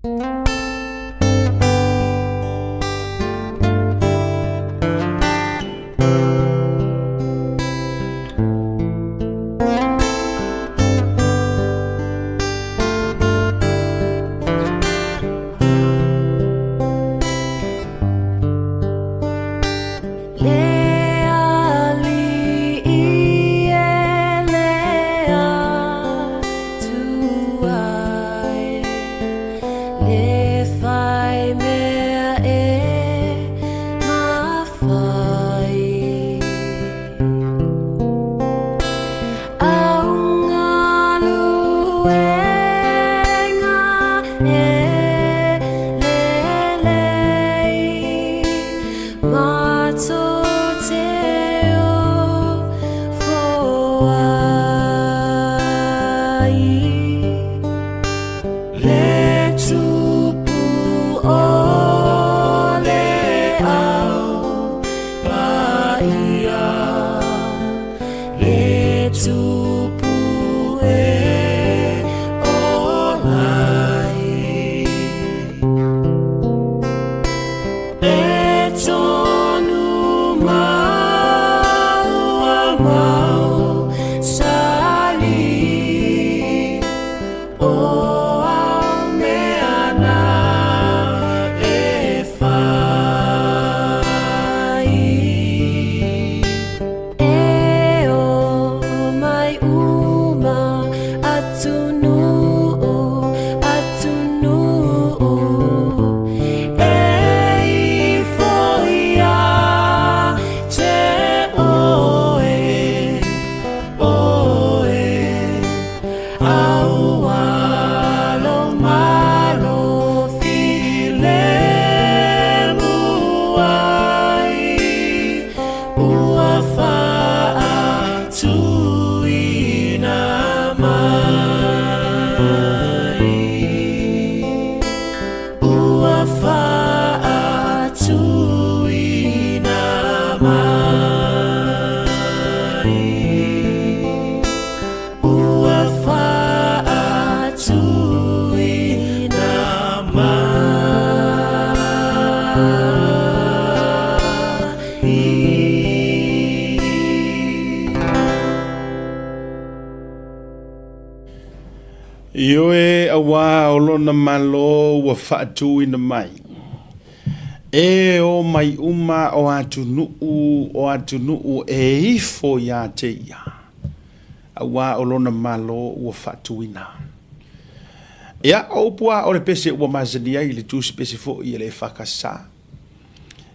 Le aliʻi e le Atua e, Le whai mea e mawhai. Aungaluenga e lelei. E tonu maua mau sali o au mea na e whai. E o mai uma atunuu, atunuu e ifo ia te oe, oe, aualo malo filemu ai, ua faatuina mai. Ua faatuina mai. Ua faatuina mai. Ioe, auā o lona Malo ua faatuina mai. E o mai uma o atunuu o atunuu e ifo iā te ia, auā o lona Malo ua faatuina. Ia, o upu a o le pese ua masani ai i le tusi pese foi e le EFKS.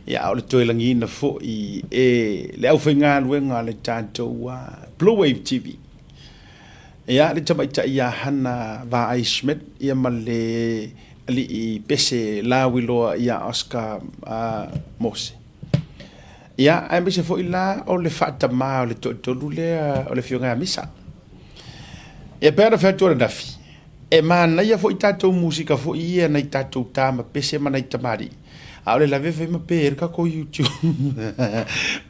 Ia, a o le toe lagiina foi e le aufaigaluega a le tatou Blue Wave TV. Ia, le tamaitai ia Hana Vaai Schmidt ia ma le alii pese lauiloa ia Oscar Mose. Ia, aemaise foi la o le faatamā o le toatolu lea o le Afioga ia Misa. Ia, pei ona fai atu ananafi, e manaia foi tatou musika foi ia nai tatou tama pese ma nai tamalii, a o le lave fai ma pe ai le tatou YouTube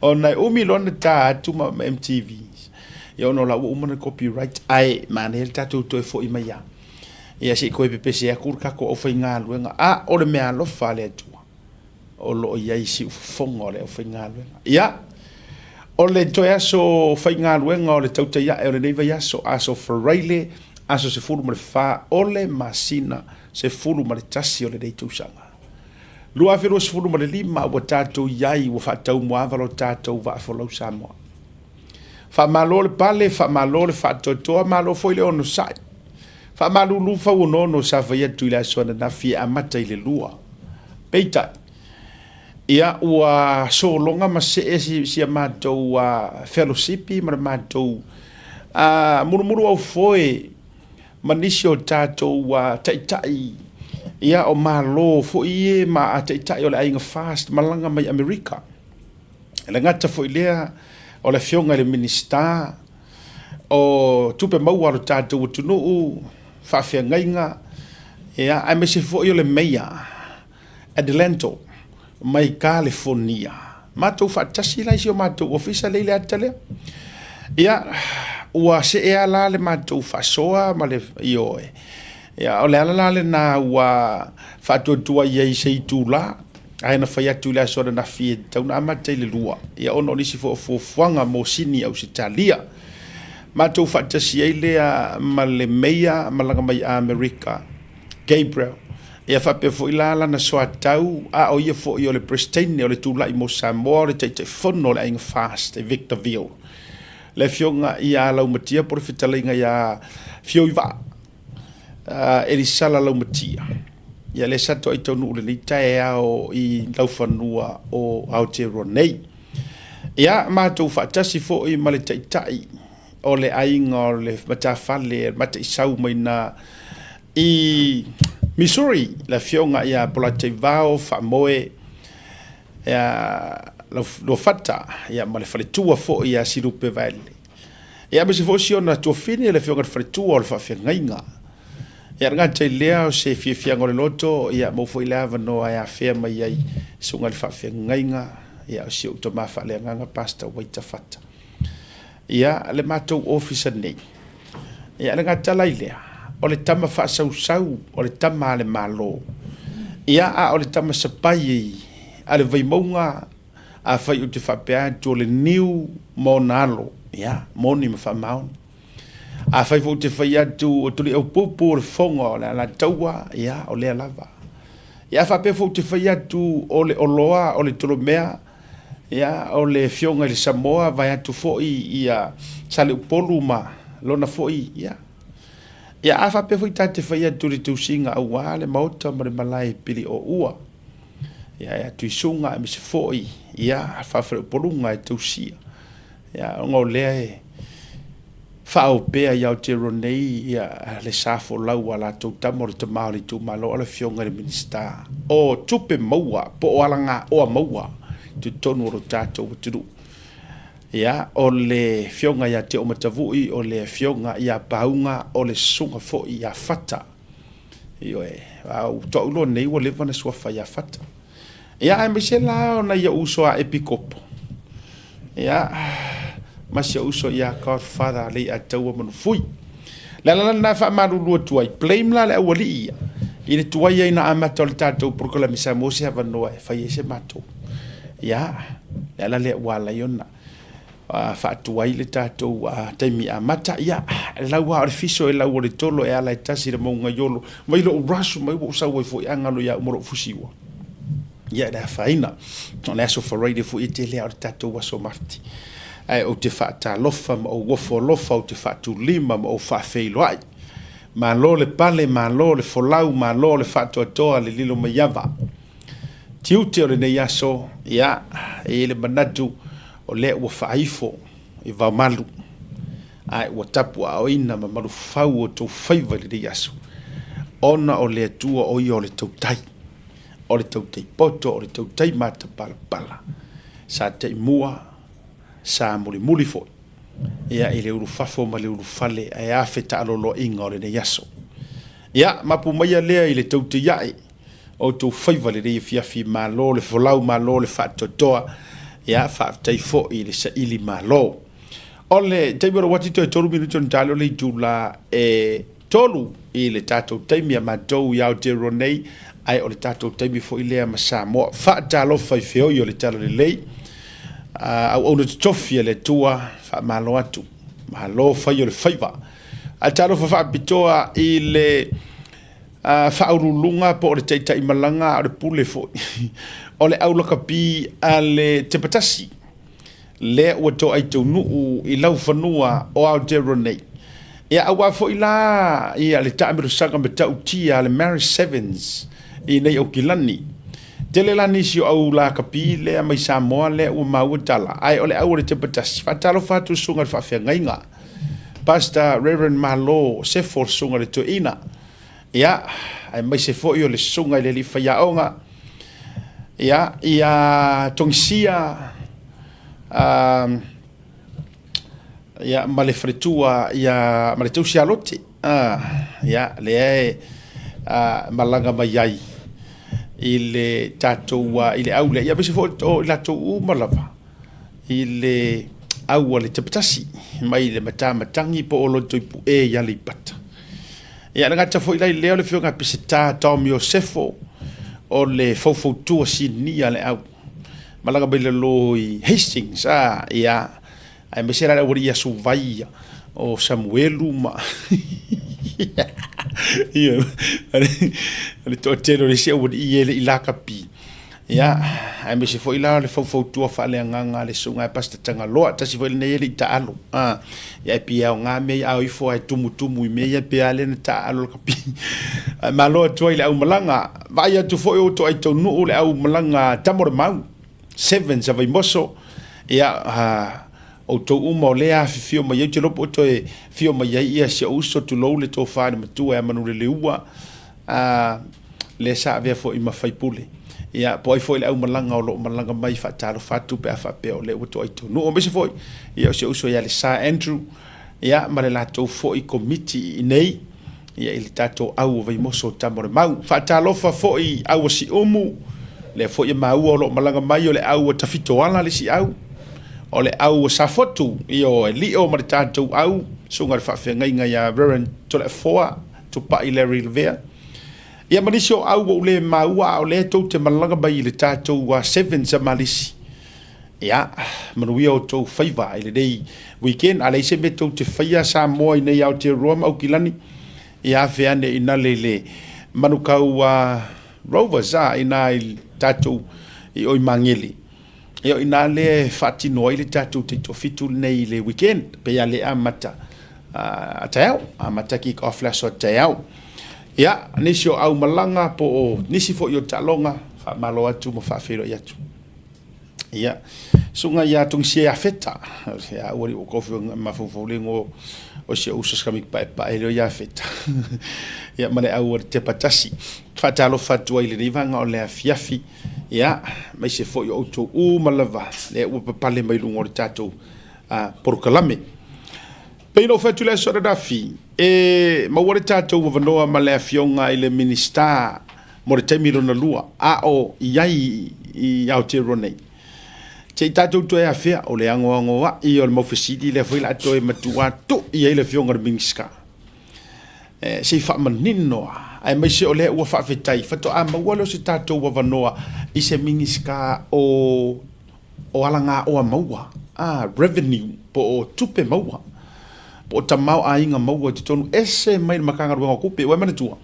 ona e umi loa ona ta atu ma MTV. Ia ona o la ua uma ona copyright, ae manaia le tatou toe foi mai lava. Ia se i toe pepese atu le tatou aufaigaluega, a o le meaalofa a le Atua o lo o i ai i siufofoga o le aufaigaluega. Ia, o le toe aso faigaluega o le tautai ae o lenei vaiaso, aso Faraile, aso 14 o le masina 11 o lenei tausaga. 2025 ua tatou i ai, ua faataumuaava lo tatou vaa folau Samoa. Faamalo le pale, faamalo le faatoatoa, malo foi le onosai. Faamalulu fauonoono sa fai atu i le aso ananafi e amata i le 2. Peitai, ia ua sologa ma see si, si a matou fellowship ma le matou mulumulu aufoe ma nisi o tatou taitai ia o Malo foi e ma taitai o le aiga FAST malaga mai Amerika. E le gata foi lea o le afioga i le Minisita o Tupe Maua a lo tatou atunuu, faafeagaiga, ia, aemaise foi o le Meia Adelanto mai Kalifonia. Matou faatasi la i si o matou ofisa lea i le ata lea. Ia, ua see lava la le matou faasoa ma le, ioe. Ia, o le ala la lena ua faatuatuai ai i se itula, ae na fai atu i le aso ananafi e tatau ona amata i le 2, ia ona o nisi foi o fuafuaga mo Sini Ausetalia. Matou faatasi ai lea ma le Meia malaga mai Amerika, Gabriel, ia faapea foi la lana soatau, a o ia foi o le Peresitene o le Tulai mo Samoa, o le Taitaifono o le Aiga FAST i Victorville, le Afioga ia Laumatia po o le Fetalaiga ia Fioivaa Elisala Laumatia. Ia lea sa toai taunuu i lenei taeao i laufanua o Aotearoa nei. Ia, matou faatasi foi ma le Taitai o le aiga o le matafale Mataisau mai na i Missouri, le afioga ia Polataivao Faamoe ia Luafata, ia ma le faletua foi ia Silupe Vaele. Ia aemaise foi si ona tuafine le afioga i le faletua o le faafeagaiga. Ia le gata i lea o se fiafiaga o le loto, ia maua foi le avanoa e afea mai ai susuga i le faafeagaiga, ia o si ou tama faaleagaga Pastor Waita Fata. Ia, le matou ofisa nei, ia le gata la i lea, o le tama faasausau, o le tama a le Malo, ia, a o le tama sapai a le Vaimauga, afai ou te faapea atu o le niu ma ona alo, ia, moni ma faamaoni. Afai foi ou te fai atu o Tuliaupupu o le fofoga o le Alataua, ia, o lea lava. Ia, a faapea foi ou te fai atu o le Oloa o le Tolomea, Ia, o le Afioga i le Samoa, vaeatu foi ia Saleupolu ma lona foi, ia. Ia, a faapea foi ta te fai atu i le tausiga aua le maota ma le malae pili o ua. Ia, e atu i suga aemaise foi, ia, faafaleupoluga e tausia. Ia, ona o lea e faaoo pea i Aotearoa nei ia le sa folau a latou tama o le tama o le itumalo a le Afioga i le Minisita o Tupe Maua po o Alagaoa Maua i totonu o lo tatou atunuu. Ia, o le Afioga ia Teomatavui, o le Afioga ia Pauga, o le Susuga foi ia Fata. Ioe, a ua toau loa nei ua leva ona suafa ia Fata. Ia, aemaise la o nai ou uso a Epikopo, ia, ma si ou uso ia Godfather Leiataua Manufui. Le ala la lena e faamalulu atu ai, blame la le aualii ia i le tuai ai na amata o le tatou polokalame sa maua se avanoa e fai ai se matou. Ia, le ala lea ua ala ai ona faatuai le tatou taimi amata. Ia, e lau lava o le fiso e lau o le tolo e ala e tasi le mauga i olo. Mai lou rush mai ua ou sau ai foi a galo ia au ma lou fusiua. Ia, e le afaina. O le aso Faraile foi e tele lava o le tatou aso mafti. Ae ou te faatalofa ma ou ofo alofa, ou te faatulima ma ou faafeiloai. Malo le pale, malo le folau, malo le faatoatoa, le lilo mai ava. Tiute o lenei aso, ia, e i ai le manatu o lea ua faaifo i vaomalu, ae ua tapuaaoina ma malufau o outou faiva i lenei aso, ona o le Atua o ia o le tautai, o le tautai poto, o le tautai matapalapala, sa taimua, sa mulimuli foi, ia, i le ulufafo ma le ulufale, ae a fetaaloloaiga o lenei aso. Ia, mapu maia lea i le tautaiae outou faiva lenei afiafi, malo le folau, malo le faatoatoa, ia faafetai foi i le saili malo. O le taimi o le uati toe 3 minute ona ta lea o le itula e 3 i le tatou taimi a matou i Aotearoa nei, ae o le tatou taimi foi lea ma Samoa. Faatalofa i feoi o le Talalelei, auauna totofi a le Atua, faamalo atu, malo fai o le faiva. Ae talofa faapitoa i le faauluuluga po o le taitai malaga a o le pule foi o le au lakapi a le Tepatasi lea ua toai taunuu i laufanua o Aotearoa nei. Ia aua foi la ia le taamilosaga matautia a le Maris Sevens i nei Aukilani. Tele la nisi o au lakapi lea mai Samoa lea ua maua tala, ae o le au a le Tepatasi. Faatalofa atu i le susuga i le faafeagaiga Pastor Reverend Malo Sefo le susuga i le toeaina, ia, aemaise foi o le susuga i le alii faiaoga, ia, ia Togisia, ia, ma le faletua, ia, ma le tausi alote, ia, lea e malaga mai ai i le tatou, i le au lea, ia, aemaise foi o i latou uma lava i le au a le Tepatasi mai le Matamatagi po o Lotoipu'e i Aleipata. Ia, e le gata foi la i lea o le Afioga ia Peseta Tom Iosefo, o le faufautua sinia a le au malaga mai lalo i Hastings, a, ia, aemaise la le aualii ia Suvaia o Samuelu ma ia, le toatele o le isi aualii ia e le i lakapi. Ia, aemaise foi la o le faufautua faaleagaga a le Susuga ia Pastor Tagaloa, tasi foi lenei e le i taalo. A, ia e pei e aoga mea ia a o ifo lava e tumutumu i mea ia pe a lea na taaalo lakapi. Ae malo atu ai i le aumalaga. Vaai atu foi o toai taunuu le aumalaga Tama o le Mau, Sevens a Vaimoso. Ia, outou uma o lea afifio mai ai, ou te iloa po o toe afio mai ai ia si ou uso, tulou le tofa i le matua ia Manuleleua. A, lea sa avea foi ma faipule. Ia, po o ai foi le aumalaga o lo o malaga mai, faatalofa atu pe a faapea o lea ua toai taunuu. Aemaise foi, ia, o si ou uso ia Lesa Andrew, ia, ma le latou foi komiti i inei, ia, i le tatou au o Vaimoso o Tama o le Mau. Faatalofa foi i au o Siumu, lea foi e maua o lo o malaga mai o le au o Tafitoala le isi au, o le au o Safotu, ia, o Elio ma le tatou au, susuga i le faafeagaiga ia Reverend Toleafoa, Tupai Larry Lavea, ia ma nisi o au ua ou le maua a o lea tou te malaga mai i le tatou Sevens a Malisi. Ia, manuia outou faiva i lenei weekend. A leai se mea tou te faia Samoa i nei Aotearoa ma Aukilani, ia afe ane i nale i le Manukau Rovers a ina i tatou i o i Magele. Ia o ina lea e faatino ai le tatou taitoafitu lenei i le weekend, pei a le amata a taeao, amata kick off le aso a taeao. Ia, nisi o aumalaga po o nisi foi o taaloga, faamalo atu ma faafeiloai atu. Ia, susuga ia Togisia Iafeta, ia ua liu kofi o mafaufau le igoa o si ou uso sikamiki paepae lea o Iafeta. Ia ma le au o le tepa tasi. Faatalofa atu ai i lenei vaega o le afiafi. Ia, aemaise foi o outou uma lava lea ua papale mai luga o le tatou polokalame. Pei ona ou fai atu i le aso ananafi, e maua le tatou avanoa ma le Afioga i le Minisita mo le taimi lona lua, a o i ai i Aotearoa nei. Se i tatou toe afea, o le agoagoa'i o le mau fesili lea foi o le a toe matua tui ai le Afioga i le Minisita. E, se i faamanino lava, aemaise o lea ua faafetai, faatoa maua lea o se tatou avanoa i se Minisita o, o alagaoa maua, a, revenue, po o tupe maua, po o tamaoaiga maua i totonu, ese mai le Matagaluega o Tupe. Ua e manatua,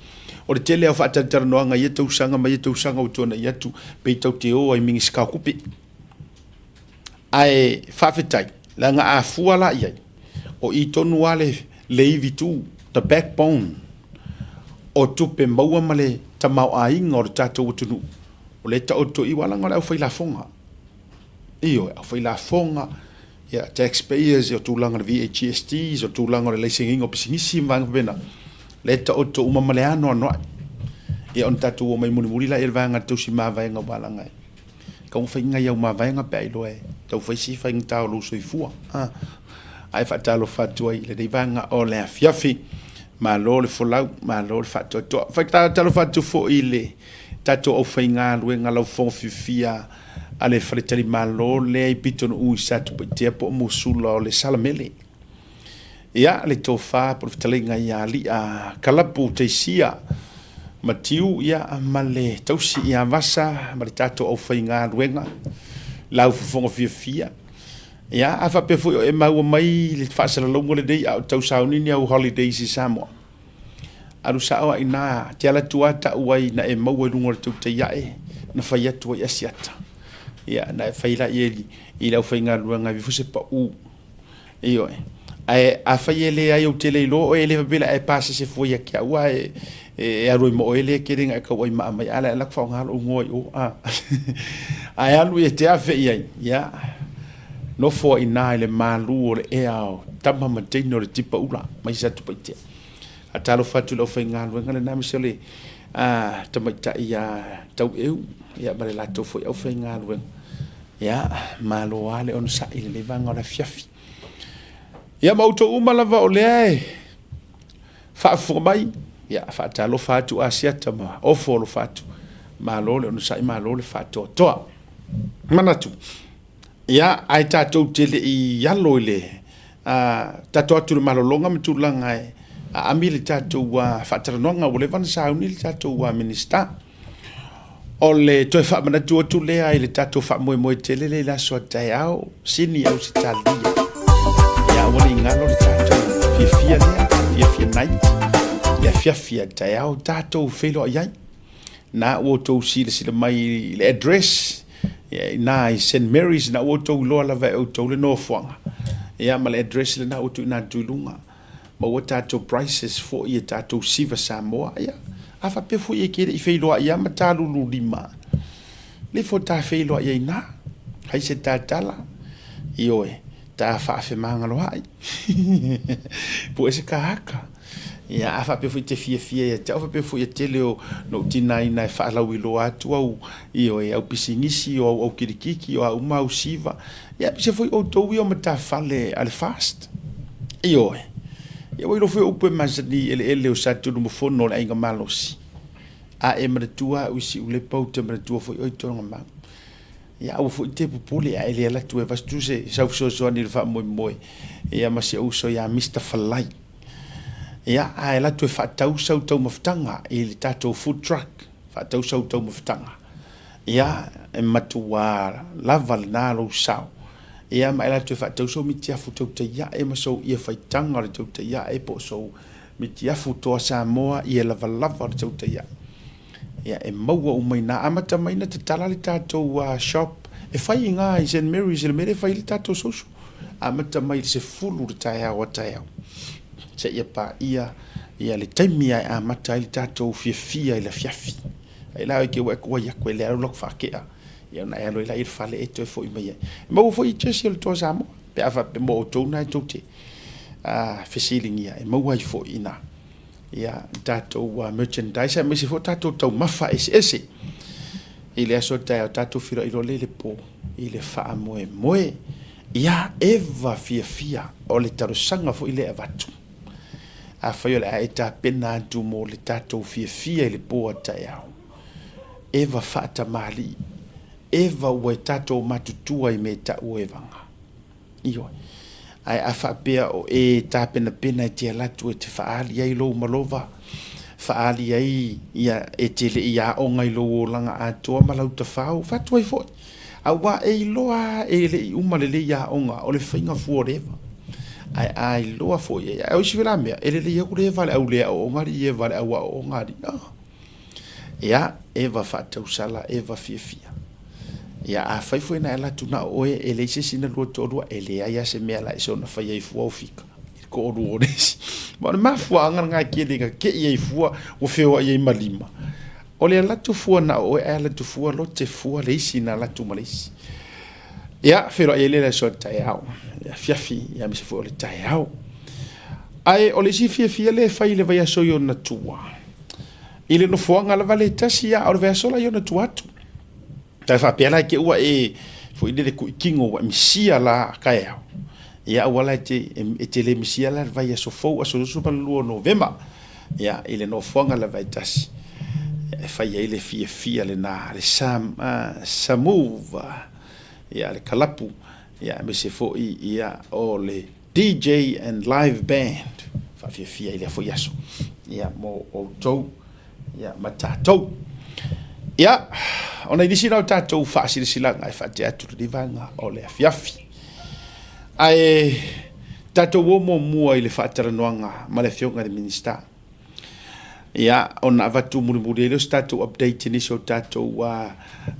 o le tele lava o faatalatalanoaga i ia tausaga ma ia tausaga ua tuanai atu, pei tatou te o lava i Minisita o Tupe. Ae faafetai, leaga a fua la i ai, o i tonu lava le, le ivi tu, the backbone, o tupe maua ma le tamaoaiga o le tatou atunuu, o lea e taoto i i, leaga o le aufailafoga. Ioe, aufailafoga, ia, taxpayers, o tulaga o le VAGST, o tulaga o le laiseneina o pisinisi ma vaega faapena, lea e taoto uma ma le anoanoai. Ia ona tatou omai mulimuli lea i le vaega tausi mavaega aua leaga e Taumafai nai au mavaega pe a iloa e tau fai si faigata o lou soifua. Ae faatalofa atu ai i lenei vaega o le afiafi. Malo le folau, malo le faatoatoa. Faatalofa atu foi i le tatou aufaigaluega laufofoga fiafia a le faletalimalo lea i Pitonuu i Satupaitea po o Musula o le Salamele. Ia, le tofa po o le fetalaiga ia Ali'a Kalapu Taisia Matiu, ia, ma le tausi ia Vasa ma le tatou aufaigaluega, lau fofoga fiafia. Ia, a faapea foi o e maua mai le faasalalauga lenei a o tau sauni ni au holidays i Samoa, alu sao lava i ina, te alu atu lava tau ai na e maua i luga o le tautai ae na fai atu ai Asiata. Ia, na e fai laia i le aufaigaluega e aveifo se pau. Ioe. Ae afai e leai ou te le iloa oe e le faapea la e pasese fua ia te au a e, e alu ai ma oe lea tele na e tau ai maa mai a la e alu atu faaaoga lou igoa i o a. Ae alu e te afe i ai, ia, nofo ai i ina i le malu o le ea o tama ma teine o le tipa ula mai Satupaitea. Faatalofa atu i le aufaigaluega lena aemaise o le tamaitai ia Taueu ia ma le latou foi aufaigaluega. Ia, malo lava le onosai i lenei vaega o le afiafi. Ia ma outou uma lava o lea e faafofoga mai, ia faatalofa atu Asiata ma ofo alofa atu. Malo le onosai, malo le faatoatoa. Manatu, ia, ae tatou te le i alo i le tatou atu i le malologa ma tulaga e Aami le tatou faatalanoaga ua leva ona sauni le tatou Minisita. O le toe faamanatu atu lea i le tatou faamoemoe tele lea i le aso a taeao, Sini Ausetalia. Ia aua ne i galo le tatou fiafia lea, fiafia night, le afiafi a taeao tatou feiloai ai. Na ua outou silasila mai i le address, ia ina i St Mary's, na ua outou iloa lava e outou le nofoaga. Ia ma le address lena ua tuuina atu i luga. Maua tatou prices foi e tatou siva Samoa. Ia, a faapea foi e te le i feiloai lava ma ta lulu lima, le fo ta feiloai ai na. Hai se tatala, ioe, ta faafemagaloai. Po ese ka haka. Ia, a faapea foi te fiafia ia te au, faapea foi e tele o no tinaina e faalauiloa atu au, ioe, au pisinisi, o au au kilikiki, o a uma au siva. Ia, aemaise foi outou ia o matafale a le FAST. Ioe. Ia ua iloa foi o upu e masani i eleele o Satunumafono o le aiga malosi. A e manatua au i Siulepa ou te manatua foi oe i Togamau. Ia aua foi te popole a e le alu atu e avatu se sau fesoasoani i le faamoemoe ia ma si ou uso ia Mister Falai. Ia a e alu atu e faatau sau taumafataga i le tatou food truck, faatau sau taumafataga. Ia, e matua lava lena lou sao. Ia, ma e alu atu e faatau sou mitiafu tautaiae ma sou ie faitaga o le tautaiae po o sou mitiafu toa Samoa ie lavalava o le tautaiae. Ia, e maua uma i ina. Amata mai ona tatala le tatou shop e fai i ina i St. Mary's i le mea lea e fai ai le tatou social. Amata mai i le 10 i le taeao a taeao seia paia ia le taimi e amata ai le tatou fiafia i le afiafi. Ai la ke ua ku ai aku e le alu lok whakea. Ia ona e alu ai la i le fale e toe foi mai ai. E maua foi i jersey o le Toa Samoa. Pe a faapea mo outou na e tou te fesiligia e maua ai foi ina ia tatou merchandise aemaise foi tatou taumafa eseese. I le aso taeao tatou feiloai loa lea i le po i le faamoemoe. Ia Eva fiafia o le talosaga foi lea e avatu. Afai o le a e tapena atu mo le tatou fiafia i le po a taeao, Eva faatamalii, Eva ua e tatou matutua i mea tau o Evaga. Ioe. Ae a faapea o e tapenapena e te alu atu e te faaali ai lou malova, faaali ai ia e te le i aoga i lou olaga atoa ma lau tafao, fatu ai foi. Aua e iloa lava e le i uma lelei aoga o le faiga fua o le eva. Ae a iloa foi e ai, o isi la mea, e lelei atu le eva a le au le aooga alii i eva a le au aooga alii. Ah. Ia, eva faatausala, eva fiafia. Ia, afai foi na e alu atu na o oe, e leai se isi na lua toalua, e leai lava se mea la e soona fai ai fua o fika i le toalua o le isi. Ma o le mafuaaga lena e tele ina te i ai fua ua feoai ai ma lima. O le alu atu fua na o oe ae alu atu fua lote fua le isi na alu atu ma le isi. Ia, feiloai ai lea i le aso a le taeao, le afiafi, ia aemaise foi o le taeao. Ae o le isi fiafia lea e fai i le vaiaso i ona tua, i le nofoaga lava lea e tasi, a o le vaiaso la i ona tua atu. Tai faapea la e te ua e foi lele kuitino ua e misia la taeao. Ia aua la e te, e te le misia la le vaiaso fou aso 22 o Novema. Ia i le nofoaga lava e tasi. E fai ai le fiafia lena le Sam, Samuva. Ia le kalapu. Ia aemaise foi ia o le DJ and live band. Faafiafia i lea foi aso. Ia mo outou ia ma tatou. Ia, ona i nisi la o tatou faasilasilaga e faatea atu lenei vaega o le afiafi. Ae tatou o muamua i le faatalanoaga ma le afioga i le Minisita. Ia, ona avatu mulimuli ai lea o se tatou update i nisi o tatou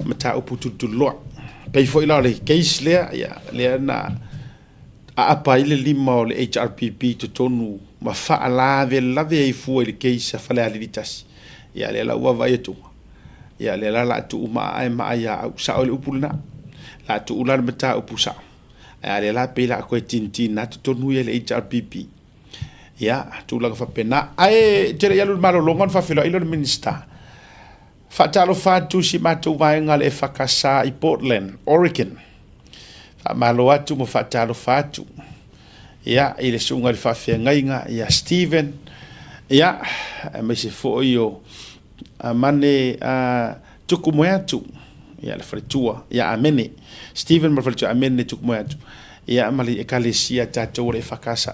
mataupu tulituliloa. Pei foi la o le case lea, ia, lea na aapa ai le lima o le HRPP i totonu ma faalavelave ai fua i le case a Falealili 1. Ia, lea la ua vaavaai atu, ia, lea la o le a tuu maa e maa ia au. Sao le upu lena. O le a tuu la le mataupu sao. Ae a lea la pei o le a toe tintin atu tonu ia i le HRPP. Ia, tulaga faapena. Ae ou te le i alu i le malologa ona faafeiloai lea o le Minisita. Faatalofa atu i si matou vaega le EFKS i Portland, Oregon. Faamalo atu ma faatalofa atu. Ia, i le susuga i le faafeagaiga ia Stephen, ia, aemaise foi o Mane Tukumoeatu, ia, le faletua ia Amene. Stephen ma le faletua Amene Tukumoeatu, ia, ma le ekalesia tatou o le EFKS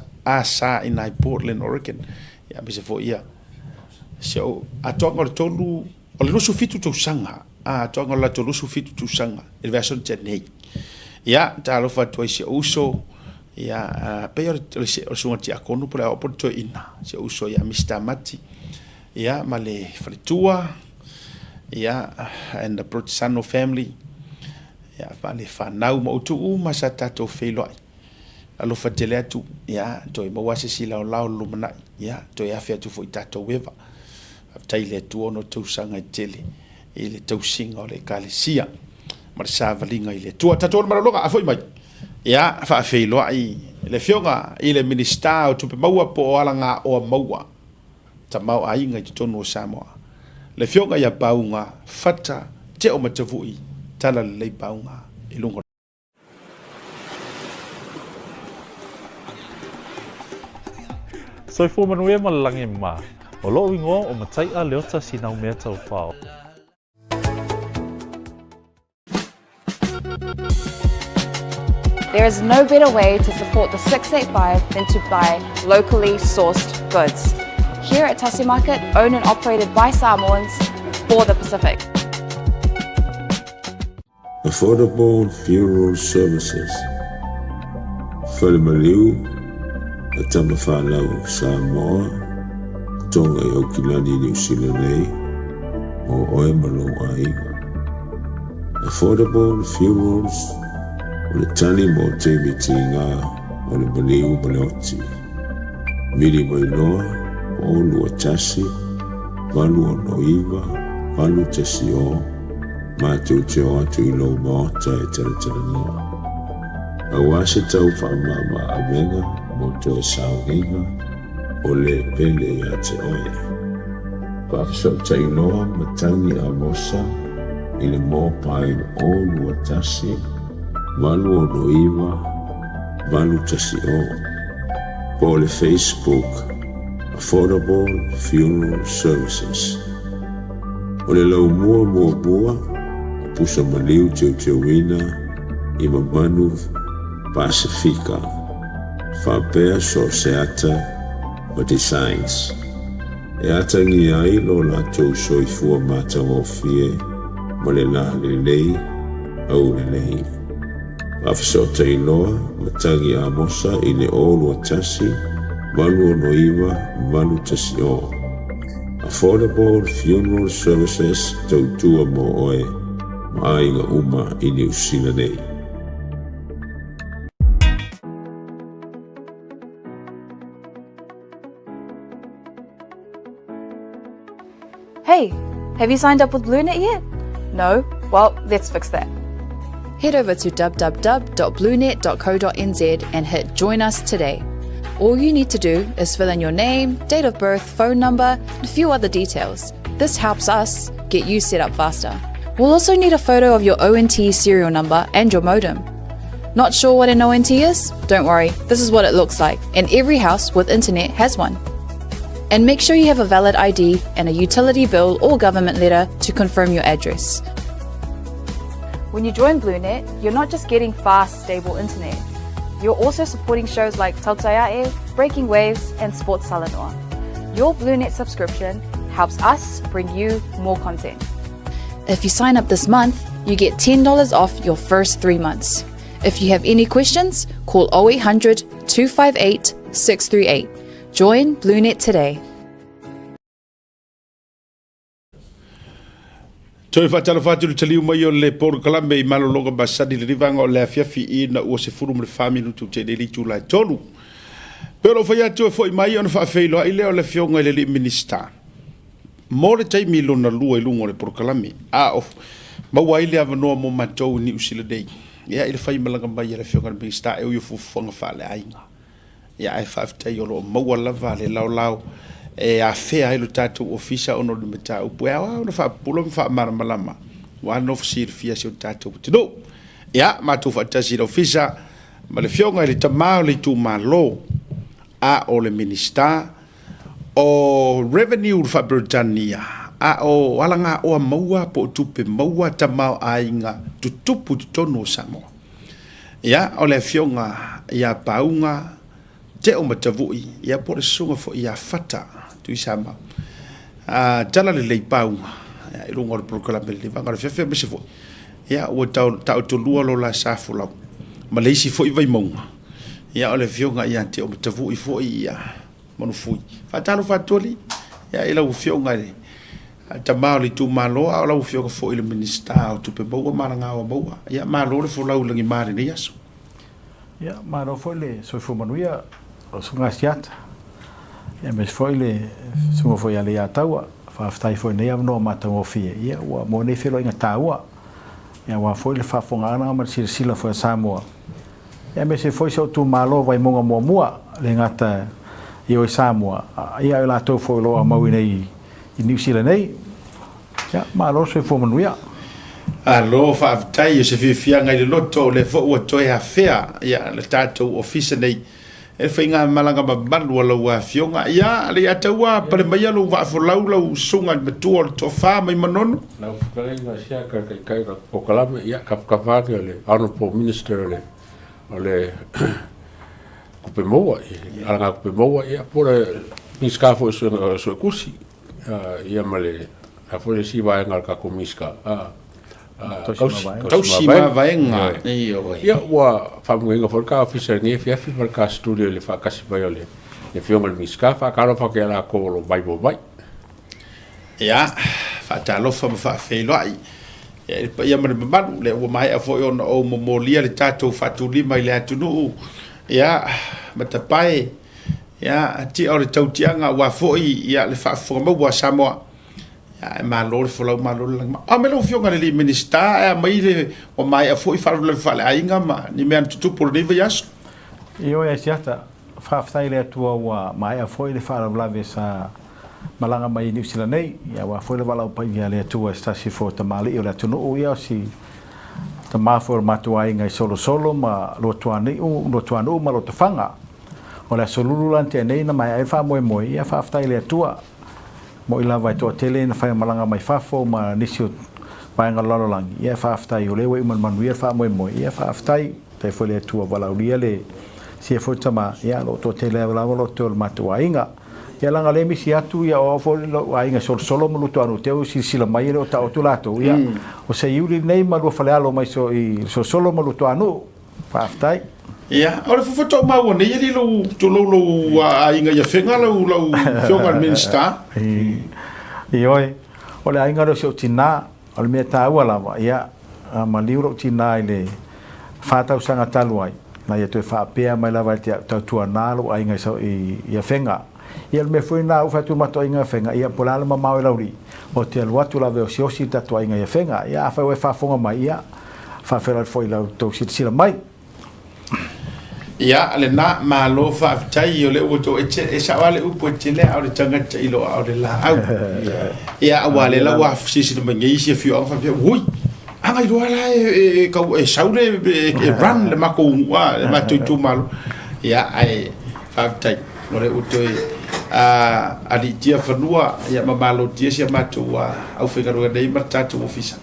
i ina i Portland, Oregon. Ia, aemaise foi ia si ou atoaga o le tolu o le 27 tausaga, a atoaga o le latou 27 tausaga i le vaiaso na tea nei. Ia, talofa atu ai i si ou uso, ia, pei o le susuga tiakono po o le aoao po o le toeaina, si ou uso ia Mister Mati, ia, ma le faletua, ia, and the Protisano family, ia, ma le fanau ma outou uma sa tatou feiloai. Alofa tele atu, ia, toe maua se isi laolao i le lumanai, ia, toe afe atu foi i tatou eva. Faafetai i le Atua ona o tausaga e tele i le tausiga o le Ekalesia ma le savaliga i le Atua. Tatou le malologa, a foi mai, ia, faafeiloai le Afioga i le Minisita o Tupe Maua po o Alagaoa Maua Tamaoaiga i totonu o Samoa, le Afioga ia Pauga Fata Teomatavui Talalelei Pauga i luga o Soifua manuia ma le lagi mama. O lo'u igoa o Matai'a Leota Sinaumea Taufao. There is no better way to support the 685 than to buy locally sourced goods. Here at Tasi Market, owned and operated by Samoans for the Pacific. Affordable Funeral Services, Fale Maliu a Tamafanau Samoa, Tonga i Aukilani Niu Sila nei, mō oe ma lou aiga. Affordable Funerals o le tali mo taimi tīgā o le maliu ma le oti. Vili mai loa, 0 2 1 8 6 9 8 1 0 Matou te o atu i lou maota e talatalanoa. Aua se tau faamama avega mo toe sauniga o le pele ia te oe. Faafesootai loa Matagi Amosa i le mobile 0 2 1 8 6 9 8 1 0 po o le Facebook Affordable Funeral Services. O le laumua muamua o pusa maliu teuteuina i mamanu Pasefika faapea so o se ata ma designs e atagia ai lo latou soifua matagofie ma le lalelei aulelei. Faafesootai loa Matagi Amosa i le 0 2 1 8 6 9 8 1 0. Affordable Funeral Services tautua mo oe ma aiga uma i Niu Sila nei. Hey, have you signed up with BlueNet yet? No? Well, let's fix that. Head over to www.bluenet.co.nz and hit Join Us today. All you need to do is fill in your name, date of birth, phone number, and a few other details. This helps us get you set up faster. We'll also need a photo of your ONT serial number and your modem. Not sure what an ONT is? Don't worry, this is what it looks like, and every house with internet has one. And make sure you have a valid ID and a utility bill or government letter to confirm your address. When you join BlueNet, you're not just getting fast, stable internet. You're also supporting shows like Tautaiae, Breaking Waves, and Sports Talanoa. Your BlueNet subscription helps us bring you more content. If you sign up this month, you get $10 off your first 3 months. If you have any questions, call 0800 258 638. Join BlueNet today. Toe faatalofa atu i le taliu mai o le polokalame i malologa masani i le livaga o le afiafi ina ua 14 minute ua tea nei le itula e 3. Pe o lou fai atu e foi mai ona faafeiloai lea o le Afioga i le alii Minisita mo le taimi lona lua i luga o le polokalame, a o maua ai le avanoa mo matou i Niu Sila nei, ia, i le faimalaga mai a le Afioga i le Minisita e ui o fuafuaga faaleaiga. Ia, ae faafetai o lo o maua lava le laolao e afea ai lo tatou ofisa ona o le mataupu e ao ona faapupula ma faamalamalama ua nofo silafia si o tatou atunuu. Ia, matou faatasi i le ofisa ma le Afioga i le tama o le itumalo, a o le Minisita o Revenue Faa-Peretania, a o alagaoa maua po o tupe maua tamaoaiga tutupu i totonu o Samoa. Ia, o le Afioga ia Pauga Teo Matavui, ia po o le susuga foi ia Fata Tuisamau. A tala lelei pauga ia, i luga o le polokalame lenei vaega o le afiafi aemaise foi ia ua taotolua lo la sa folau ma le isi foi Vaimauga ia o le afioga ia Teo Matavui foi ia Manufui. Faatalofa atu alii ia i lau afioga i le tama o le itumalo a o lau afioga foi i le Minisita o Tupe Maua ma Alagaoa Maua. Ia malo le folau i lagima i lenei aso. Ia, malo foi le soifua manuia o Susuga Asiata, aemaise foi le Susuga foi ia Leiataua. Faafetai foi i lenei avanoa matagofie, ia ua maua nei feiloaiga taua, ia aua foi le faafofogaaga ma le silasila foi a Samoa, ia aemaise foi si ou itumalo o Vaimauga muamua, e le gata i o i Samoa, ia a o i latou foi o lo o aumau i inei i Niu Sila nei. Ia, malo le soifua manuia. Malo faafetai, o se fiafiaga i le loto o lea foi ua toe afea ia le tatou ofisa nei e le faigamalaga mamalu a lau afioga. Ia, Leiataua, pale maia lou vaafolau lau susuga i le matua o le toafa mai Manono. Lau fetalaiga sia ka taitai o le polokalame, ia kafakafa ane o le Honourable Minister o le o le Tupe Maua, Alagatupe Maua, ia po o le Minisita foi o Suetusi. Ia ma le a foi le isi vaega o le tatou Minisita, Tausi Mavaega. Ia ua faamanuiaina foi le ta ofisa i lenei afiafi ma le ta studio i le faatasi mai o le Afioga i le Minisita. Faatalofa atu ia latou o lo o vaivai mai. Ia, faatalofa ma faafeiloai i le paia ma le mamalu, lea ua maea foi ona ou momolia le tatou faatulima i le atunuu, ia, matapae Ia, tia o le tautiaga aua foi ia le faafofoga maua a Samoa. Ia, e malo le folau, malo le lagima. A mai lau Afioga i le alii Minisita, ae a mai le ua maea foi faalavelave faaleaiga ma ni mea na tutupu o lenei vaiaso. Ioe Asiata, faafetai i le Atua ua maea foi le faalavelave sa malaga mai i Niu Sila nei, ia aua foi le valaau paia a le Atua i se tasi foi o tamalii o le atunuu, ia o si tama foi o le matou aiga i Solosolo ma Luatuanuu, Luatuanuu ma Lotofaga. O le aso lulu la na tea nei na maea ai le faamoemoe, ia faafetai i le Atua. Mo'i lava e toatele na fai malaga mai fafo ma nisi o vaega o le lalolagi, ia faafetai o lea ua iu ma le manuia le faamoemoe, ia faafetai, faafetai foi i le Atua valaaulia le sia foi tama, ia o lo o toatele lava lo toe o le matou aiga. Ia leaga o lea e misi atu, ia o au foi lou aiga e solosolo ma Lutuanu te i silasila mai e le o taoto latou, ia o se Iuli lenei ma lua falealo mai so i Solosolo ma Lutuanu. Faafetai. Ia, o le fofoto o maua nei, e li lou, tulou lou aiga i Afega lau, lau afioga i le Minisita. Ioe, o le aiga lea o si ou tinā, o le mea taua lava, ia, a maliu lou tinā i le fa tausaga talu ai, na ia toe faapea mai lava ia te au, tautuanā lou aiga i, i Afega. Ia, o le mea foi lena, ua fai atu le matou aiga i Afega, ia, po o le a le mamao e Laulii, ou te alu atu lava e osiosi le tatou aiga i Afega. Ia, afai ua e faafofoga mai, ia, Faafeiloai foi i la outou silasila mai. Ia, lena, malo faafetai, o lea ua outou, e, e sao lava le upu e tele a o le tagata i lo a o le laau. Ia, aua lea la ua silasila mai nei isi afioaga faapea, ui, a na iloa la e, e, kau, e sau le, e, e run le matou, a, le matou itumalo. Ia, ae faafetai, o lea ua toe a, aliitia fanua, ia, ma malotia si a matou aufaigaluega nei ma le tatou ofisa.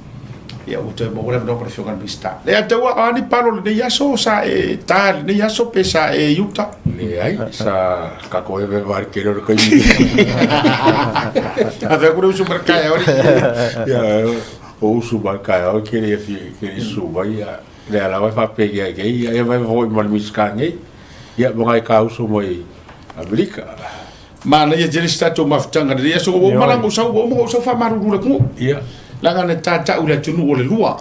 Ia ua toe maua le avanoa mo le Afioga i le Minisita. Leiataua, o a ni palo o lenei aso sa e ta i lenei aso pe sa e i uta? Leai, sa kako eveva i le tele o le taimi. A fea ku le usu mai le taeao alii? Ia, o usu mai le taeao e te le susu mai, a lea lava e faapea ia nei, ia e vaeva foi ma le Minisita nei, ia ma nai ta uso mai Amerika. Manaia tele si tatou mafutaga lenei aso ua uma la ona ou sau ua uma ona ou sau faamalulu i le atunuu. Ia. Leaga na tatau i le atunuu o le lua.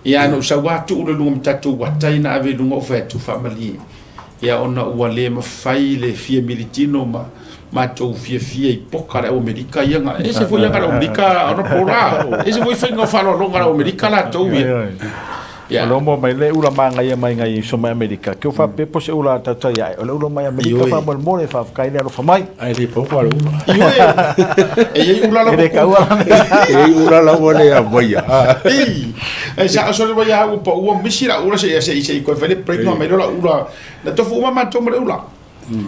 Ia na ou sau lava tuu le lua ma tatou atai na ave i luga ou fai atu faamalie. Ia ona ua le mafai le fia militino ma matou fiafia i poka le au Amerika ia na ese foi aga le au Amerika ona po la. Ese foi faiga o faaaloaloga a le au Amerika latou ia. Ia. O le omo mai le ula magaia mai ngai uso mai Amerika. Ke o faapea po se ula a tautai ae. O le ula mai Amerika faamolemole faafetai le alofa mai. Ae le pau le ula. Ioe. E i ai ula E le kaua la. E i ai ula lava le aumaia. Ei. E sa o sole mai au pa ua misi la ula se se se ko fai le break no mai la ula. Na tofu uma matou ma le ula.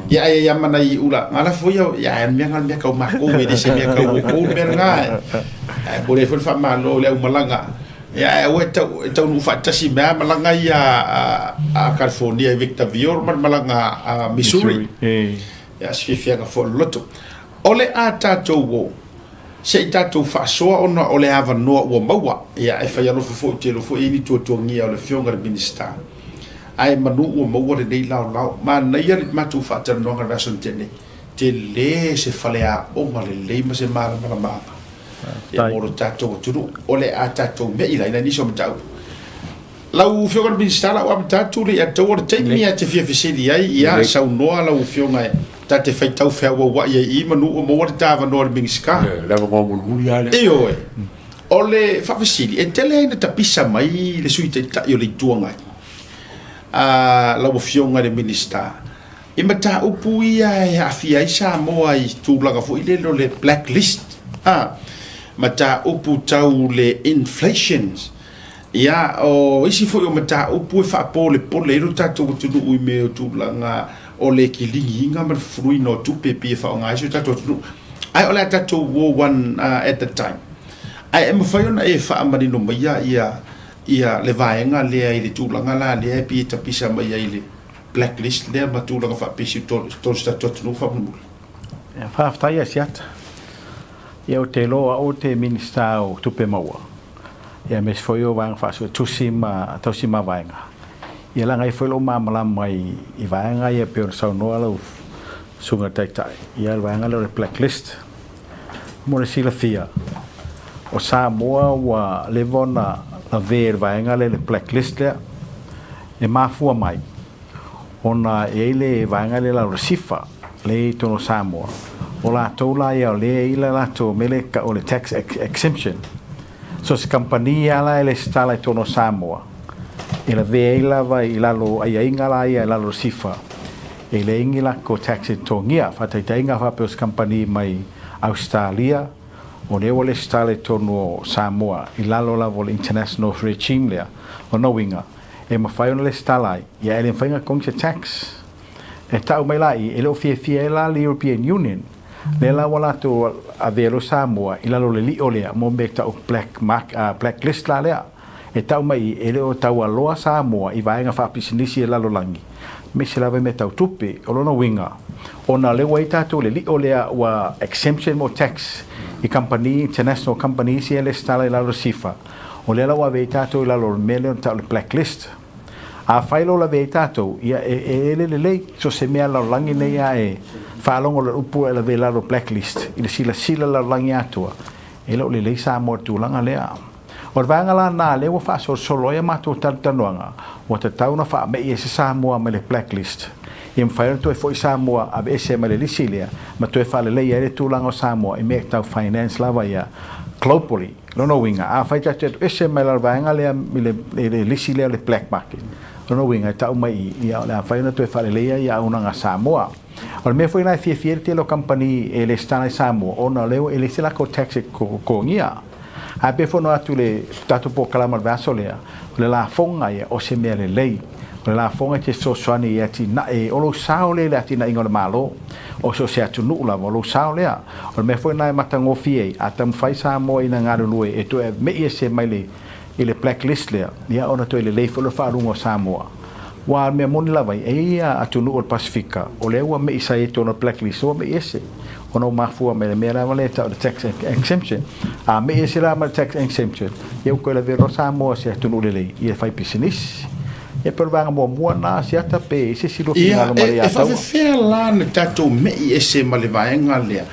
Ia ai ia mana i ula. Ngala foi ia ia mea ngala mea kau makou e le se mea kau kou mea nga. Ai bole foi fa malo le au malaga. Ia, ae aua e tau, e taunuu faatasi mai lava malaga ia a, a California i Victorville ma le malaga a Missouri. Missouri. Ia, se fiafiaga foi o le loto. O le a tatou o, se i tatou faasoa ona o le avanoa ua maua. Ia, e fai alofa foi, ou te iloa foi e i ai ni tuatuagia o le Afioga i le Minisita. Ae manu ua maua lenei laolao. Manaia le matou faatalanoaga i le vaiaso na tea nei. Tele se faleaoga lelei ma se malamalamaaga ia mo lo tatou atunuu. O le a tatou me'i la i nai nisi o mataupu. Lau Afioga i le Minisita, la ua amata atu le ia taua le taimi a te fia fesili ai, ia saunoa lau Afioga e ta te faitau feauauai ai i manu ua maua le ta avanoa i le Minisita. Le avanoa mulimuli lava lea. Ioe. O le faafesili, e tele ai na tapisa mai le Sui Taitai o le Itu Agai, a lau Afioga i le Minisita, I mataupu ia e aafia ai Samoa i tulaga foi lele o le black list, a, mataupu tau le inflations, ia, o isi foi o mataupu e faapolepole ai lo tatou atunuu i mea o tulaga o le kiligiina ma le fufuluina o tupe e pei e faaaoga ai si o tatou atunuu. Ae o le a tatou o one at a time. Ae e mafai ona e faamanino maia ia ia le vaega lea i le tulaga la lea e pei e tapisa mai ai i le blacklist lea ma tulaga faapesi o totonu si tatou atunuu faamolemole. Ia, faafetai Asiata. Ia ou te iloa o au te Minisita o Tupe Maua, ia aemaise foi o Vaega Faasuetusi ma Tausi Mavaega. Ia laga ai foi lou malamalama i, i vaega ia pei ona saunoa lau Susuga i le Taitai, ia le vaega lea o le blacklist. Mo le silafia, o Samoa ua leva ona lavea i le vaega lea i le blacklist lea. E mafua mai ona e i ai le vaega lea lalo o le SIFA lea e i totonu o Samoa, o latou la ia o lea e i ai le latou mea lea e tau o le tax exemption. So se kamupani lava la e lesitala i totonu o Samoa, e lavea ai lava i lalo o aiaiga la ia i lalo o le SIFA, e leai ni latou tax e totogia. Faataitaiga faapea o se kamupani mai Ausetalia, O lea ua lesitala i totonu o Samoa i lalo lava o le international regime lea, o lona uiga, e mafai ona lesitala ai, ia e le mafai ona totogi se tax. E tau mai la i, e le o fiafia ai la le European Union, lea la ua latou avea loa Samoa i lalo o le lio lea mo mea e tau black mark, black list la lea. E tau mai i, e le o taualoa Samoa i vaega faapisinisi e lalolagi, aemaise lava i mea tau tupe. O lona uiga, ona o lea ua i ai tatou i le lio lea ua exemption mo tax i kamupani, international companies ia e lesitala i lalo o le SIFA, o lea la ua ave ai tatou i lalo o le mea lea e tau o le black list. Afai loa ua lavea ai tatou, ia e e le lelei, so o se mea lalolagi nei lava e faalogo i le upu e lavea i lalo o le black list, i le silasila lalolagi atoa, e le o lelei Samoa i le tulaga lea. O le vaega la lena lea ua faasolosolo ai a matou talatalanoaga, ua tatau ona faame'i ese Samoa mai le blacklist. Ia mafai ona toe foi Samoa aveese mai le lisi lea ma toe faaleleia ai le tulaga o Samoa i mea tau finance lava ia globally. Lona uiga, afai tatou te atu ese mai lalo vaega lea i le, i le lisi lea o le black market, lona uiga e tau mai i i, ia o le a mafai ona toe faaleleia ia auaunaga a Samoa. O le mea foi lena e fiafia ai le tele o kamupani e lesitala i Samoa ona o lea ua e leai se latou tax e totogia. Ae pei foi ona o atu i le tatou polokalama o le vaiaso lea, o le lafoga ia o se mea lelei. O le lafoga e te fesoasoani i atinae, o lou sao lea i le atinaeina o le Malo, o so o se atunuu lava, o lou sao lea. O le mea foi lena e matagofie ai, a taumafai Samoa ina galulue e toe me'i ese mai le i le black list lea, ia ona toe lelei foi lea o le faaluga o Samoa. Aua o le mea moni lava ia, e i ai ia atunuu o le Pasefika, o lea ua me'i sa i ai totonu o le black list, ua me'i ese, ona ua mafua mai le mea lava lea e tau o le tax exemption. A me'i ese la ma le tax exemption, ia ua toe lavea loa Samoa se atunuu lelei ia fai pisinisi. Ia pei o le vaega muamua lena, Asiata, pe i ai se isi lua Ia, finagalo ma le e, e ia taua. faafefea la na tatou me'i ese ma le vaega lea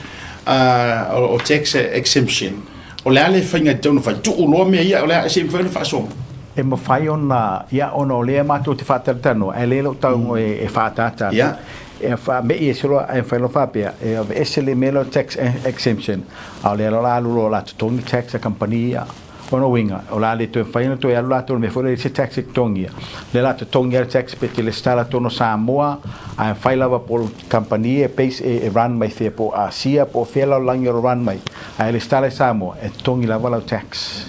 o tax exemption? O le a le faiga e tatau ona fai? Tuu loa mea ia, o le a, se i mafai ona faasoa mai. E mafai ona, ia, ona o lea matou te faatalatalanoa, ae le lou tau e faaataata atu. E faame'i ese loa, ae mafai loa faapea, e aveese le mea lea o tax exemption, a o lea loa o le a alu loa o le a totogi tax a kamupani ia. O lona uiga, o le a le toe mafai ona toe alu latou i le mea foi lea e leai se tax e totogia. O lea o le a totogi lava le tax pe te lesitala totonu o Samoa, ae mafai lava po o le kamupani e base, e run mai fea, po o Asia, po o fea lalolagi o lo run mai, ae lesitala i Samoa, e totogi lava lau tax.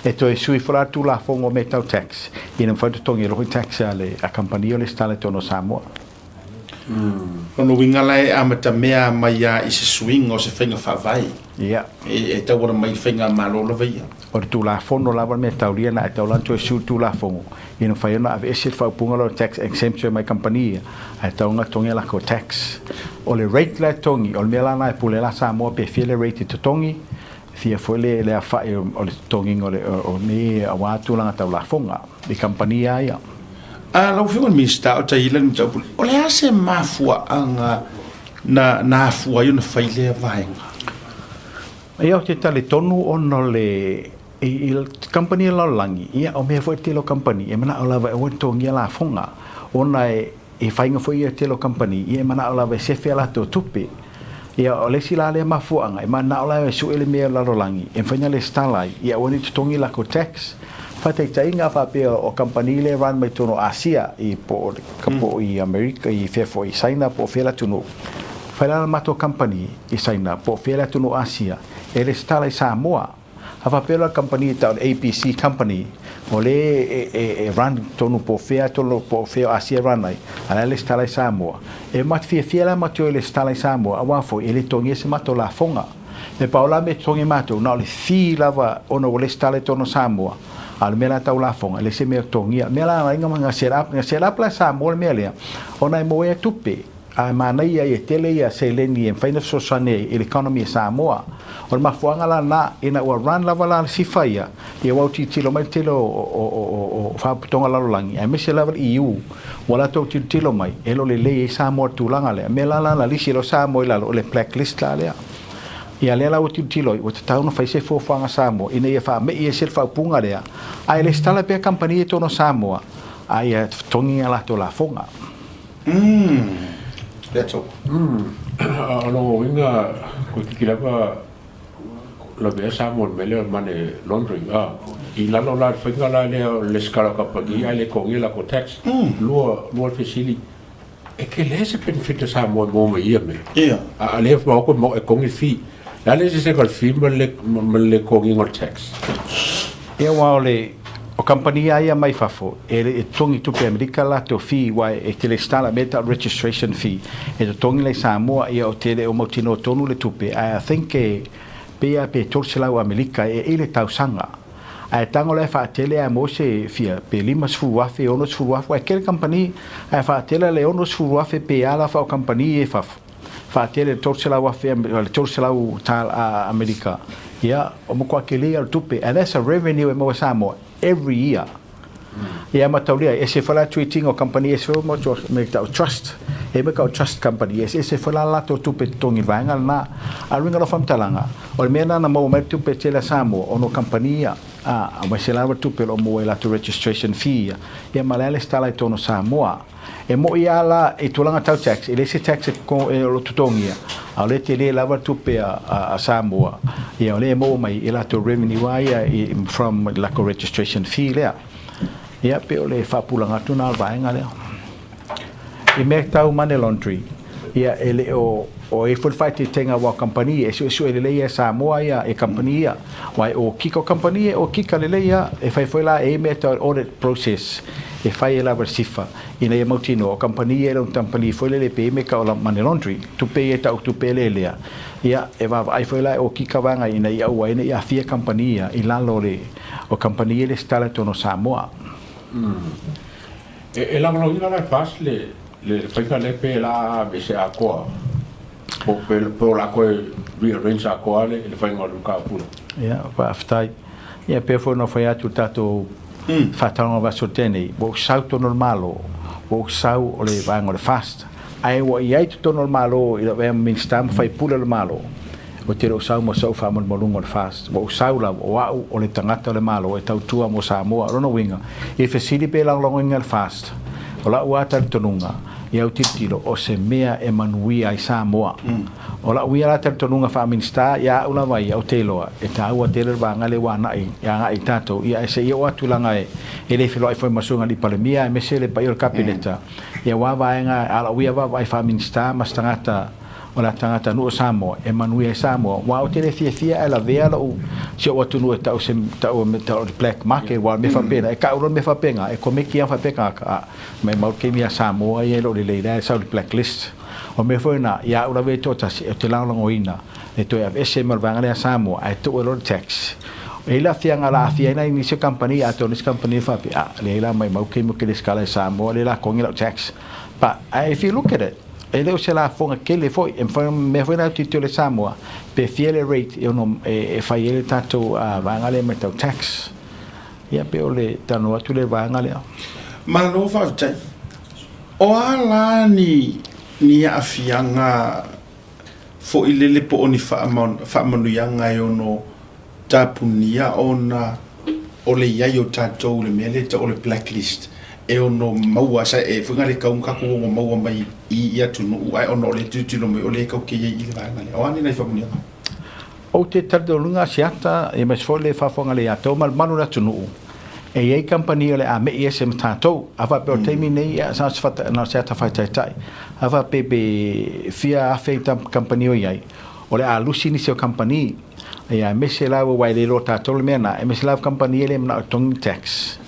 E toe sui foi la le Tulafono o mea tau tax, ina mafai ona totogi ai loa foi tax a le a kamupani o lesitala i totonu o Samoa. Lona uiga la e amatamea mai lava i se suiga o se faiga faavae e tauala mai i le faigamalo lava ia. O le Tulafono lava le mea taulia na e tau la ona toe sui le Tulafono ina mafai ona aveese le faaupuga lea o le tax exemption mai kamupani ia ae tatau ona totogi a latou tax. O le rate la e totogi, o le mea la lena e pule la Samoa pe fia le rate e totogi, fia foi le le aofai o le totogiga o le o mea ia aua tulaga tau lafoga i kamupani lava ia. A lau Afioga i le Minisita o Taila le mataupu lea, o le a se mafuaaga na na afua ai ona fai lea vaega? Ia ou te talitonu ona o le i i kamupani a le lalolagi, ia o mea foi le tele o kamupani e manao lava e aua ne totogia lafoga ona e I faiga foi ia tele o kamupani, ia e manao lava e sefe a latou tupe. Ia, o le isi la lea mafuaaga, e manao la e sue le mea o le lalolagi e mafai ona lesitala ai, ia aua ne i totogi lakou tax. Faataitaiga, a faapea o kamupani lea e run mai totonu o Asia, i po o po o i Amerika, i fea foi, i Saina po o fea le atunuu. Fai la le matou kamupani i Saina po o fea le atunuu o Asia e lesitala i Samoa. A faapea loa le kamupani e tau o le ABC Company, o lea e run tonu po o fea tonu po o fea o Asia e run ai, a o la e lesitala i Samoa. E matou fiafia la matou e lesitala i Samoa aua foi e le totogia se matou lafoga. E pau la mea e totogi e matou, na o le fee lava ona ua lesitala i totonu o Samoa, a o le mea la tau lafoga, e leai se mea o totogia. O le mea la na ala ai ona set up, na set up la e Samoa le mea lea, ona e maua ai tupe. Ae manaia ia tele ia seleni e mafai ona fesoasoani ai i le economy a Samoa. O le mafuaaga la lena, ina ua run lava la le SIFA ia, ia ua autilotilo mai le tele o faalapotopotoga lalolagi, aemaise lava le EU, ua latou tilotilo mai, e le o lelei ai Samoa i le tulaga lea. O le mea la na lisi loa Samoa i lalo, o le black list la lea. Ia lea la ua tilotilo ai, ua tatau ona fai se fuafuaga a Samoa ina ia faame'i ese le faaupuga lea, ae lesitala pea kamupani ia i totonu o Samoa, a ia totogi a latou lafoga. That's all. O lona uiga toeitiiti lava lavea Samoa i le mea lea o le money laundering a. I lalo la i le faiga la lea o le lesitala o kamupani ae le totogia latou tax. Lua lua le fesili, e tele se benefit a Samoa e maua mai ia mea? Ia. A lea e totogi le fee. O le a le eseesega o le fee ma le le totogiina o le tax? Ia aua o le o kamupani lava ia mai fafo e le i totogi tupe Amerika latou fee aua e te lesitala mea tau registration fee e totogi la i Samoa ia o te le o mautinoa tonu le tupe ae I think e pei lava pe 300 Amerika e i le tausaga ae tago la e faatele ae maua se fia pe 50,000 60,000 aua e tele kamupani ae faatele le 60,000 pe a la o kamupani ia i fafo faatele le 300,000 le 300 tala Amerika, ia, o matua tele ia o le tupe, and that's a revenue e maua e Samoa every year. Ia mataulia, e ese foi la treat ina o kamupani, ese foi mo mea e tau o trust, e mea e tau o trust company, e eseese foi la latou tupe totogi i le vaega lena. A o le uiga o lau faamatalaga, o le mea lena na maua mai le tupe tele a Samoa ona o kamupani ia, a, aemaise lava le tupe o lo o maua i latou registration fee ia, ia ma le a lesitala i totonu o Samoa. E moʻi lava la i tulaga tau tax, e leai se tax e o lo o totogia, a o lea e tele lava le tupe a Samoa, ia o lea e maua mai i latou revenue lava ia from le latou registration fee lea. Ia pei o le faapulaga atu lena o le vaega lea. I mea tau money laundry, ia e le o o i ai foi le faaeteetega aua o kamupani e suesue lelei e Samoa ia e kamupani ia. Aua e okika, o kamupani e okika lelei lava, e fai foi la e i ai mea tau audit process e fai ai lava le sifa ina ia mautinoa o kamupani ia e le o ni kamupani foi lele pe i ai mea tau o money laundry, tupe ia e tau tupe eleelea. Ia, e vaavaai foi la e okika vaega ina ia aua ai ne i aafia kamupani ia i lalo o le o kamupani ia e lesitala i totonu o Samoa. E lagolagoina la e FAST le faiga lea pe la aveese atoa po o le a toe rearrange atoa le faiga o le mataupu lea. Ia, faafetai. Ia, pei foi ona fai atu i le tatou faataloga vaiaso tea nei, ua ou sau totonu o le Malo, ua ou sau o le vaega o le FAST, ae ua i ai totonu o le Malo i lau avea ma Minisita ma faipule o le Malo, Ou te le o sau ma sou faamalumaluga o le FAST. Ua ou sau lava, o au o le tagata o le Malo e tautua mo Samoa. O lona uiga, i fesili pe lagolagoina le FAST, o la'u lava talitonuga, i au tilotilo, o se mea e manuia ai Samoa. O la'u ia la talitonuga faa-Minisita, ia a'u lava ia, ou te iloa, e taua tele le vaega lea ua agai, e agai i tatou, ia ae seia oo atu tulaga e le feloai foi ma Susuga i le Alii Palemia aemaise le paia o le Kapeneta, ia aua vaega, a o la'u ia vaavaai faa-Minisita ma se tagata. o le tagatanuu o Samoa e manuia ai Samoa, aua ou te le fiafia ae lavea lou si ou atunuu e tau se tau tau o le black market, aua o le mea faapena, e kau loa le mea faapena, e komeki lava faapea tagata, a, maimau le taimi ia Samoa ia e le o lelei la e sau i le black list. O le mea foi lena, ia au lava ia toatasi, ou te lagolagoina le toe aveese mai o le vaega lea a Samoa ae tuu ai loa le tax. E i ai le aafiaga o le a aafia ai nai nisi o kamupani, atonu isi kamupani e faapea, a, leai la maimau le taimi ou te lesitala i Samoa lea o le a togi lau tax. But if you look at it, e le o se lafoga tele foi, e mafai ona mea foi la tilotilo i Samoa, pe fia le rate e ono e fai ai le tatou vaega lea mai tau tax. Ia pe o le talanoa atu lea i le vaega lea. Malo faafetai. O a la ni ni aafiaga foi lele po o ni faamanuiaga e ono tapunia ona o le i ai o tatou i le mea lea e tau o le blacklist e ono maua sa e foi le kau tatou ono maua mai i atunuu ae ona o le tilotilo mai o lea tatou te i ai i le vaega lea. O a ni nai faamanuiaga? Ou te talitonuga Asiata, aemaise foi le faafofoga le ia tou ma le mamalu o le atunuu, e i ai kamupani o le a me'i ese ma tatou. A faapea o le taimi nei, ia, na o se fata, na o se ata faataitai. A faapea pe fia afe kamupani o i ai, o le a lusi nisi o kamupani, ia, aemaise lava aua e le iloa tatou le mea lena, aemaise lava kamupani e le manao e totogi ni tax.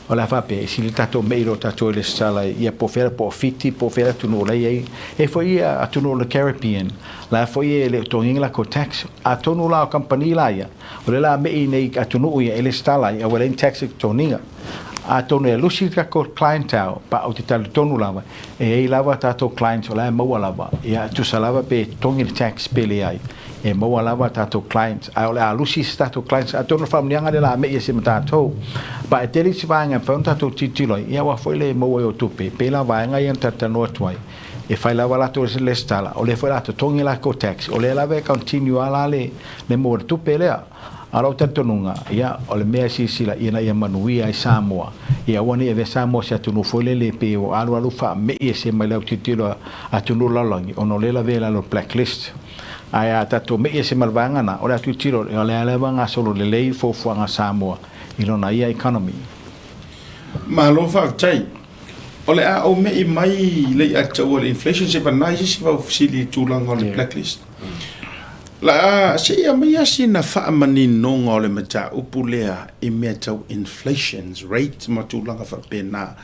O le a faapea, e sili tatou me'i loa tatou i le lesitala ia po o fea, po o Fiti, po o fea le atunuu o la e i ai. E i ai foi atunuu o le Caribbean, la foi e le o totogiina latou tax. Atonu la o kamupani la ia, o lea o le a me'i nei i atunuu ia e lesitala ai, a ua leai ni tax e totogiina. Atonu e lusi le tatou clientele, but ou te talitonu lava, e i ai lava tatou clients o la e maua lava, ia e tusa lava pe totogi le tax pe leai, e maua lava tatou clients, ae o le a lusi isi tatou clients, atonu o le faamanuiaga lea o le a me'i ese ma tatou. But e tele isi vaega e mafai ona tatou tilotilo ai, ia aua foi le maua ai o tupe, pei la vaega ia na talatalanoa atu ai, e fai lava latou lesitala, o lea foi o le a totogi latou tax, o lea lava e continue lava la le maua o le tupe lea. A o lou talitonuga, ia, o le mea e silasila ina ia manuia ai Samoa, ia aua ne i avea Samoa i se atunuu foi lele pei ua alualu faame'i ese mai le autilotilo a atunuu o le lalolagi ona o lea e lavea i lalo o le black list. Ae a tatou me'i ese ma le vaega lena, o le autilotilo, o lea lava e gasolo lelei fuafuaga a Samoa i lona ia economy. Malo faafetai. O le a ou me'i mai le ia te au o le inflation se vana i se isi vau fesili i tulaga o le blacklist. La a se i aumaia sina faamaninoga o le mataupu lea i mea tau inflations rate ma tulaga faapena,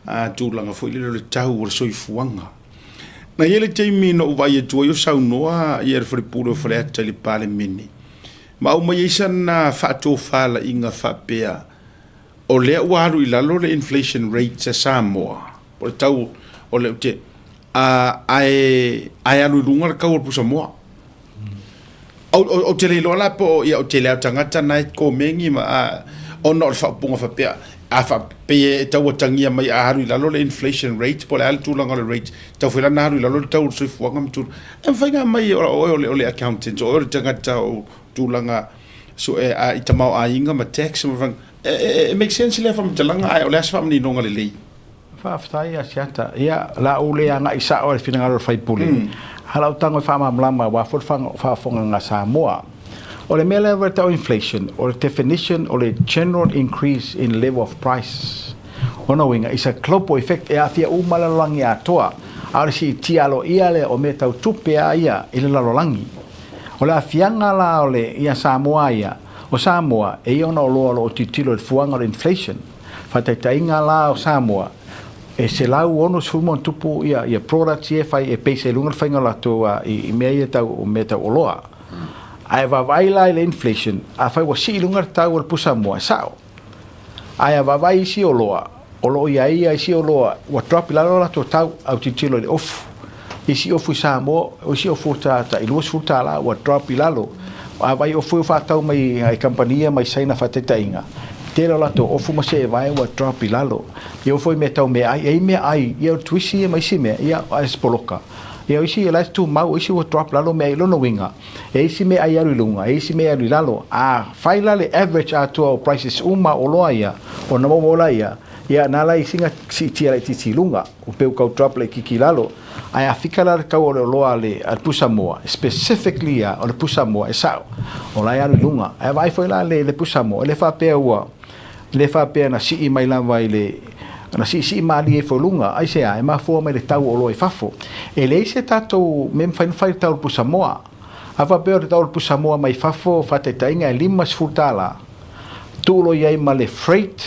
a tulaga foi lele o le tau o le soifuaga. Na i ai le taimi na ou vaai atu ai o saunoa ia le Falepule o Faleata i le Palemene, ma aumai ai sana faatofalaiga faapea, o lea ua alu i lalo le inflation rate a Samoa, po o le tau o le, A, ae, ae alu i luga le tau o le pusamoa. Ou, ou, ou te le iloa la po o, ia, o tele lava o tagata na e komeni ma, a, ona o le faaupuga faapea, a faapei e tau atagia mai a alu i lalo le inflation rate po o le a le tulaga o le rate, tau foi la na alu i lalo le tau o le soifuaga ma tulaga. E mafai ona aumai o oe o le, o le accountant, o oe o le tagata o tulaga sue, a, i tamaoaiga ma tax ma, e, e, e make sense lea faamatalaga ae o le a se faamaninoga lelei? Faafetai Asiata. Ia, o le a ou le agai sao i le finagalo o le sui usufono, a o lau tago e faamalamalama aua foi le faafofogaaga a Samoa. O le mea lea e tau o inflation, o le definition o le general increase in level of prices. O lona uiga, it's a global effect, e aafia uma le lalolagi atoa, a o le siitia aloaia lea o mea tau tupe a ia i le lalolagi. O le aafiaga la o le ia Samoa ia, o Samoa, e ia ona oloa o lo o tilotilo i le fuaga o le inflation. Faataitaiga la o Samoa, e 160 ma ona tupu ia, ia products ia e fai e base ai luga le faiga o latou i, i mea ia tau, mea tau oloa. Ae vaavaai la i le inflation, afai ua sii i luga le tau o le pusa moa, e sao. Ae a vaavaai isi oloa, o lo o i ai ia isi oloa ua drop i lalo latou tau, au tilotilo i le ofu. Isi ofu i Samoa, o isi ofu ta, tai $20 ua drop i lalo. A vaai ofu e faatau mai i kamupani ia mai Saina faataitaiga, tele o latou ofu ma seevae ua drop i lalo. Ia oo foi i mea tau meaai, e i ai meaai, ia o le tuisi ia ma isi mea, ia a se poloka. Ia o isi o la e tumau, o isi ua drop i lalo meaai. Lona uiga, e i isi meaai e alu i luga, e i isi mea e alu i lalo. A fai la le average atoa o prices uma o oloa ia, ona maua lea, ia na ala ai sina siitia laitiiti i luga. Ua pei ua tau drop laitiiti i lalo. Ae a fika la le tau o le oloa a le a le pusamoa, specifically a o le pusamoa e sao, o la e alu i luga. Ae vaai foi la le le pusamoa, e le faapea ua, le faapea na sii mai lava i le Na siisii malie ifo i luga, aisea? E mafua mai le tau o oloa i fafo. E leai se tatou mea e mafai ona fai i le tau o le pusamoa. A faapea o le tau o le pusamoa mai fafo, faataitaiga e 50 tala, tuu loa i ai ma le freight,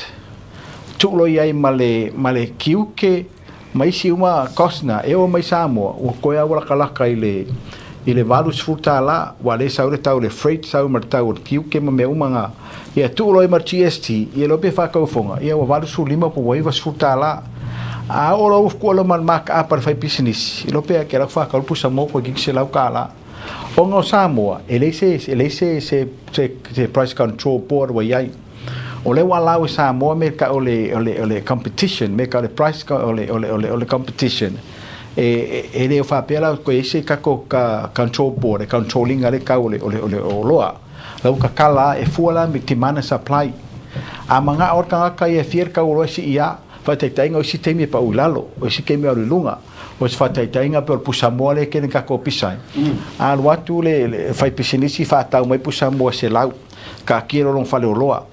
tuu loa i ai ma le, ma le tiute, ma isi uma cost na, e oo mai Samoa, ua toe lava ua latalata i le, i le 80 tala, aua o lea e sau le tau o le freight, sau ma le tau o le tiute ma mea uma na. Ia tuu loa i ma le GST, ia iloa pe faataufoga, ia ua 85 po ua 90 tala. A oo loa ua fukua loa ma le mark up a le faipisinisi, iloa pe ke lau faatau le pusa moa toeitiiti $100. Ona o Samoa, e leai se, e leai se, se, se, se price control board ua i ai. O lea ua allow e Samoa me ka o le, o le, o le competition, me ka o le price, o le, o le, o le, o le competition. E, e, e le o faapea la koe i se kako ka control board, e control ina le kau o le, o le, o le oloa. Lau kakala e fua la me demand and supply. A manao le tagata ia e fia le tau oloa e sii a, faataitaiga o isi taimi e pau i lalo, o isi taimi e alu i luga. O se faataitaiga pei o le pusamoa lea e kene tatou pisa ai. A alu atu le, le faipisinisi faatau mai pusamoa 100, taatia loa lona faleoloa.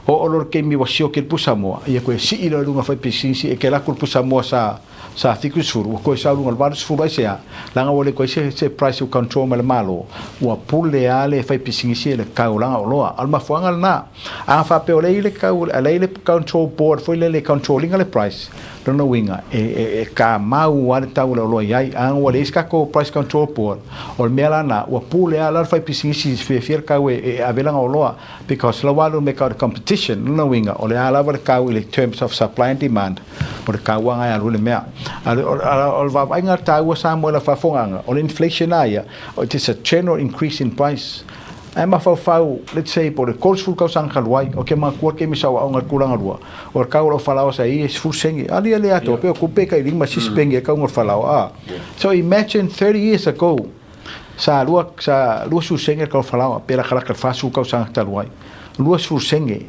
Oo loa le taimi ua sioki le pusamoa, ia toe sii loa i luga faipisinisi e kela atu le pusamoa sa sa 70, ua toe sau luga i le 80 aisea, leaga ua le toe se, se price ua control mai le Malo, ua pule lava le faipisinisi e le taulaga oloa. A o le mafuaaga lena, a faapea o lea i le tau, o lea i le control board foi lele e control ina le price, lona uiga, e, e, e kamau lava le tau o le oloa i ai. A ua leai se tatou price control board, o le mea la lena, ua pule lava la le faipisinisi fiafia le tau e, e ave lana oloa. Because la ua alu me ka competition, lona uiga, o le a lava le kau i le terms of supply and demand, o le kauaga e alu i le mea. A o le vaavaaiga taua Samoa i lau faafofogaaga, o le inflation lava ia, it is a general increase in price. Ae mafaufau, let's say po o le 30 tausaga talu ai, ou te manatua le taimi sa ou aoga i le tulaga lua, o le kau o lau falaoa sa i ai e 10 sene. A lia le atoa, pei o tupe e tai lima sisi peni e kauga o le falaoa, a. So imagine 30 years ago, Sa lua, sa 20 sene le taufalaoa, pe lakalaka le 40 tausaga talu ai. 20 sene.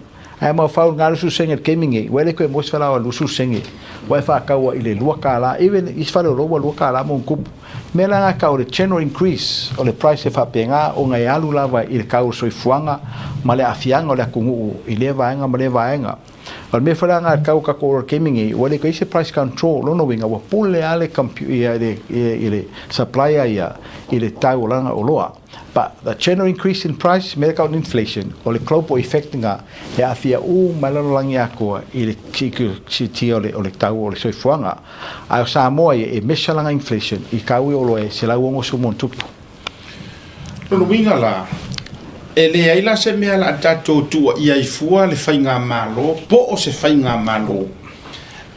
Ae maufau le 20 sene le taimi nei, ua le toe maua se falaoa 20 sene. Ua e faataua i le $2, even isi faleoloa ua $2 ma ona tupu. Mea la na tau o le general increase o le price e faapena ona e alu lava i le tau o le soifuaga ma le aafiaga o le atunuu i lea vaega ma lea vaega. O le mea foi la lena e tau o tatou oloa i le taimi nei, ua le toe i ai se price control, o lona uiga ua pule lava le ia le ia le supplier ia i le tau o lana oloa. But the general increase in price, mea tau inflation, o le global effect lena e aafia uma ai le lalolagi atoa i le siitia o le o le tau o le soifuaga. Ae o Samoa ia e measure lana inflation i tau i oloa e 160+. Lona uiga la, e leai la se mea la a tatou tuuaia ai fua le faigamalo po o se faigamalo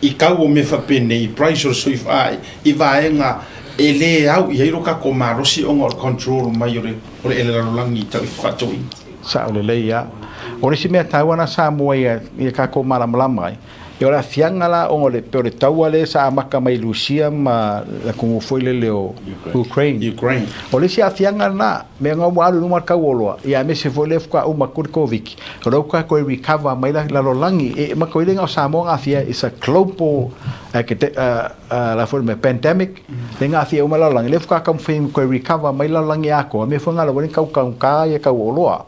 i kau o mea faapenei, price o le soifua, i vaega e le au i ai lo tatou malosi ona o le control mai o le o le ele lalolagi i tau i fefaatauaiga. Sao lelei lava. O le isi mea taua na Samoa ia ia tatou malamalama ai, Ia o le aafiaga la ona o le pei o le taua lea sa amata mai i Lusia ma le atunuu foi lele o Ukraine. Ukraine. O le isi aafiaga lena, mea na ua alu i luma le tau oloa, ia aemaise foi lea faatoa uma atu le Koviti, o lea ua tatou recover mai la lalolagi, e matou le na o Samoa na aafia ai, it's a global la foi le mea pandemic, lea na aafia uma le lalolagi, lea faatoa taumafai e toe recover mai le lalolagi atoa, mea foi na ala ua tau taugata ia tau oloa.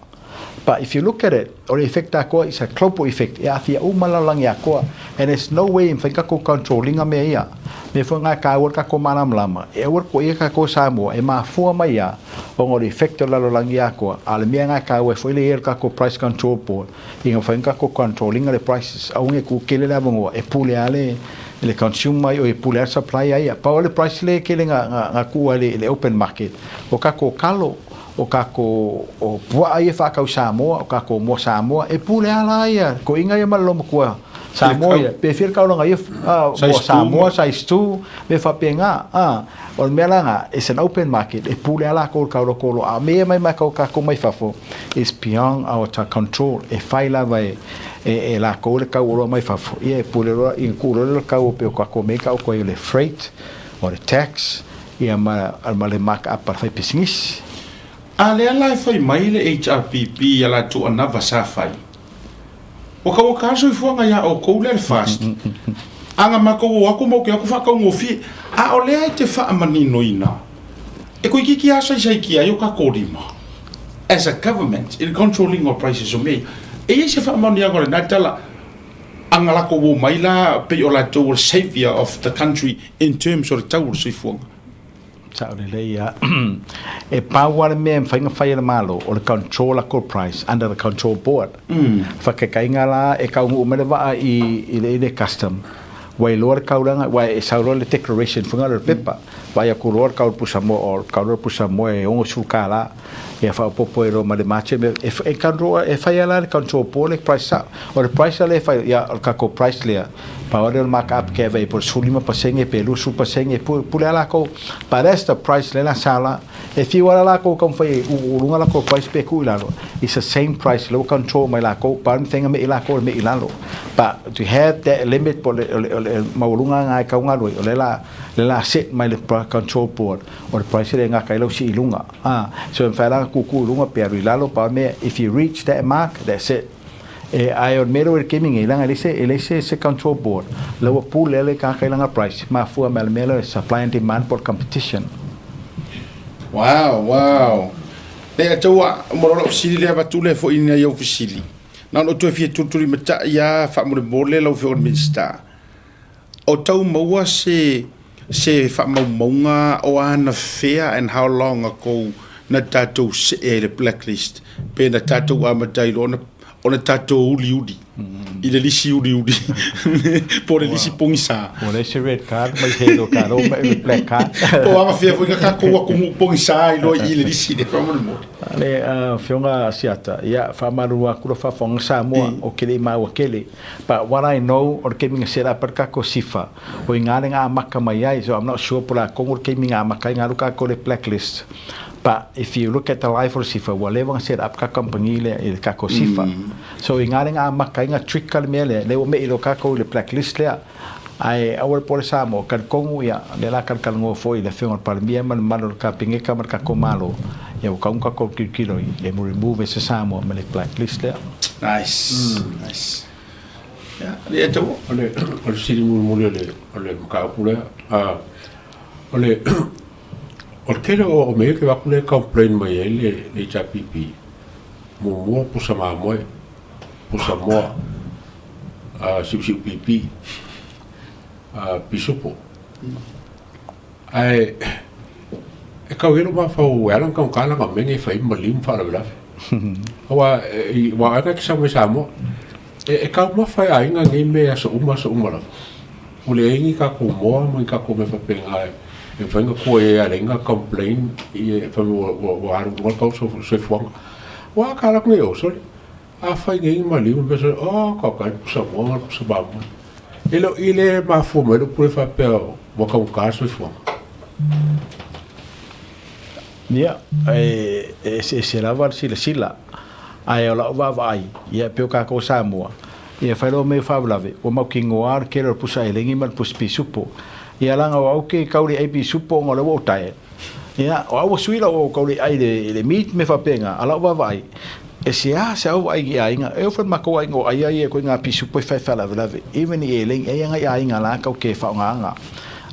But if you look at it, o le effect atoa is a global effect, e aafia uma le lalolagi atoa and there's no way e mafai ona tatou control ina mea ia. Mea foi na e taua le tatou malamalama, e aua le tuuaia tatou Samoa e mafua mai lava ona o le effect o le lalolagi atoa, a o le mea na e taua ai foi le i ai o le tatou Price Control Board ina mafai ona tatou control ina le prices, aua ne i tuu tele le avanoa e pule lava le le consumer e pule lava le supplier ia. Pau lava le price lea e tele na tuu ai i le open market, o tatou talo, O kako o puaa ia whaakau Samoa, o kako moa Samoa, e pule ala ia, ko inga ia ma le lomatua Samoa ia, pe fia le kaulanga ia, moa Samoa, size 2, me whapenga, o le mea la nga, it's an open market, e pule ala ko le kaula kolo, a me mai mai kau kako mai fafo, it's beyond our control, e whai lava e, e, e la kou le kau oloa mai fafo, ia e pule loa, i ku loa le kau o pe o kako me kau koe o le freight, o le tax, Ia ma, ma le makaʻapa le faipisinisi. A lea la e fai mai le HRPP i a latou anava sa fai. Ua kauaka le soifuaga iā oukou lea le FAST. A na matou o atu ma ou te o atu faataugofie. A o lea e te faamaninoina, e toeitiiti lava saisaitia ai o tatou lima as a government i le control ina o prices o mea ia. E i ai se faamaoniaga o lena tala? A na lakou omai la pei o latou o le saviour of the country in terms o le tau o le soifuaga. Sao lelei a. E pau lava le mea e mafai ona fai e le Malo, o le control lakou price under the control board. Faataitaiga la, e taunuu mai le vaa i le custom, ua iloa le taulaga, aua e sau loa le declaration foi lea o le pepa, vaai atu loa le tau o le pusa moa, o le tau o le pusa moa e $60, ia faaopoopo ai loa ma le margin, e control, e fai lava la le control board le price sao. O le price lea e fai, ia o le tatou price lea, pau lava lea o le mark up ke ave po o le 15% pe 20% pule lava latou, but that's the price lea la sa la, e fiu lava latou e taumafai e uu i luga latou price pe tuu i lalo, it's the same price lea ua control mai latou, pau le mea e mei latou o le mei i lalo. But to have that limit po o le maualuga lena e tau galue, o lea la lea la set mai le control board o le price lea e gata ai lau sii i luga. So e mafai la ona tuutuu i luga pe alu i lalo, pau le mea if you reach that mark, that's it. E, ae o le mea lea ua i le taimi nei, leaga e leai se, e leai se, se control board, la ua pule le tagata i lana price, mafua mai le mea lea o le supply and demand po o le competition. Wow, wow. Lea atau a, mo lau fesili lea avatu lea foi i nai au fesili. Na ona ou toe fia tulitulimatai lava faamolemole lau Afioga i le Minisita, o tau maua se se faamaumauga o anafea and how long ago na tatou see ai i le blacklist pe na tatou amata ai loa ona tatou uliuli i le lisi uliuli po o le lisi pogisa. Ua leai se red card mai se yellow card, ua mai le black card. Po o agafea foi na tatou atunuu pogisa ai loa i le lisi lea faamolemole. Le Afioga Asiata, ia faamalulu atu lau faafofoga Samoa, ou te le i maua tele. But what I know, o le taimi na set up ai le tatou SIFA, o i ina le na amata mai ai, so I'm not sure po o le a tonu le taimi na amata ai na alu tatou i le blacklist. But if you look at the life o le SIFA, ua leva ona set up ka company lea i le tatou SIFA. So i ina le na amata ai na trigger le mea lea, lea ua mei loa tatou i le blacklist lea. Ae aua le pole Samoa, talitonu ia, lea la talatalanoa foi i le Afioga i le Palemia ma le mamalu o le Kapeneta ma le tatou Malo, ia ua tatau ona tatou tilotilo i le remove e se Samoa ma le blacklist lea. Nice, nice. Ia, alii e tau. O le o le fesili mulimuli o le o le mataupu lea, a o le o le tele o mea ia ke vaai atu lea e complain mai ai le HRPP, muamua pusa mamoe, pusa moa, siusiu pipi, pisupo. Ae e kau i ai lou mafaufau e ala ona taugata lana mea nei e fai ai maliu ma faalavelave. Aua aua o aiga e te sau mai Samoa, e taumafa e aiga nei mea i aso uma aso uma lava. Ua leai ni tatou moa ma ni tatou mea faapena e mafai ona tua i ai a leai na complain fai mai ua alu i luga le tau o le soifuaga. Ua a tala atu nei o, sole, Afai nei maliu ma mea oh ka kai pusa moa ma pusa mamoe. E le o i le mafua mai le upu lea faapea ua taugata le soifuaga. Ia, e eseese lava le silasila, ae o lau vaavaai, ia e pei o tatou Samoa, ia fai loa mea faalavelave, ua mautinoa lava le tele o le pusa elegi ma le pusa pisupo. Ia leaga o au ke tau le ai pisupo ona o lea ua ou diet. Ia, o au ua sui lau tau le ai i le meat ma mea faapena, a o lau vaavaai, e seā se au vaai i aiga, e oo foi i le matou aiga o ai ai e koe ngā pisupo e whai whalavelave, even i eleng, e ia ngai aiga la kau ke whaongaanga.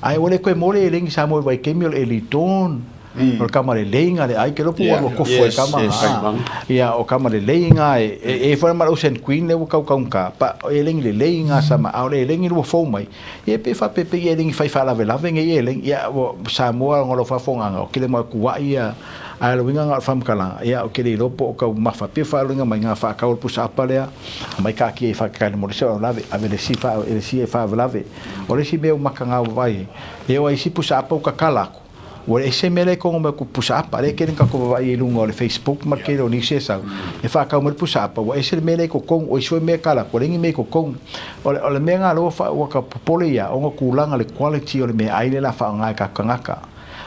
Ae ua le koe mole eleng i Samoa i Waikemi o le early dawn, o le kama le leinga le ai ke lopu ua lua kofu e kama, ia o kama le leinga e, e, e foi ma le Ocean Queen le ua kau kaunga, pa eleng le leinga sama, a o le eleng i lua fou mai, ia pe whapepe i eleng i whai whalavelave ngai eleng, ia Samoa ngolo whafonganga, o kele mau kuai ia, Ae o le uiga na o le faamatalaga, ia, ou te le iloa po o taumafa pea faaloiga mai ngā whaakau o le pusa apa lea, mai kaakia i whakakaina mo le isi faalavelave, ave le isi wha, le isi e faalavelave. O le isi mea ua maka ngā wawai ai, e o ai isi pusa apa ua kakala aku. Ua ese mea lea e kongo mai ku pusa apa, lea e kele nga tatou vavaai i luga o le Facebook ma le kele o nisi e sau, e whaakau mai le pusa apa, ua ese le mea lea i kokong, o isi foi mea e kala aku, ua leai ni mea i kokong. O le, o le mea ngā lea ua wha, ua ka popole ia, ona kulaga le quality o le meaai lea la whaonga e ka kangaka.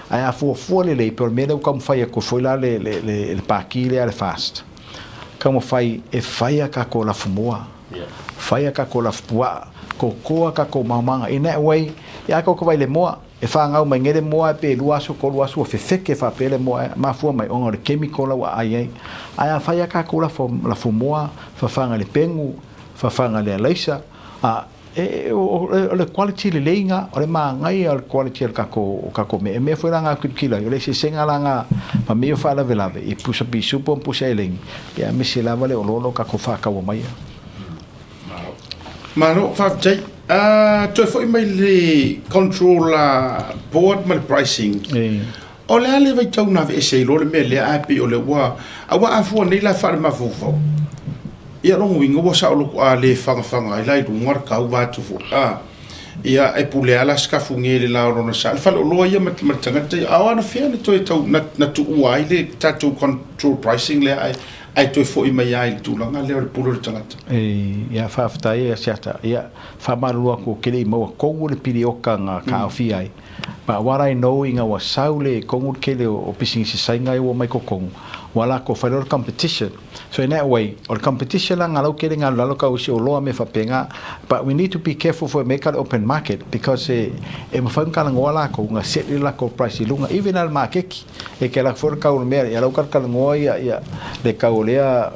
Ae a fuafua lelei, pei o le mea lea ua taumafai atu ai foi la le, le, le, le pākī lea a le FAST, taumafai e fai a tatou lafumoa, fai a tatou lafupuaa, kokoa tatou maomaga. In that way, ia a tatou vaai i le moa, e fanau mai nei le moa pe lua aso, tolu aso ua fefeke faapea le moa, e mafua mai ona o le chemical la ua aai ai. Ae a fai a tatou lafumoa, fafaga i le pegu, fafaga i le alaisa, a E, o, o le quality lelei nga, o le manaia o le quality o le tatou, o tatou mea. E mea foi la nga kilokilo ai, o le eseesega la nga ma mea ia o faalavelave, i pusa pisupo ma pusa elegi, ia aemaise lava le oloolo o tatou faataua maia. Malo, faafetai. Toe foi mai le control board ma le pricing. O le a le vaitau na aveese ai loa le mea lea ae pei o lea ua aua a fua nei la faalemafaufau ia lona uiga ua saoloto a le fagafaga ai la i luga le tau vaeatu foi a ia e pule lava la Sikafuge i le la o lona sa le faleoloa ia ma le tagata ia a o anafea na toe tau na tuua ai le tatou control pricing lea ae ae toe foi mai lava i le tulaga lea o le pule o le tagata. Ia faafetai e Asiata. Ia faamalulu atu ou te le i maua tonu le pilioka na taofia ai. But what I know ina ua sau le tonu le tele o pisinisi Saina e ua mai totonu, ua latou fai loa le competition. So in that way, o le competition la na lau tele na alu lalo tau isi oloa mea faapena. But we need to be careful foi me ka le open market because e mafai ona talanoa latou na set le latou price i luga even a le maketi. E ke ala foi le kau o le mea, ia lau kalakalanoa ia, ia le kau o lea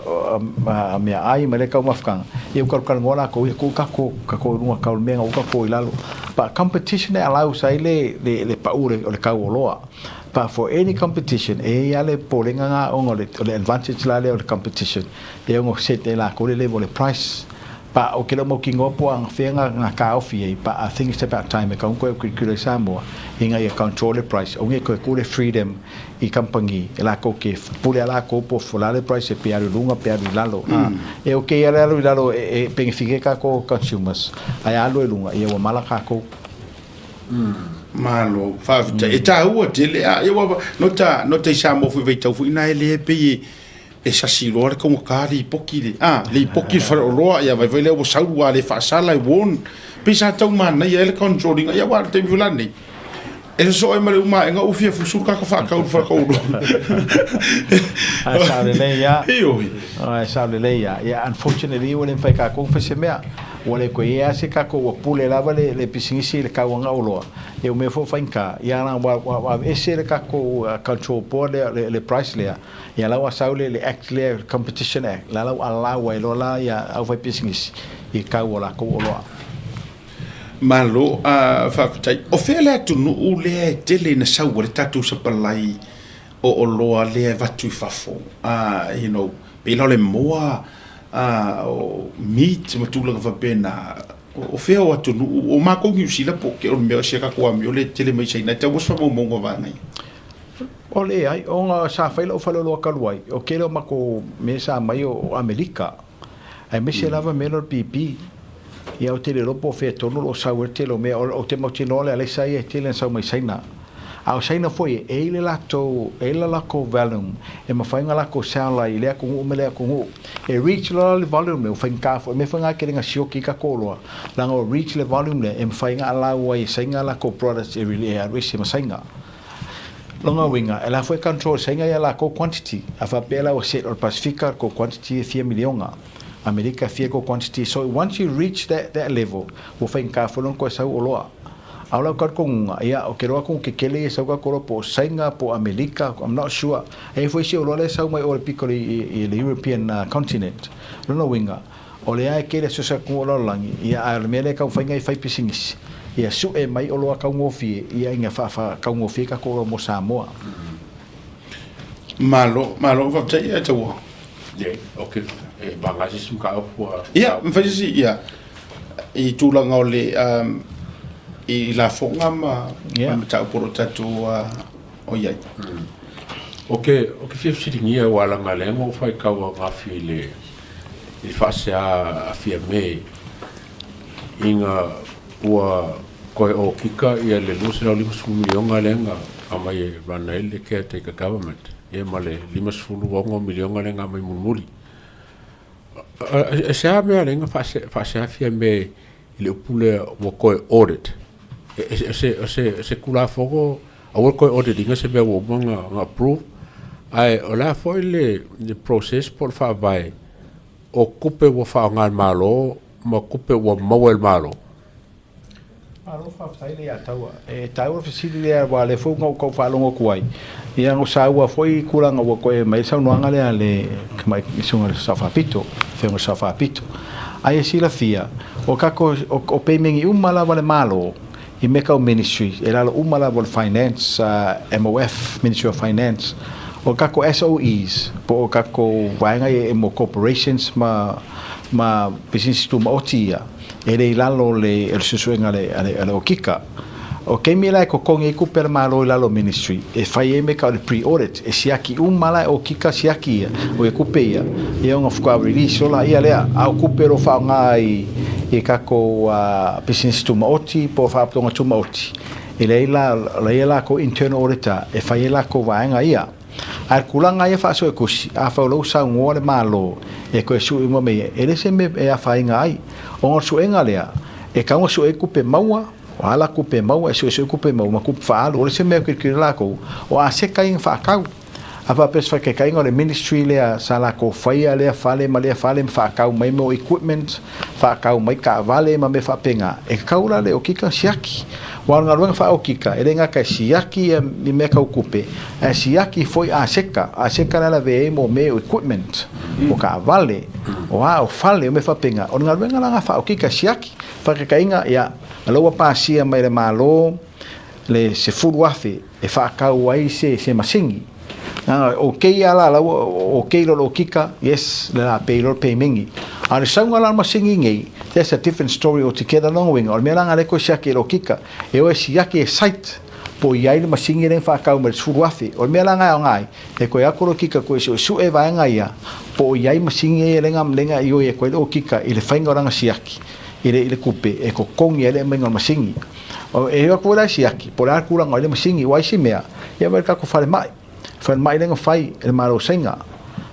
meaai ma lea kau mafutaga, ia ua kalakalanoa lakou, ia tuu kako, kako i luga kau o le mea na ua kako i lalo. But competition e allows ai le, le, le pau o le, o le kau oloa. But for any competition, e i ai le popolega na ona o le, o le advantage la lea o le competition, e ono set e lakou le level o le price. But ou te le o mautinoa po o anafea na, na taofi ai, but I think it's about time e kau koe kulikuli ai Samoa ina ia control le price, aua ne i toe tuu le freedom i company e lakou ke pule a lakou po o le a le price pe alu i luga pe alu i lalo. A, e okay a le alu i lalo e, e benefit ai kakou consumers, ae a alu i luga, ia ua mala kakou. Malo, faafetai. E taua tele, a, ia ua, no ta, no ta i Samoa foi vaitau foi na e le pei e, e sasi loa le taugata lipoti le a lipoti le faleoloa ia vaivai lea ua sau ua le faasala e warn pei sa tau manaia ai le control ina ia aua o le taimi foi la lenei e sosoo ai ma le uma aega ua fia fusu le tagata faatau i le faletaulu. Ae sao lelei lava. Ioe. Ae sao lelei lava. Ia unfortunately ua le mafai e tatou ona fai se mea. Ua le toe i ai lava se tatou ua pule lava le pisinisi i le tau ana oloa. Ia o mea foi faigata, ia ua ua aveese le tatou control board lea le price lea. Ia la ua sau le act lea, le Competition Act, la la ua allow ai loa la ia aufaipisinisi i kau o lakou oloa. Malo a faafetai. O fea le atunuu lea e tele ina sau ai le tatou sapalai o oloa lea e avatu i fafo? You know, pei la o le moa, o meat ma tulaga faapena. O fea o atunuu? O makou Niu Sila po o le mea o si a tatou amio lea e tele mai Saina, e tatau se faamaumauga o vaega ia. O leai, ona sa fai lau faleoloa talu ai, o tele o matou mea sa aumai o Amerika, aemaise lava mea la o le pipi. Ia ou te le iloa po o fea tonu o lo o sau ai le tele o mea, ou te mautinoa o le alaisa ia e tele ina sau mai Saina. A o Saina foi, e i ai le latou, e i ai le lakou volume e mafai ona lakou sell ai i lea atunuu ma lea atunuu. E reach loa le volume lea, ua faigata foi, o le mea foi lena e tele ina sioki ai tatou oloa, leaga ua reach le volume lea e mafai ona allow ai e Saina a latou products e alu ese ma Saina. Lona uiga, e la foi e control e Saina ia lakou quantity. A faapea la ua set o le Pasifika kou quantity e fia miliona, Amerika e fia kou quantity. So once you reach that that level, ua faigata foi lona toe sau oloa. A o lau talitonuga, ia, ou te iloa atu kekele ia sau tatou oloa po o Saina po o Amerika, I'm not sure. E i ai foi isi oloa lea e sau mai o le pito i le European continent. Lona uiga, O lea e tele so se atunuu o lalolagi, ia ae o le mea lea e taumafai e fai pisinisi, ia sue mai oloa taugofie, ia ina faataugofie tatou oloa mo Samoa. Malo, malo, faafetai ia taua. Ia, ok, e vaga se isi mataupu ua. Ia, mafai se isi, ia, i tulaga o le, um, i lafoga ma, yeah, ma mataupu o lo o tatou uh, o i ai. Ok, o ke fia fesiligia ua laga lea na ou faitau angafi i le i le faasea a Fiame ina ua toe okika ia le $250 miliona lea na aumai e run ai le caretaker government ia ma le $56 miliona lea na aumai mulimuli. E se a mea lea na faasea Fiame i le upu lea ua toe audit? E se Tulafono aua le toe audit ina se mea ua uma ona approve, ae o le a foi le process po o le faavae o tupe ua faaaoga e le Malo ma tupe ua maua e le Malo? Malo faafetai le Ataua. E taua le fesili lea aua o lea foi na ou tau faalogo atu ai, ia na saua foi tulaga ua toe aumai ai le saunoaga lea a le tamaitai susuga i le Sao Faapito, Afioga i le Sao Faapito. Ae silafia, o tatou, o pemeni uma lava a le Malo, i mea tau ministry, e lalo uma lava o le Finance, MOF, Ministry of Finance. O tatou SOEs, po o tatou vaega ia mo corporations ma, ma pisinisi tumaoti ia, E le i lalo o le suesuega a le Okika. O taimi la e totogi ai tupe a le Malo i lalo o Ministry, e fai ai mea tau o le pre-audit, e siaki uma la e Okika siaki ia, o ia tupe ia, ia ona faatoa release loa laia lea. A o tupe o lo o faaaoga i i tatou pisinisi tumaoti po o faalapotopotoga tumaoti, e leai la, o ia latou internal auditor e fai ai latou vaega ia. A o le tulaga ia faa-suetusi, afai o la ua saunoa le Malo e toe sue uma mea ia, e le se mea e afaina ai, ona o le suega lea, e tatau ona sue ai tupe maua, o a la tupe maua, e suesue tupe maua ma tupe faaalu. O le isi mea e tilotilo latou, o aseta ia na faatau. A faapea o se faataitaiga o le ministry lea sa latou faia lea fale ma lea fale ma faatau mai mea o equipment, faatau mai taavale ma mea faapena, e tatau la le okika ona siaki. Aua o le galuega faa-okika, e le gata e siaki ia mea tau tupe, ae siaki foi aseta, aseta la e lavea ai mo mea o equipment, o taavale, o a, o fale, o mea faapena. O le galuega la lena faa-okika, e siaki. Faataitaiga, ia, o la ua pasia mai e le Malo le 10,000 e faatau ai se se masini. Na okay lava la, la ua okay loa le okika, yes, le la pay loa le pemegi. A o le sauga la o le masini nei, that's a different story altogether. Lona uiga, o le mea la lena lea e toe siaki e le okika, e o e siaki e site po o i ai le masini lea na faatau mai le 10,000. O le mea la lena e aoga ai, e toe ako le okika toe suesue vaega ia, po o i ai masini ia lea na ioe atu ai le okika i le faiga o lana siaki i le tupe e totogi ai le aumaiga o le masini. E o atu foi la e siaki, po o le a le tulaga o i ai le masini, aua isi mea, ia vaai i le tatou falemai, falemai lea na fai e le Malo o Saina.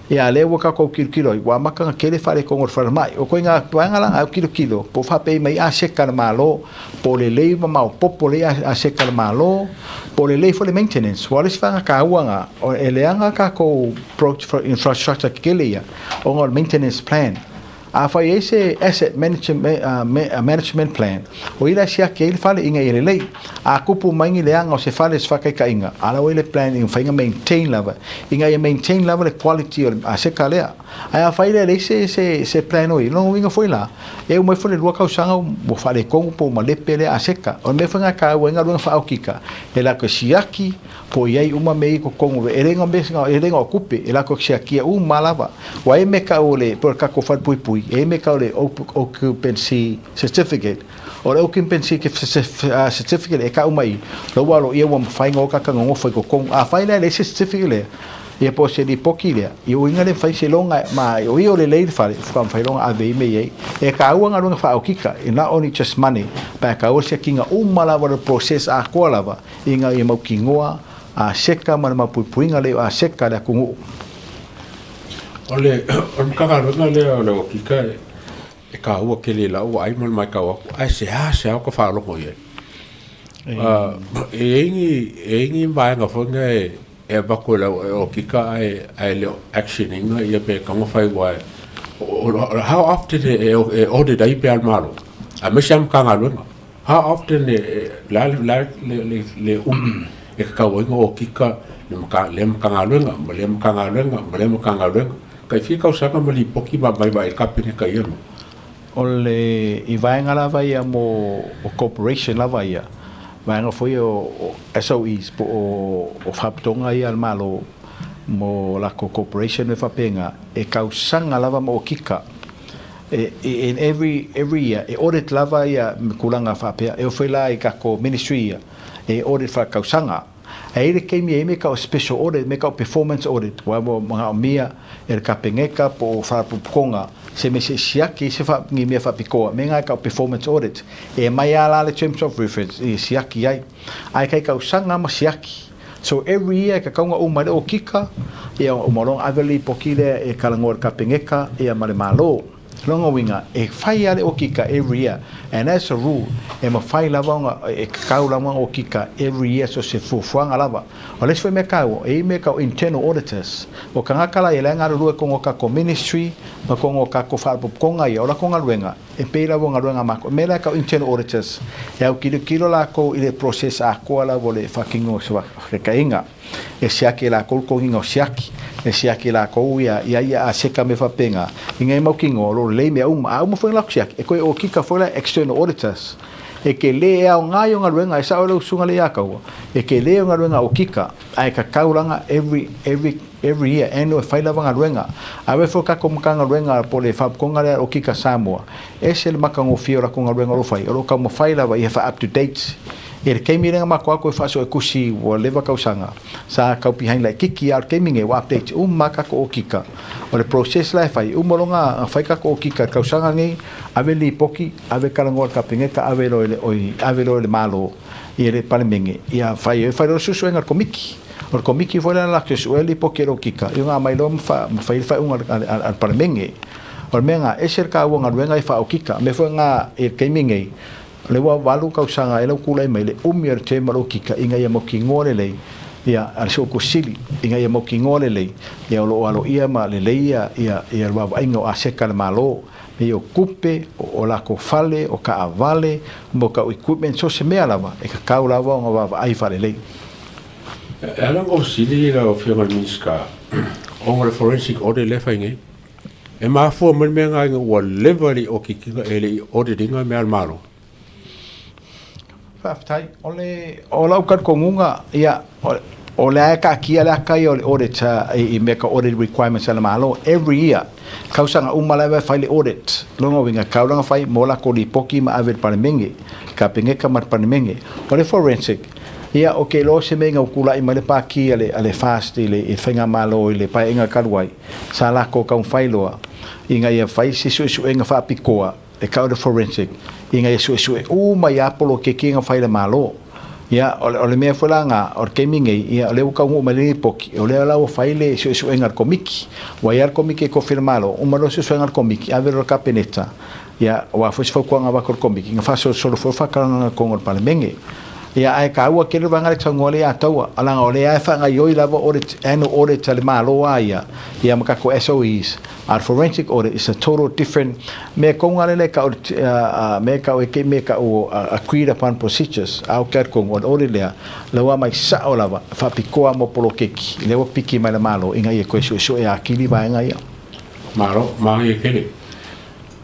Ia a lea ua tatou tilotilo ai, ua amata ona tele faaletonu o le falemai. O ituaiga vaega la na e tilotilo, po o faapei mai aseta a le Malo, po o lelei ma maopoopo lelei aseta a le Malo, po o lelei foi le maintenance. Aua o le isi vaega taua lena, e leaga tatou infrastructure tetele ia, ona o le maintenance plan. Afai e i ai se asset management plan, o i la e siaki ai le fale ina ia lelei. A tupu mai ni leaga o se fale i se faataitaiga, a la ua i ai le plan ina mafai ona maintain lava, ina ia maintain lava le quality o le aseta lea. Ae afai la e leai se se plan o i ai, lona uiga foi la, e uma ifo le lua tausaga ua faaletonu po ua malepe lea aseta. O le mea foi lena e taua ai galuega faaokika, e latou te siaki, Po o i ai uma mea ia i totonu e le na o tupe, e latou te siakia uma lava. Ua i ai mea tau o le, po o le tatou falepuipui, e i ai mea tau o le occupancy certificate. O le occupancy certificate e tau mai i, lou aloaia ua mafai ona o tagata nonofo i totonu. Afai la e leai se certificate lea, ia po o se lipoti lea, ia uiga lea mafai seiloga ma o ia o lelei le fale, faatoa mafai loa ona ave ai mea i ai. E taua galuega faaokika, not only just money, but e taua le siakiga uma lava o le process atoa lava Ina ia mautinoa a seka ma le maupuipuiga leo a seka le atunuu. O le Matagaluega lea o le Okika e taua tele i lau vaai ma le matau atu, ae seasea ota faalogo i ai. E i ai ni vaega foi lea e avatu e le Okika ae le o action ina ia mea e tatau ona fai aua how often e audit ai pea le Malo aemaise lava Matagaluega. How often e, le a le umi e tatau ai ona okika lea Matagaluega ma lea Matagaluega ma lea Matagaluega. Tai fia tausaga ma lipoti ma aumai mai i le Kapeneta i ia mea? O le, i vaega lava ia mo o corporation lava ia, vaega foi ia o SOEs po o faalapotopotoga ia a le Malo mo latou corporation mea faapena, e tausaga lava ma okika. In every every year e audit lava ia tulaga faapea e oo foi la i tatou ministry ia e audit faatausaga ae i ai le taimi e i ai mea tau o special audit mea tau o performance audit ua manaomia e le kapeneta po o faalapotopotoga se mea se i siaki ai se ni mea faapitoa mea na e tau o performance audit e aumai lava la le terms of reference e siaki ai ae tai tausaga ma siaki. So every year e kakau ona uma ai le okika, ia uma loa ona ave le lipoti lea e talanoa i le Kapeneta ia ma le Malo. Lona uiga, e fai lava le okika every year and as a rule e mafai lava ona, e kakau lava ona okika every year so se fuafuaga lava. O le isi foi mea taua, e i ai mea tau internal auditors. O tagata la ia la e galulue i totonu o tatou ministry ma totonu o tatou faalapotopotoga ia, o latou galuega, E pei lava o galuega a matou. O le mea lea tau internal auditors, e autilotilo latou i le process atoa lava o le faatinoga o se faataitaiga. E siaki e latou le toniga o siaki, e siaki e latou ia ia ia aseta mea faapena, ina ia mautinoa o lo o lelei mea uma. A uma foi ona latou siaki, e toe okika foi la external auditors. E telē e aoga ia o galuega, e sao lau susuga lea ia Kaua, e telē o galuega a okika, ae tatau laga every, every, every year, annual e fai lava galuega. Ae foi tatou Matagaluega po o le Faalapotopotoga lea a le Okika Samoa, ese le matagofie o latou galuega o lo o fai, o lo o taumafai lava ia faa up to date. I le taimi lea na matou o atu e faasoetusi ua leva tausaga, sa tau behind laititi a o le taimi nei ua update uma lava tatou okika. O le process la e fai, uma loa ona fai tatou okika i le tausaga lenei, ave le lipoti, ave talanoa i le Kapeneta, ave loa i le, oi, ave loa i le Malo, i le Palemene, ia fai ai, fai loa le suesuega a le Komiti. O le Komiti foi lea na latou suea le lipoti a le okika, ia ona aumai loa ma, ma fai ai le faaiuga a le, a le Palemene. O le mea lena, e ese le taua o galuega ia faa-okika. O le mea foi lena i le taimi nei, O lea ua valu tausaga ai lau tulai mai le umi o le term a lou kika ina ia mautinoa lelei ia a le Sooupu Sili ina ia mautinoa lelei ia o lo o aloaia ma lelei ia ia ia le vaavaaiga o aseta a le Malo me ia o tupe o o latou fale o taavale mo tau equipment so o se mea lava e tatau lava ona vaavaai faalelei. E ala ona ou fesili i lau Afioga i le Minisita ona o le forensic audit lea e fai nei. E mafua mai le mea lena ina ua leva le audit ina e le i audit ina mea a le Malo. Faafetai. O le, o lau talitonuga, ia, o lea e taatia le ata ia o le audit i mea tau audit requirements a le Malo every year. Tausaga uma lava e fai le audit. Lona uiga, e tatau la ona fai mo latou lipoti ma ave i le Palemene, Kapeneta ma le Palemene. O le forensic, Ia, ou te iloa o se mea ina ua tulai mai le pāti a le, a le FAST i le, i le Faigamalo i le Paeaiga talu ai, sa latou taumafai loa ina ia fai se suesuega faapitoa e tau o le forensic ina ia suesue uma ai lava poloketi na fai e le Malo. Ia, o le, o le mea foi la lena, o le taimi nei, ia, o lea ua taunuu mai le lipoti, o lea la ua fai le suesuega a le Komiti. Ua i ai lava le Komiti e tofi e le Malo, uma loa le suesuega a le Komiti, ave loa i le Kapeneta, Ia, aua foi se fautuaga avatu e le Komiti, na faasolosolo foi le faatalanoaga i totonu o le Palemene. Ia, ae taua tele le vaega lea e saunoa lea ia Taua, leaga o lea e faagaioi lava audit, annual audit a le Malo lava ia, ia ma tatou SOEs, a o le forensic audit is a total different mea tonu lava lea e tau o le mea e tau e te mea e tau o agreed upon procedures, a o ke tonu o le audit lea, lea ua aumai sao lava, faapitoa mo poloketi, lea ua piki mai le Malo ina ia toe suesue atili vaega ia. Malo, manaia tele.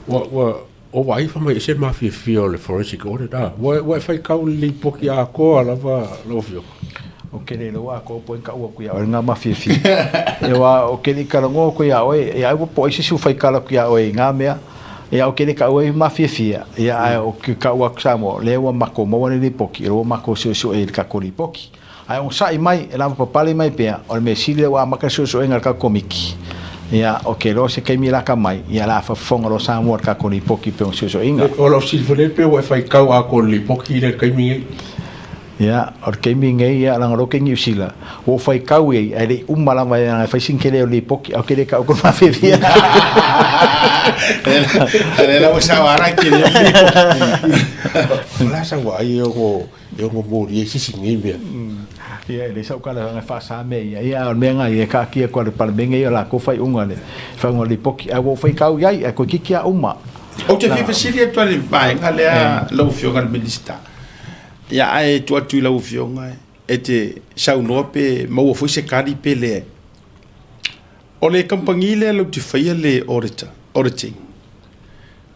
Ua, ua, o vaai fai mai ese le mafiafia o le forensic audit, a? Ua, ua e faitau i le lipoti atoa lava lau Afioga? Ou te le iloa atoa po o ai na taua atu ia oe lena mafiafia. Aua ou te le i talanoa atu ia oe, ia ai ua po o ai se isi ua faitala atu ia oe i na mea. Ia ou te le taua ai mafiafia, ia ae ou te tau atu Samoa, o lea ua matou maua le lipoti, o lea ua matou suesue i le tatou lipoti. Ae onosai mai, e lavapapale mai pea, o le mea sili lea ua amata le suesuega a le tatou Komiti. Ia, ou te iloa o se taimi lata mai, ia o le a faafofoga loa Samoa i le tatou Lipoti e pei ona suesueina. O lau fesili foi lea, pe ua e faitau atoa i le Lipoti lea i le taimi nei? Ia, o le taimi nei, ia, leaga o lea ou te i Niu Sila, ua ou faitau i ai, ae le i uma lava, leaga e fai sina tele o le Lipoti, ae ou te le tau atu le mafiafia. O lea la ua sao ara i tele o le Lipoti. O le a sau ai e ono E ono moli ai se isi nei mea. Ia, e leai sau tala leaga e faasa mea ia. Ia, a o le mea lena ia, e taatia atu lava i le Palemene ia o latou faaiuga, le faaiuga o le Lipoti. Ae ua ou faitau i ai, ae toeitiiti lava uma. Ou te fia fesili atu lava i le vaega lea lau Afioga i le Minisita. Ia, ae tuu atu i lau Afioga e te saunoa pe maua foi se tali pe leai. O le kamupani lea latou te faia le auditor, auditing,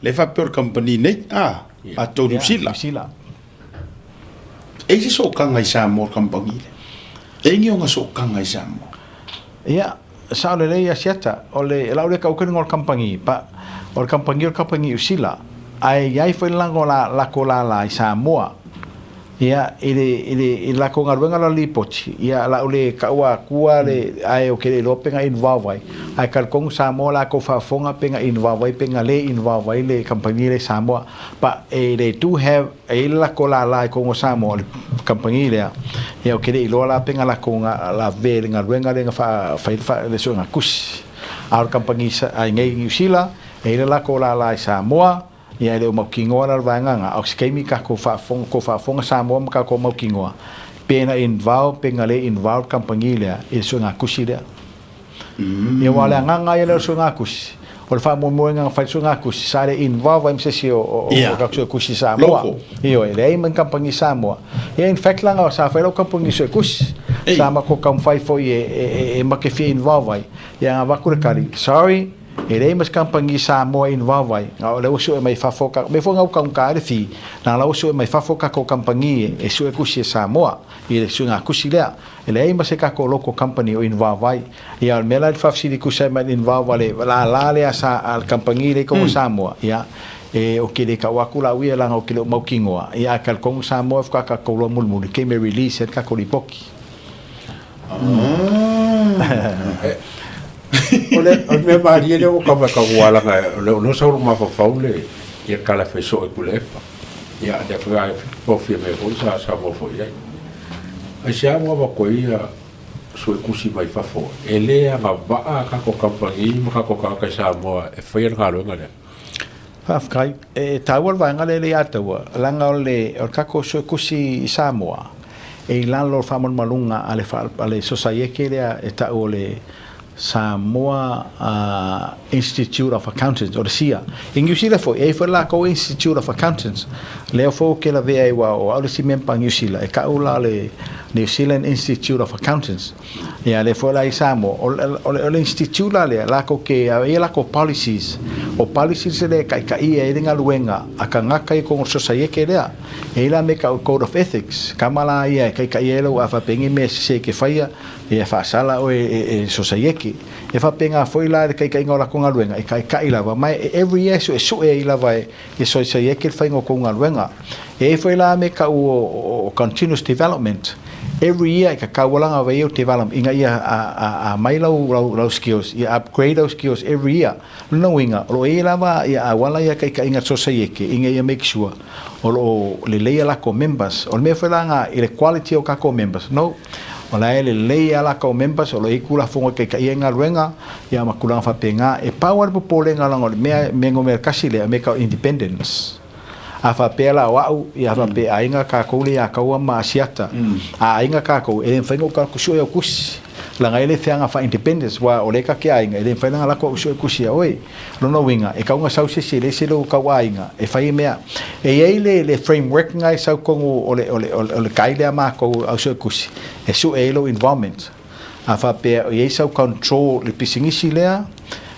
lea e faapea o le kamupani nei, a, a tou Niu Sila. E i ai se sootaga i Samoa le kamupani lea? E i ai ni ona sootaga i Samoa? Ia, sao lelei ia Siata, o le lau lea tautuga o le kamupani, but o le kamupani o le kamupani Niu Sila, ae i ai foi le lago lako lala i Samoa. Ia, i le, i le, i le latou galuega la lipoti, ia, la u le taua atua le, ae ou te le iloa pe na involve ai. Ae talitonu Samoa latou faafofoga pe na involve ai pe na le involve ai le kamupani lea i Samoa. But e they do have, e i ai le latou lala i totonu o Samoa, le kamupani lea, ia ou te le iloa la pe na latou lavea i le galuega lea na faa, fai ai le suega tusi. A o le kamupani i nei i Niu Sila, e i ai le latou lala i Samoa, Ia e le o mautinoa la le vaega na, a o se taimi tatou faafofoga, tou faafofoga Samoa ma tatou mautinoa, pe na involve pe na le involve kamupani lea i le suegatusi lea. Ia aua o le agaga ia lea o le suegatusi, o le faamoemoega na fai le suegatusi, sa le involve ai ma se isi o, o, o tatou suetusi i Samoa. Ioe, leai ma ni kamupani Samoa. Ia in fact leaga sa fai lau kamupani suetusi, sa matou taumafai foi e, e, e, e make fia involve ai, ia na avatu le tali, sorry, E leai ma se kamupani Samoa e involve ai, a o lea ua sue mai fafo ka, mea foi na ua taugata ai le fee, leaga la ua sue mai fafo tatou kamupani e sue kusi e Samoa i le suega kusi lea. E leai ma se tatou local company o involve ai. Ia o le mea la i le faafesili tusa ai ma le involve a le lala lea sa a le kamupani lea i totonu o Samoa, ia e ou te le tau atu la au ia leaga ou te le o mautinoa, ia ae talitonu Samoa faatoa tatou iloa mulimuli taimi e release ai le tatou lipoti. O le mea malie lea ua kava e Kahualaga, o lea sa ou mafaufau le ia tala e fai soo i Pulepa. Ia, lea foi a po fia mea foi sa Samoa foi i ai. Aisea ua avatu ai ia suetusi mai fafo e le agavaa tatou kamupani ma tatou tagata i Samoa e faia le galuega lea? Faafetai. E taua le vaega lea e le ia taua, leaga o le tatou suetusi i Samoa, e i lalo o le faamalumaluga a le, a le sosaiete lea e tau o le Samoa Institute of Accountants, o le SIA. I Niu Sila foi, e i ai foi le latou Institute of Accountants, lea foi ou te lavea ai aua o au le isi memba Niu Sila, e tau la o le New Zealand Institute of Accountants. Ia, lea foi la i Samoa, o le, o le, o le institute la lea, latou te, e i ai latou policies, o policies lea e taitaia ai le galuega a tagata i totonu o le sosaiete lea. E i ai la mea e tau o le code of ethics, kama la ia e taitaia ai lau a faapea ni mea sese e te faia, ia e faasala oe e, e le sosaiete. E faapena foi la i le taitaiga o latou galuega, e taitai lava, ma e every year e suesue ai lava e le sosaiete le faiga o tou galuega. E i ai foi la mea e tau o, o, o continuous development, every year e tatau lava ona ia develop ina ia a, a, a mai lau, lau, lau skills, ia upgrade lau skills every year. Lona uiga, o lo o i ai lava ia auala ia taitaiga sosaiete ina ia make sure o lo o lelei a latou members. O le mea foi la na i le quality o tatou members, no, o la e lelei a latou members, o lo o i ai Tulafono e taitaia ai galuega, ia ma tulaga faapena. E pau lava le popolega leaga o le mea, mea numera tasi lea, o le mea e tau o le independence. A faapea la o au, ia faapea e aiga tatou le ia Kaua ma Asiata, a aiga tatou, e le mafai ona ou tau atu sue au kusi. Leaga e le feaga faa-independence, aua o lea ta te aiga, e le mafai ona lako au sue kusi ia oe. Lona uiga, e tau ona sau se isi e le ese lou tau aiga e fai mea. E i ai le, le framework na e sau tonu o le, o le, o le guide lea a matou au sue kusi, e sue ai lou involvement. A faapea o i ai sau control i le pisinisi lea,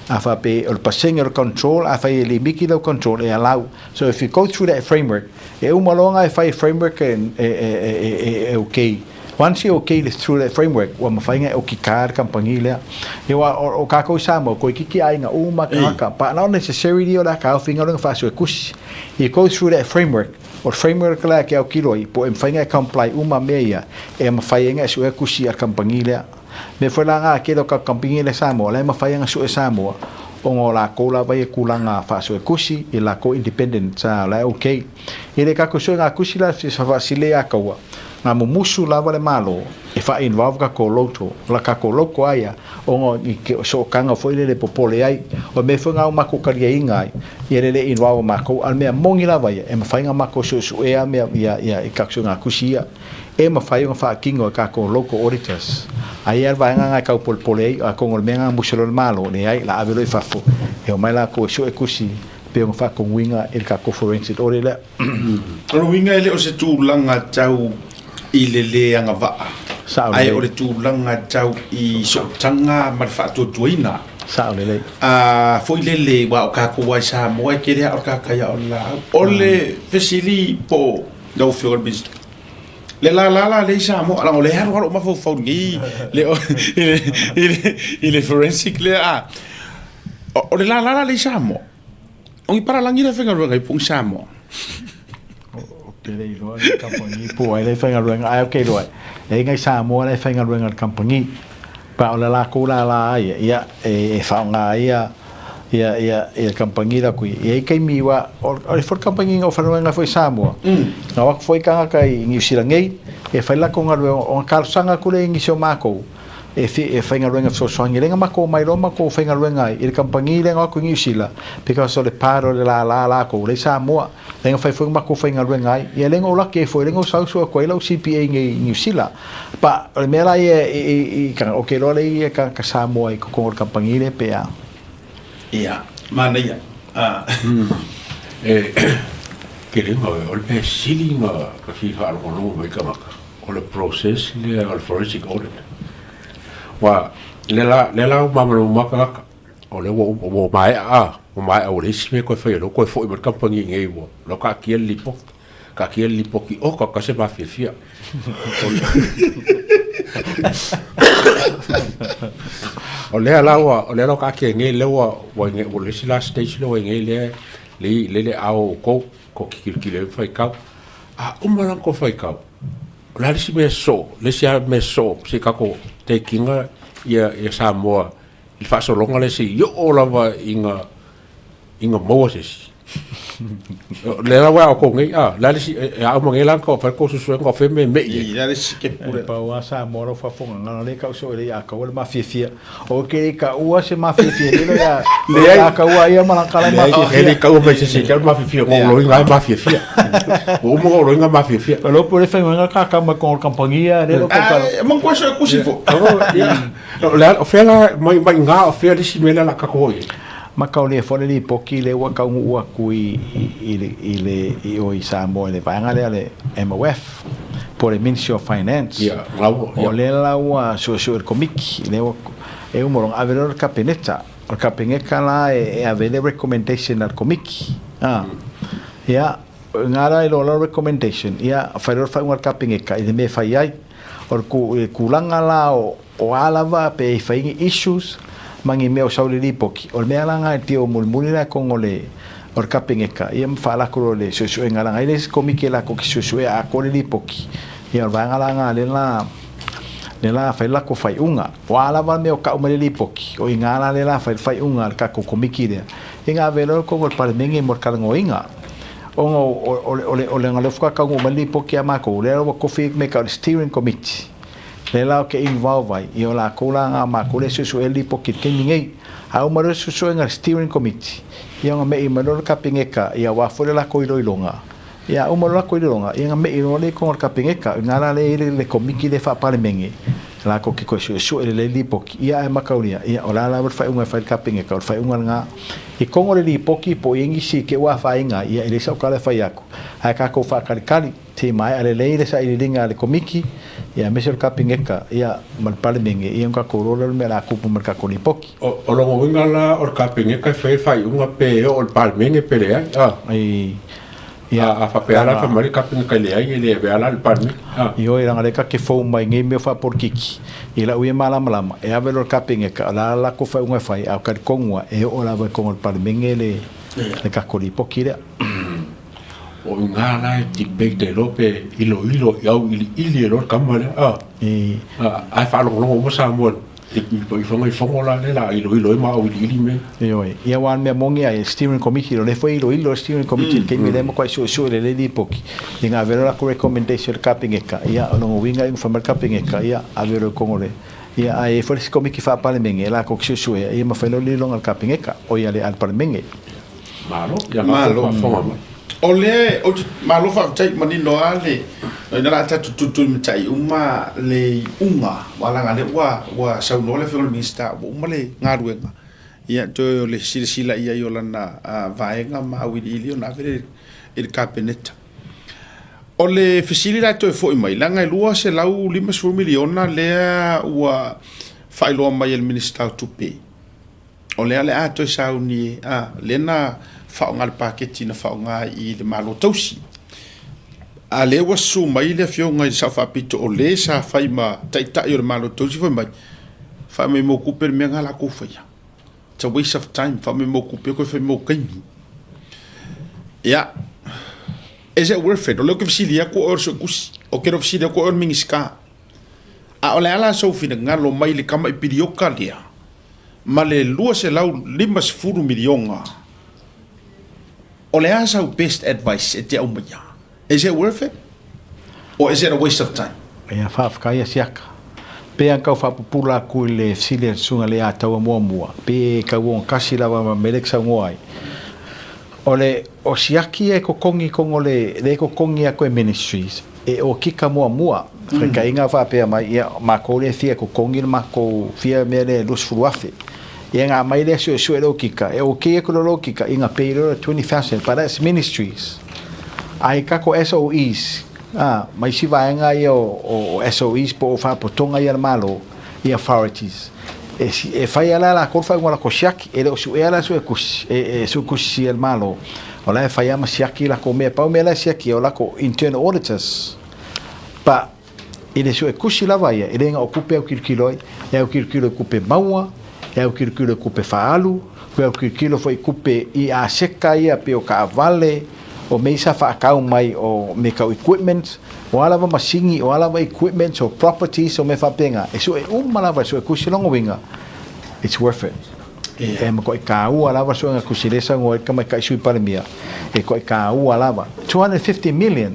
a faapea o le pasene o le control, afai e limiti lau control, e allow. So if you go through that framework, e uma loa ona e fai framework e, e, e, e, e okay. Once e okay le through that framework, ua mafai ona e okika le kamupani lea. Ia aua o, o kākou i Samoa, koe kiki aiga uma tagata, but not necessarily o le a taofi galuega faasuekusi. You go through that framework, o le framework lea e ke autilo ai, po o e mafai ona e comply uma mea ia, e mafai ai ona e suea kusi a le kamupani lea. Mea foi la na tele o tatou kamupani lea i Samoa, o la e mafai ona sue Samoa, ona o lakou lava ia tulaga faasuekusi, i lakou independent, sa, o la e okay. I le tatou suega kusi la e faasile ia taua, na mumusu lava le Malo e faa-involve tatou loto, la tatou loko a ia, ona i ke sootaga foi lele popole ai. O le mea foi na o matou taliaina ai, ia le le involve o matou, a o le mea moni lava ia, e mafai ona matou suesuea mea ia, ia i tatou suega kusi ia. E mafai ona faatino e tatou local auditors. Aia le vaega na e tau polepole ai, atonu o le mea na musu loa le Malo, leai, la ave loa i fafo, e omai latou e sue kusi, pei ona faatonuina e le tatou forensic audit lea. O le uiga e le o se tulaga tau i le lē agavaa, Sao ae lelei. o le tulaga tau i sootaga ma le faatuatuaina. Sao lelei. A foi lele aua o tatou lava i Samoa e tele lava o le tagata ia o le laau. O le fesili po o lau Afioga i le Minisita, le lala la lea i Samoa, leaga o lea e alu lava lou mafaufau i lenei i le, i le, i le forensic lea a. O le lala la lea i Samoa, o ni palalagi lea e faigaluega ai po o ni Samoa? Ou te le iloa le kamupani po o ai lea e faigaluega, ae ou te iloa e i ai nai Samoa la e faigaluega i le kamupani. Pa o le lakou lala ia, ia e faaaoga ai ia ia ia ia le kamupani la ku ia. E i ai taimi ua o le foi le kamupani na ou faigaluega ai foi i Samoa, na o atu foi tagata i Niu Sila nei e fai latou galuega, ona talosaga atu lea i nisi o matou e e faigaluega fesoasoani lea na matou omai loa matou faigaluega ai i le kamupani lea na o atu i Niu Sila because o le part o le lala latou lea i Samoa lea na fai foi matou faigaluega ai ia lea na ou laki ai foi lea na ou sau sue atu ai lau CPA nei i Niu Sila pa o le mea la ia i i i ou te iloa lea i tagata Samoa i totonu o le kamupani lea pe a. Ia, manaia. A. E tele o le mea sili na fia faalogologo mai tagata o le process lea o le forensic audit. Aua lea la, lea la ua malamalama tagata. O lea ua ua maea a, ua maea ua leai se mea e toe faia, o lea ua toe foi mai le kamupani i inei ua ua taatia le lipoti, taatia le lipoti oka oka se mafiafia. O lea la ua o lea la ua taatia nei lea ua ua i ua le isi la stage lea ua i nei lea lea i le aao o outou tou te tilotilo ai ma faitau. A uma la ona tou faitau, o le a le isi mea sosoo, le isi lava mea sosoo se i tatou take ina ia Samoa i le faasologa lea seia oo lava ina ina maua se isi. O lea la ua a outou nei, a, le a le isi, e a uma nei la ona tau fai le tou suesuega o fea mea e me'i ai. Le a le isi sitepu lea. E pau lava Samoa lau faafofogagana lea e tau soo e le i a kaua le mafiafia. O ke le taua se mafiafia lilo ia Leai. a kaua ia ma laka le Leai, e le mafiafia. taua mai se isi e te alu mafiafia, na ou loiga lava e mafiafia. Ua uma ona ou loiga mafiafia. O lo pule fai mai ka ka ma ko kampangia le lo ko ka. Ah, ma koe so kusi fo. O le a, o fea la, mai, mai ngā, o fea le isi mea lea o le a tatou o i ai? Ma kau le fo le lipoki le ua kau nuu atu i, i, i le, i le, i o i Samoa i le vaega lea le MOF, po o le Ministry of Finance. Ia, la ua, ia. O lea la ua suesue le komiti, lea ua, e uma loa ona ave loa le Kapeneta. O le Kapeneta la e, e ave ai le recommendation a le komiti. A. Ia, ngā la i lo la recommendation, ia, fai loa le faaiuga a le Kapeneta i le mea e fai ai. O le ku, le kulaga la o, o a lava pe i fai ni issues ma ni mea o sau le lipoti, o le mea la na e tio mulimuli la tonu o le, o le Kapeneta, ia ma faalako loa le suesuega leaga e le isi komiti e latou te suesuea atoa le lipoti, ia o le vaega la na lea la, lea la fai le latou faaiuga. O a lava le mea o tau mai le lipoti, o i ina la lea la fai le faaiuga a le tatou komiti lea, ia na ave loa i totonu o le Palemene mo le talanoaina. Ona o le, o le, o le, o lea faatoa taunuu mai le lipoti ia matou, lea ua tofi le mea e tau o le steering committee, lea la ou te involve ai, ia o latou la na o matou lea e suesuea le lipoti i le taimi nei. A uma loa le suesuega a le steering committee, ia ona me'i mai loa le Kapeneta, ia aua foi le latou iloiloga, ia a uma loa le latou iloiloga, ia ona me'i loa lea i totonu o le Kapeneta. O i ina la lea e i ai le komiti lea faa-Palemene, latou te toe suesue lelei le lipoti, ia ae mataulia, ia o le a lava le faaiuga e fai e le Kapeneta, o le faaiuga lena. I totonu o le lipoti po o i ai nisi te ua afaina ai, ia e leai sau tala e fai atu, ae tatou faatalitali, se i maea lelei le sailiiliga a le Komiti, ia aemaise o le Kapeneta, ia ma le Palemene, ia ona tatou iloa lea o le mea o le a tupu ma le tatou lipoti. O lona uiga la o le Kapeneta e fai le faaiuga pe oo i le Palemene pe leai, a? I, ia, A, a faapea la fai mai le Kapeneta e leai, e le avea la i le Palemene, a? Ioe, leaga o lea ta te fou mai i nei mea faapolitiki, i lau ia malamalama, e ave loa i le Kapeneta, o le a le latou faaiuga e fai, a o talitonu lava, e oo lava i totonu o le Palemene le, le tatou lipoti lea. O i ina la e debate ai loa pe iloilo i auiliili ai loa le tama lea, a, ae faalogologo uma Samoa i i fono la lea la iloilo ai ma auiliili mea. Ioe, ia aua o le mea moni ai, steering committee, o lea foi e iloilo le steering committee i le taimi lea e matuai suesue lelei lipoti, ina ave loa latou recommendation i le Kapeneta, ia o lona uiga ina fai mai le Kapeneta, ia ave loa i totonu o le, ia ae i ai foi le isi komiti faa-Palemene latou te suesuea, ia ma fai loa le iloiloga a le Kapeneta, oi a le Palemene. Malo, ia malo faafofoga mai. O lea ou te malo faafetai manino lava le ina la tatou tulitulimatai uma le iuga aua leaga lea ua ua saunoa le afioga i le Minisita ua uma le galuega ia toe o le silasila i ai o lana vaega ma auiliili ona ave lea i le Kapeneta. O le fesili la e toe foi mai leaga e $250 miliona lea ua faailoa mai e le Minisita o Tupe O lea o le a toe sauni, a, lea na faaaoga le paketi na faaaoga i le Malo Tausi. A lea ua susu mai le afioga i le Sao Faapito o le sa fai ma taitai o le Malo Tausi fai mai, fai mai mo tupe le mea na latou faia. It's a waste of time, fai mai mo tupe koe fai mo taimi. Ia, is it worth it? O lea ou te fesili atu o oe o le Suetusi, ou te le o fesili atu o oe o le Minisita. A o le a la sou finagalo mai le tama i pilioka lea? ma le $250 miliona. O le a sau best advice e te aumaia? Is it worth it? Or is it a waste of time? Ia, faafetai a Siaka. Pe a tau faapupula atu i le fesili a le Susuga Leiataua muamua, pe e tau ogatasi lava ma mea lea e te saunoa ai. O le, o siaki e totogi i totonu o le, lea e totogi atu e Ministries, e okika muamua, faitaiga faapea mai, ia, matou lea e fia totogi le matou fia mea lea e 20,000. Ia na aumai lea suesue e le okika, e okay atu loa le okika, ia na pay loa le 20,000, but that's Ministries. Ae tatou SOEs, a, ma isi vaega ia o, o SOEs po o faalapotopotoga ia a le Malo, i authorities. E, e fai ala lakou le faaiuga o lakou siaki, e le o suʻea la suetusi, e, e suetusi a le Malo, o la e fai lava ma siaki lakou mea. Pau mea la e siaki o lakou internal auditors. But i le suetusi lava ia, e le na o tupe e autilotilo ai, e autilotilo i tupe maua, e autilotilo i tupe faaalu, e autilotilo foi i tupe i aseta ia pei o taavale, o mea ia sa faatau mai o mea tau equipment, o a lava masini, o a lava equipments o properties o mea faapena, e sue uma lava e suetusi. Lona uiga, it's worth it. E matuai taua lava le suega tusi lea e saunoa ai le tamaitai Sui Palemia, e matuai taua lava. 250 million,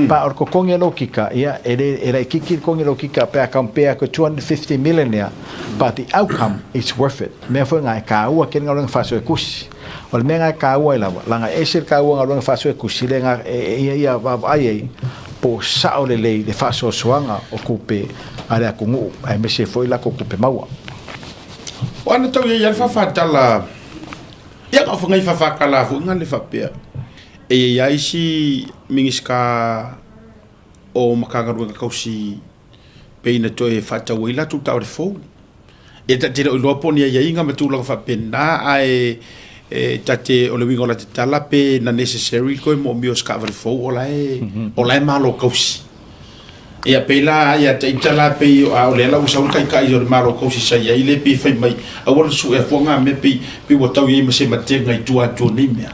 pa o le totogi a le okika, ia, e le, e laitiiti le totogi a le okika pe a compare atu e 250 million ea, but the outcome, it's worth it. O le mea foi lena e taua tele galuega faasuetusi. O le mea lena e taua ai lava, leaga e ese le taua o galuega faasuetusi lea na e ia ia vaavaai ai po o sao lelei le faasoasoaga o tupe a le atunuu aemaise foi latou tupe maua. O ana tau ia ia le faafatala ia ka whangai faafatala foi nga le faapea e ia ia isi Minisita o Matagaluega Tausi pei na toe faatau ai latou taavale fou. E ta te le o iloa po o ni aiaiga ma tulaga faapena, ae e ta te, o le uiga o la te tala pe na necessary koe moomia o se taavale fou o la e, o la e malo kausi. Ia pei la, ia te ita la pei, a o lea la ua sau le taitai o le malo kausi sa i ai le pei fai mai, aua le suea fua ngā mea pei, pei ua tau i ai ma se matega i tua atu o nei mea.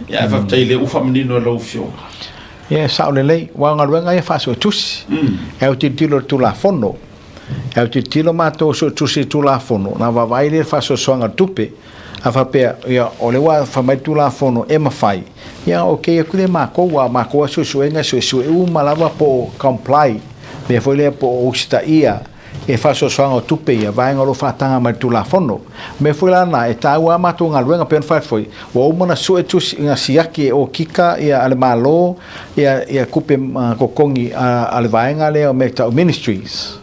Ia ae faafetai lea ua faamanino e lau Afioga. Ia e sao lelei, aua o galuega ia faasuetusi, e autilotilo i le Tulafono. E autilotilo matou suetusi i le Tulafono, ona vaavaai lea i le faasoasoaga o le tupe. A faapea, ia, o lea ua fai mai le Tulafono e mafai, ia okei atu lea matou, aua o matou lava suesuega e suesue uma lava po o comply, mea foi lea po o usitaia e faasoasoaga o tupe ia vaega o lo o faataga mai i le Tulafono. O mea foi la na, e taua a matou galuega, pei ona fai atu foi, ua uma ona sue tusi, na siaki e okika ia a le Malo ia, ia tupe totogi a, a le vaega lea o mea tau ministries.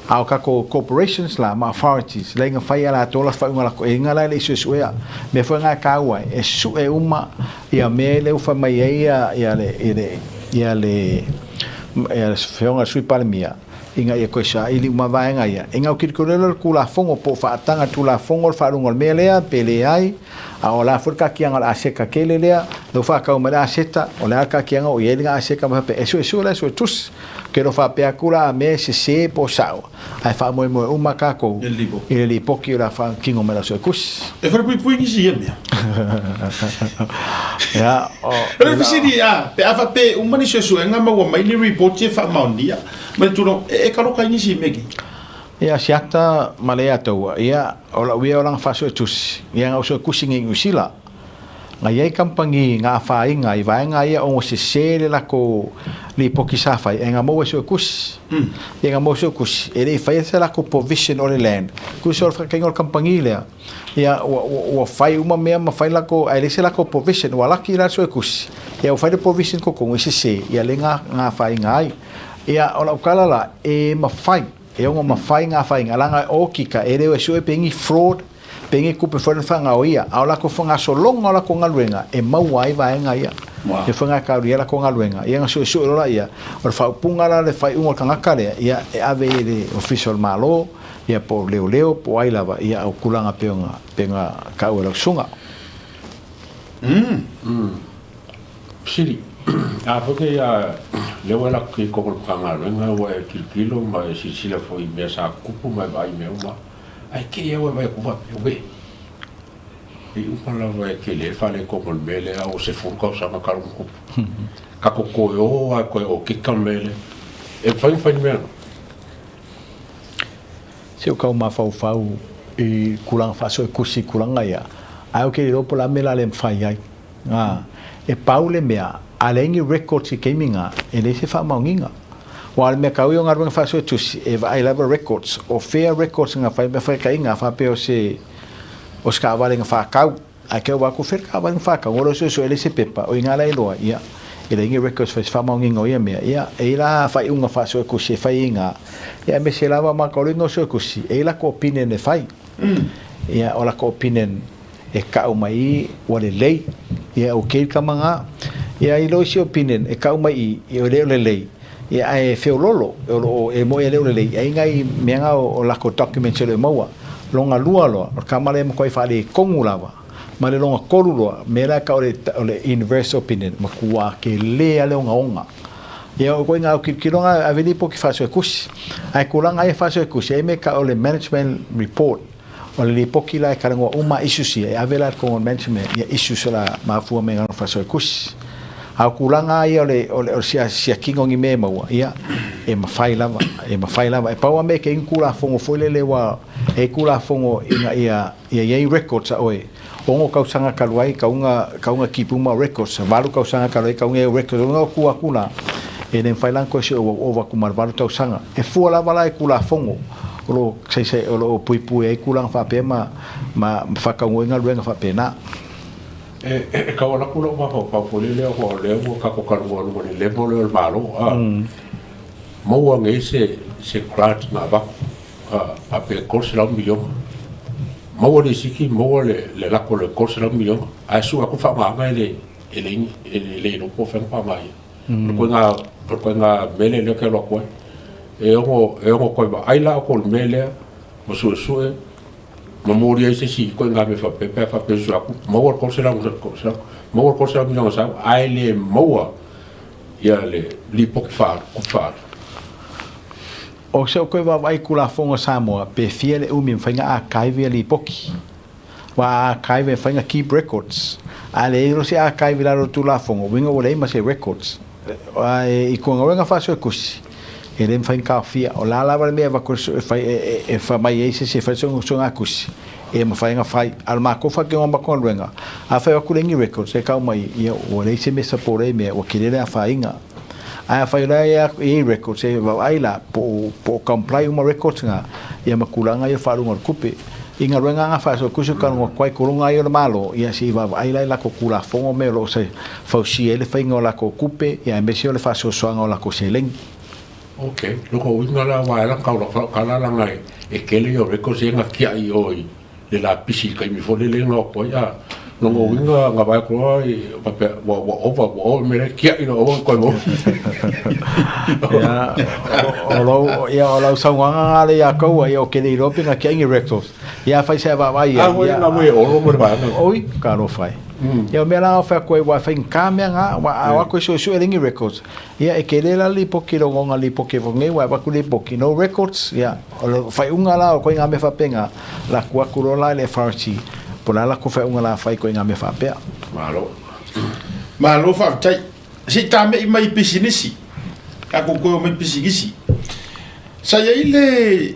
A o tatou corporations la ma authorities, lea na fai e latou la faaiuga latou, e ina la e le i suesuea. O mea foi na e taua ai, e sue uma ia mea lea ua fai mai ai ia, ia le, ia le, ia le, ia le Afioga i le Sui Palemia, ina ia toe saili uma vaega ia. E gau tilotilo le Tulafono po o faataga Tulafono le faaluga o le mea lea pe leai, a o le a foi le kaakiaga o le aseta tele lea, lea ua faatau mai le aseta, o le a le kaakiaga o i ai lena aseta ma faapea, e suesue la e suetusi. Ou te le o faapea atu la a mea e sese po o sao, ae faamoemoe uma tatou i le lipoti o le a faatino mai e le suetusi. E falepuipui nisi i ia mea. Ia, o. O le fesili, a, pe a faapea e uma ni suesuega ma ua mai ni ripoti e faamaonia, ma le tulaga, e, e kaloka ai nisi i mea nei? Ia, siata ma le ataua, ia, o lau ia o lana faasuetusi, ia na ou suetusi nei i Niu Sila. Na i ai kamupani na afaina i vaega ia ona sese le latou lipoti sa fai, ae na maua e suetusi. Ia na maua e suetusi, e le i faia se latou provision o le land. Tusa o le faataitaiga o le kamupani lea, ia ua, ua, ua fai uma mea ma fai latou, ae leai se latou provision. Ua laki la le suetusi, ia ua fai le provision totonu e sese, ia lea na, na afaina ai. Ia, o lau tala la, e mafai, e ono mafai na afaina, leaga o okika, e le o e sue pe ni fraud, pe ni tupe foi na faagaoia, a o latou fagasologa o latou galuega e maua ai vaega ia. Wow. E foi gakauli ai latou galuega, ia na suesue loa laia, o le faaupuga la le faaiuga o le tagata lea, ia e ave i le Ofisa o le Malo, ia po o leoleo, po o ai lava, ia o tulaga pei ona, pei ona taua e lau susuga. Fesili, A foi ke ia lea ua e lako i totonu o le Matagaluega ua e tilotilo ma e silasila foi i mea sa tutupu ma e vaai i mea uma, ae te i lava ua e vaai atu faapea, uē, e uma lava e tele ai le faaletonu o le mea lea a ua 10 tausaga talu ona tupu. Tatou toe o lava e toe okika le mea lea. E mafai ona fai le mea lena? Se ua tau mafaufau i tulaga faasoetusi i tulaga ia, ae ou te le iloa po o le a mea o le a le mafai ai. Ā, e pau le mea, a leai ni records i taimi na, e leai se faamaoniga. Aua o le mea taua ia o galuega faasuetusi, e vaai lava records, o fea records na fai ma faitaina, a faapea o se, o se taavale na faatau, ae kei ua atu fea le taavale na faatau, o lo o suesue leai se pepa, o i ina la iloa, ia, e leai ni records fai se faamaoniga o ia mea. Ia, e i ai la faaiuga faasuetusi e fai i ina, ia aemaise lava ma ka uiga o suetusi, e i ai latou opinion e fai. Ia, o latou opinion e kau mai i ua lelei, ia okay le tama na. Ia i lo isi opinion e kau mai i, ia e le o lelei, ia ae feololo, o lo o e moi e le o lelei, ai nai mea na o, o lako documents e le o maua. Longa lua loa, o le tama lea e matuai faaletonu lava, ma le longa tolu loa, mea la e tau o le universal opinion, matua tele lava le ogaoga. Ia o ituaiga autilotilo na e ave lipoti faasoetusi. Ae tulaga ia faasoetusi, e i ai mea e tau o le management report, o le lipoti la e talanoa uma issues ia, e ave la i totonu o le management ia issues o le a mafua mai lana faasoetusi. A o tulaga lava ia o le o le siakiina o ni mea e maua, ia, e mafai lava, e mafai lava. E pau lava mea e te i ai ni Tulafono foi lele aua e i ai Tulafono ina ia ia i ai records a oe, 6 tausaga talu ai tauga tauga keep uma records, 8 tausaga talu ai tauga i ai records. O lona uiga o tua atu la, e le mafai la ona toe sue ua ova atu ma le 8 tausaga. E fua lava la i Tulafono o lo o saisai o lo o puipui ai tulaga faapea ma ma faataunuu ai galuega faapena. E tau alu atu lou mafaufau foi lele aua o lea ua tatou talanoa i luga o le level lea o le Malo a maua nei se se grant na avatu a pe $300 miliona maua lisiti maua le le lako o le $300 miliona ae sue atu le faaaogaina e le e le e le iloa po o fea na faaaoga ai. O le ituaiga o le ituaiga mele lea ou te alu atu ai e ono e ono toe vaai la outou i le mea lea ma suesue ma momoli ai se isi ituaiga mea faapea pe a faapea e susu atu, maua le $300, maua le $300 miliona sau ae le maua ia le lipoti faaalu, tupe faaalu. O se koe vaavaai i Tulafono a Samoa, pe fia le umi e mafai ona archive ia lipoti. Aua a archive e mafai ona keep records. A leai loa se archive i lalo o le Tulafono, uiga ua leai ma se records. Ae i galuega faasoetusi, e le mafai ona taofia. O le a lava le mea e avatu e fai e fai mai ai se isi e fai soigatusi, e mafai ona fai. A o le matou faatinoga o matou galuega, afai e o atu leai ni records e tau mai, ia ua leai se mea e support ai mea, ua tele le afaina. Ae afai o la e i ai records, e vaavaai la po o comply uma records na, ia ma tulaga ia o faaaluga o le tupe. I galuega na faasoatusi o talanoa atu ai tulaga ia o le Malo, ia se i vaavaai la i latou Tulafono mea o lo o fausia ai le faiga o latou tupe, ia aemaise o le faasoasoaga o latou seleni. Ok, lona uiga la aua e ala ona tau lau tala leaga e tele ia o records ia na tiai i o i le lapisi i le taimi foi lele na o atu ai a lona uiga na vaai atu loa faapea ua ua ova ua ova le mea lea tiai loa aua ne toe maua. Ia, o lou, ia, o lau saunoaga na lea ia tou, ia, ou te le iloa pe na tiai ni records. Ia, afai se vaavaai i ai, ia. A foi na olo ma le vaega. Oi, talofa e. Ia, o mea la na fai atu ai, aua e faigata mea na, aua a o atu e suesue e leai ni records. Ia, e tele la le lipoti i le ogaoga lipoti foi nei, aua e avatu lipoti, no records, ia, o le faaiuga la o ituaiga mea faapena, latou atu loa la i le FRC, po o le a latou faaiuga o le a fai i ituaiga mea faapea. Malo. Malo faafetai. Se i tame'i mai i pisinisi. Tatou toe omai i pisinisi. Sa i ai le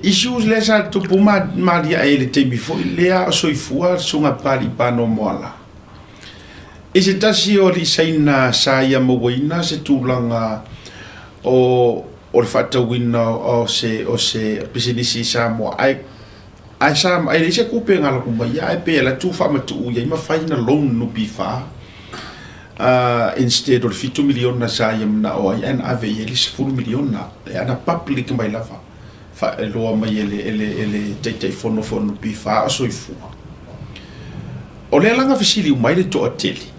issues lea sa tupu ma maliae i le taimi foi lea a o soifua le Susuga Papalii Pano Moala. I se tasi o alii Saina sa ia mauaina se tulaga o o le faatauina o se o se pisinisi i Samoa ae ae sa ae leai se tupe e galaku mai ia ae pei e alu atu faamatuu i ai ma fai ina loan NPF instead o le $7 miliona sa ia manao ai ae na ave i ai le $10 miliona e ana public mai lava faailoa mai e le e le e le Taitaifono foi o le NPF o soifua. O lea la na fesili uma ai le toatele,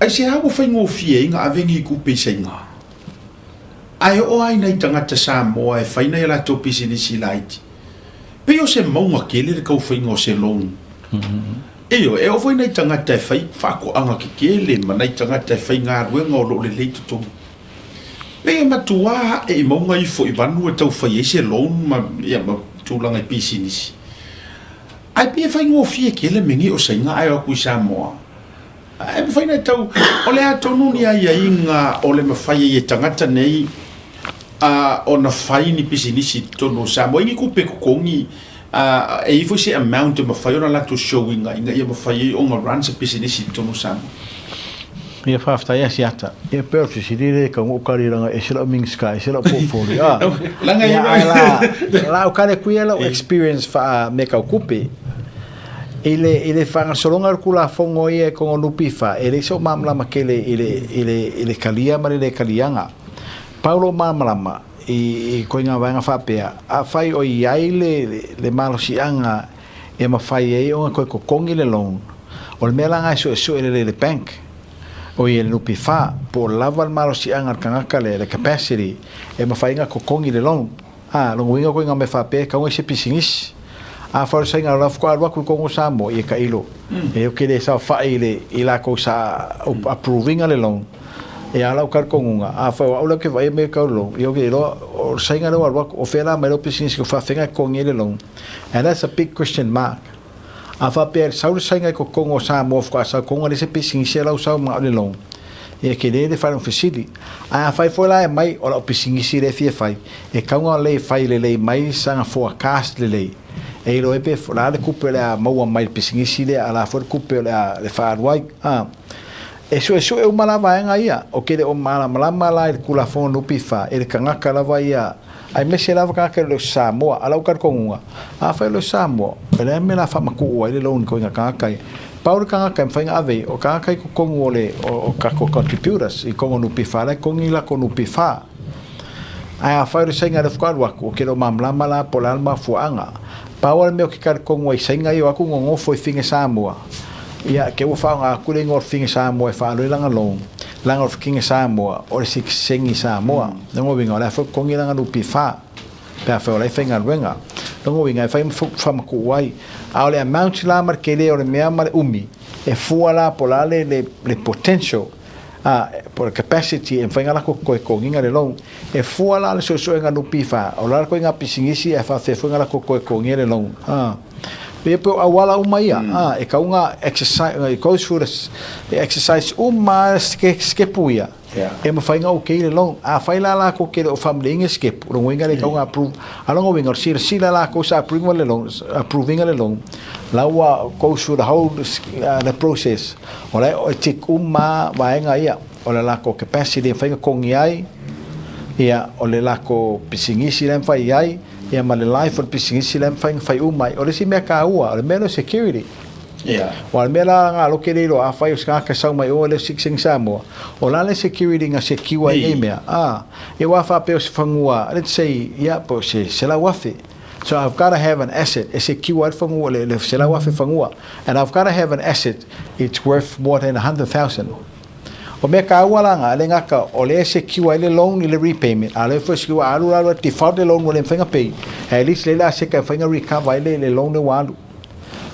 aisea ua faigofie ai na ave ni tupe i Saina? Ae oo lava i nai tagata Samoa e fai nai a latou pisinisi laiti, pei o se mauga tele le tau faiga o se loan. Ioe, e oo foi nai tagata e fai faatoaga tetele ma nai tagata e fai galuega o lo o lelei totogi. Pei e matua ae i mauga ifo i vanu e tau fai ai se loan ma, ia, ma tulaga i pisinisi. Ae pei e faigofie tele mea nei o Saina ae o atu i Samoa. Ae mafai ona e tau, o le a tonu ni aiaiga o le mafai ai e tagata nei a ona fai ni pisinisi i totonu o Samoa, i ni tupe totogi, a e i ai foi se amount e mafai ona latou show ina ina ia mafai ai ona run se pisinisi i totonu o Samoa. Ia faafetai Asiata. Ia pei o le fesili lea e tau ou kali leaga e ese lau Minisita ese lau portfolio a. Leaga Ia ae la la ou kali atu ia lau experience faa mea tau tupe. I le i le faagasologa o le Tulafono ia e kogo NPF e leai sou malamalama tele i le i le i le talia ma le le taliaga. Pau lou malamalama i i koiga vaega faapea, afai o i ai le le malosiaga e mafai ai ona toe totogi le loan, o le mea la lena e suesue lelei e le bank, o ia le NPF, po o lava le malosiaga o le tagata lea, le capacity e mafai ai ona totogi le loan. A, lona uiga koe ina mea faapea e tatau ona i se pisinisi. Afai o le saiga o la faatoa alu atu i totonu o Samoa, ia tailo, e ou te le saofai i le i latou sa approve ina le loan, ia a o lau talitonuga, afai o au lea ou te vaaia mea tau loan, ia ou te iloa o le saiga lea ua alu atu, o fea la mai lau pisinisi o faafeaga e totogi ai le loan? And that's a big question mark. A faapea e sau le saiga i totonu o Samoa faatoa sau i totonu a leai se pisinisi a lau sau manao i le loan, ia tele le faailoga fesili. Ae afai foi la e aumai o lau pisinisi lea e fia fai, e tatau ona lei fai lelei mai sana forecast lelei e iloa ai pe o le a le tupe o le a maua mai i le pisinisi lea a o le a foi le tupe o le a le faaalu ai. A. E suesue uma la vaega ia, ou te le o malamalama la i le Tulafono NPF i le tagata lava ia, aemaise lava tagata e le o se Samoa. A o lau talitonuga, afai e le o se Samoa, o le a le mea o le a faamatuu ai le loan i ituaiga tagata ia? Pau le tagata e mafai ona ave i ai, o tagata i totonu o le o tatou contributors i totonu o NPF, la e totogi latou NPF. Ae afai o le saiga lea faatoa alu atu, ou te le o malamalama la po o le a le mafuaaga. Pau lava le mea ou te talitonu ai i saiga ia o atu nonofo i Fine Samoa, ia te ua faaaoga atu le igoa o le Fine Samoa e faaalu ai lana loan, leaga o le Fine Samoa o le sitiseni Samoa. Lona uiga o la e foi totogi lana NPF pe afai o la e faigaluega. Lona uiga e fai ma faamatuu ai. A o le amount la ma le tele o le mea ma le umi, e fua la po o le a le potential ā, po o le capacity e mafai ona latou toe totogiina le loan. E fua la le suesuega NPF, o le a le ituaiga pisinisi ae faapefea foi ona latou toe totogia le loan. Ā, e pei o auala uma ia, ā, e tatau ona exercise, it goes through the exercise uma lava sitepu ia e mafai ona okay le loan. Afai la latou te le o faamalieina sitepu, lona uiga e le tatau ona approve. A o lona uiga o le silasila latou sa approve le loan, approve ina le loan, la ua go through the whole the process. O la e tick uma lava vaega ia, o le latou capacity e mafai ona totogi ai, ia, o le latou pisinisi la e mafai ai, ia ma le life o le pisinisi la e mafai ona fai uma ai. O le isi mea taua, o le mea lea o le security. Aua o le mea la galo ke le iloa, afai o se tagata e sau mai o e le o se sitiseni Samoa, o la le security na secure ai nei mea, a, ia aua a faapea o se fanua, let's say, ia, po o se 100,000, So I've got to have an asset e secure ai le fanua, le, le 100,000 fanua. And I've got to have an asset it's worth more than 100,000. O mea kāua la ngā, le gata, o lea e secure ai le loan i le repayment, a lea foi secure, a alu la alu default le loan ua le mafai ona pay, at least lea le aseta e mafai ona recover ai le, le loan e ua alu.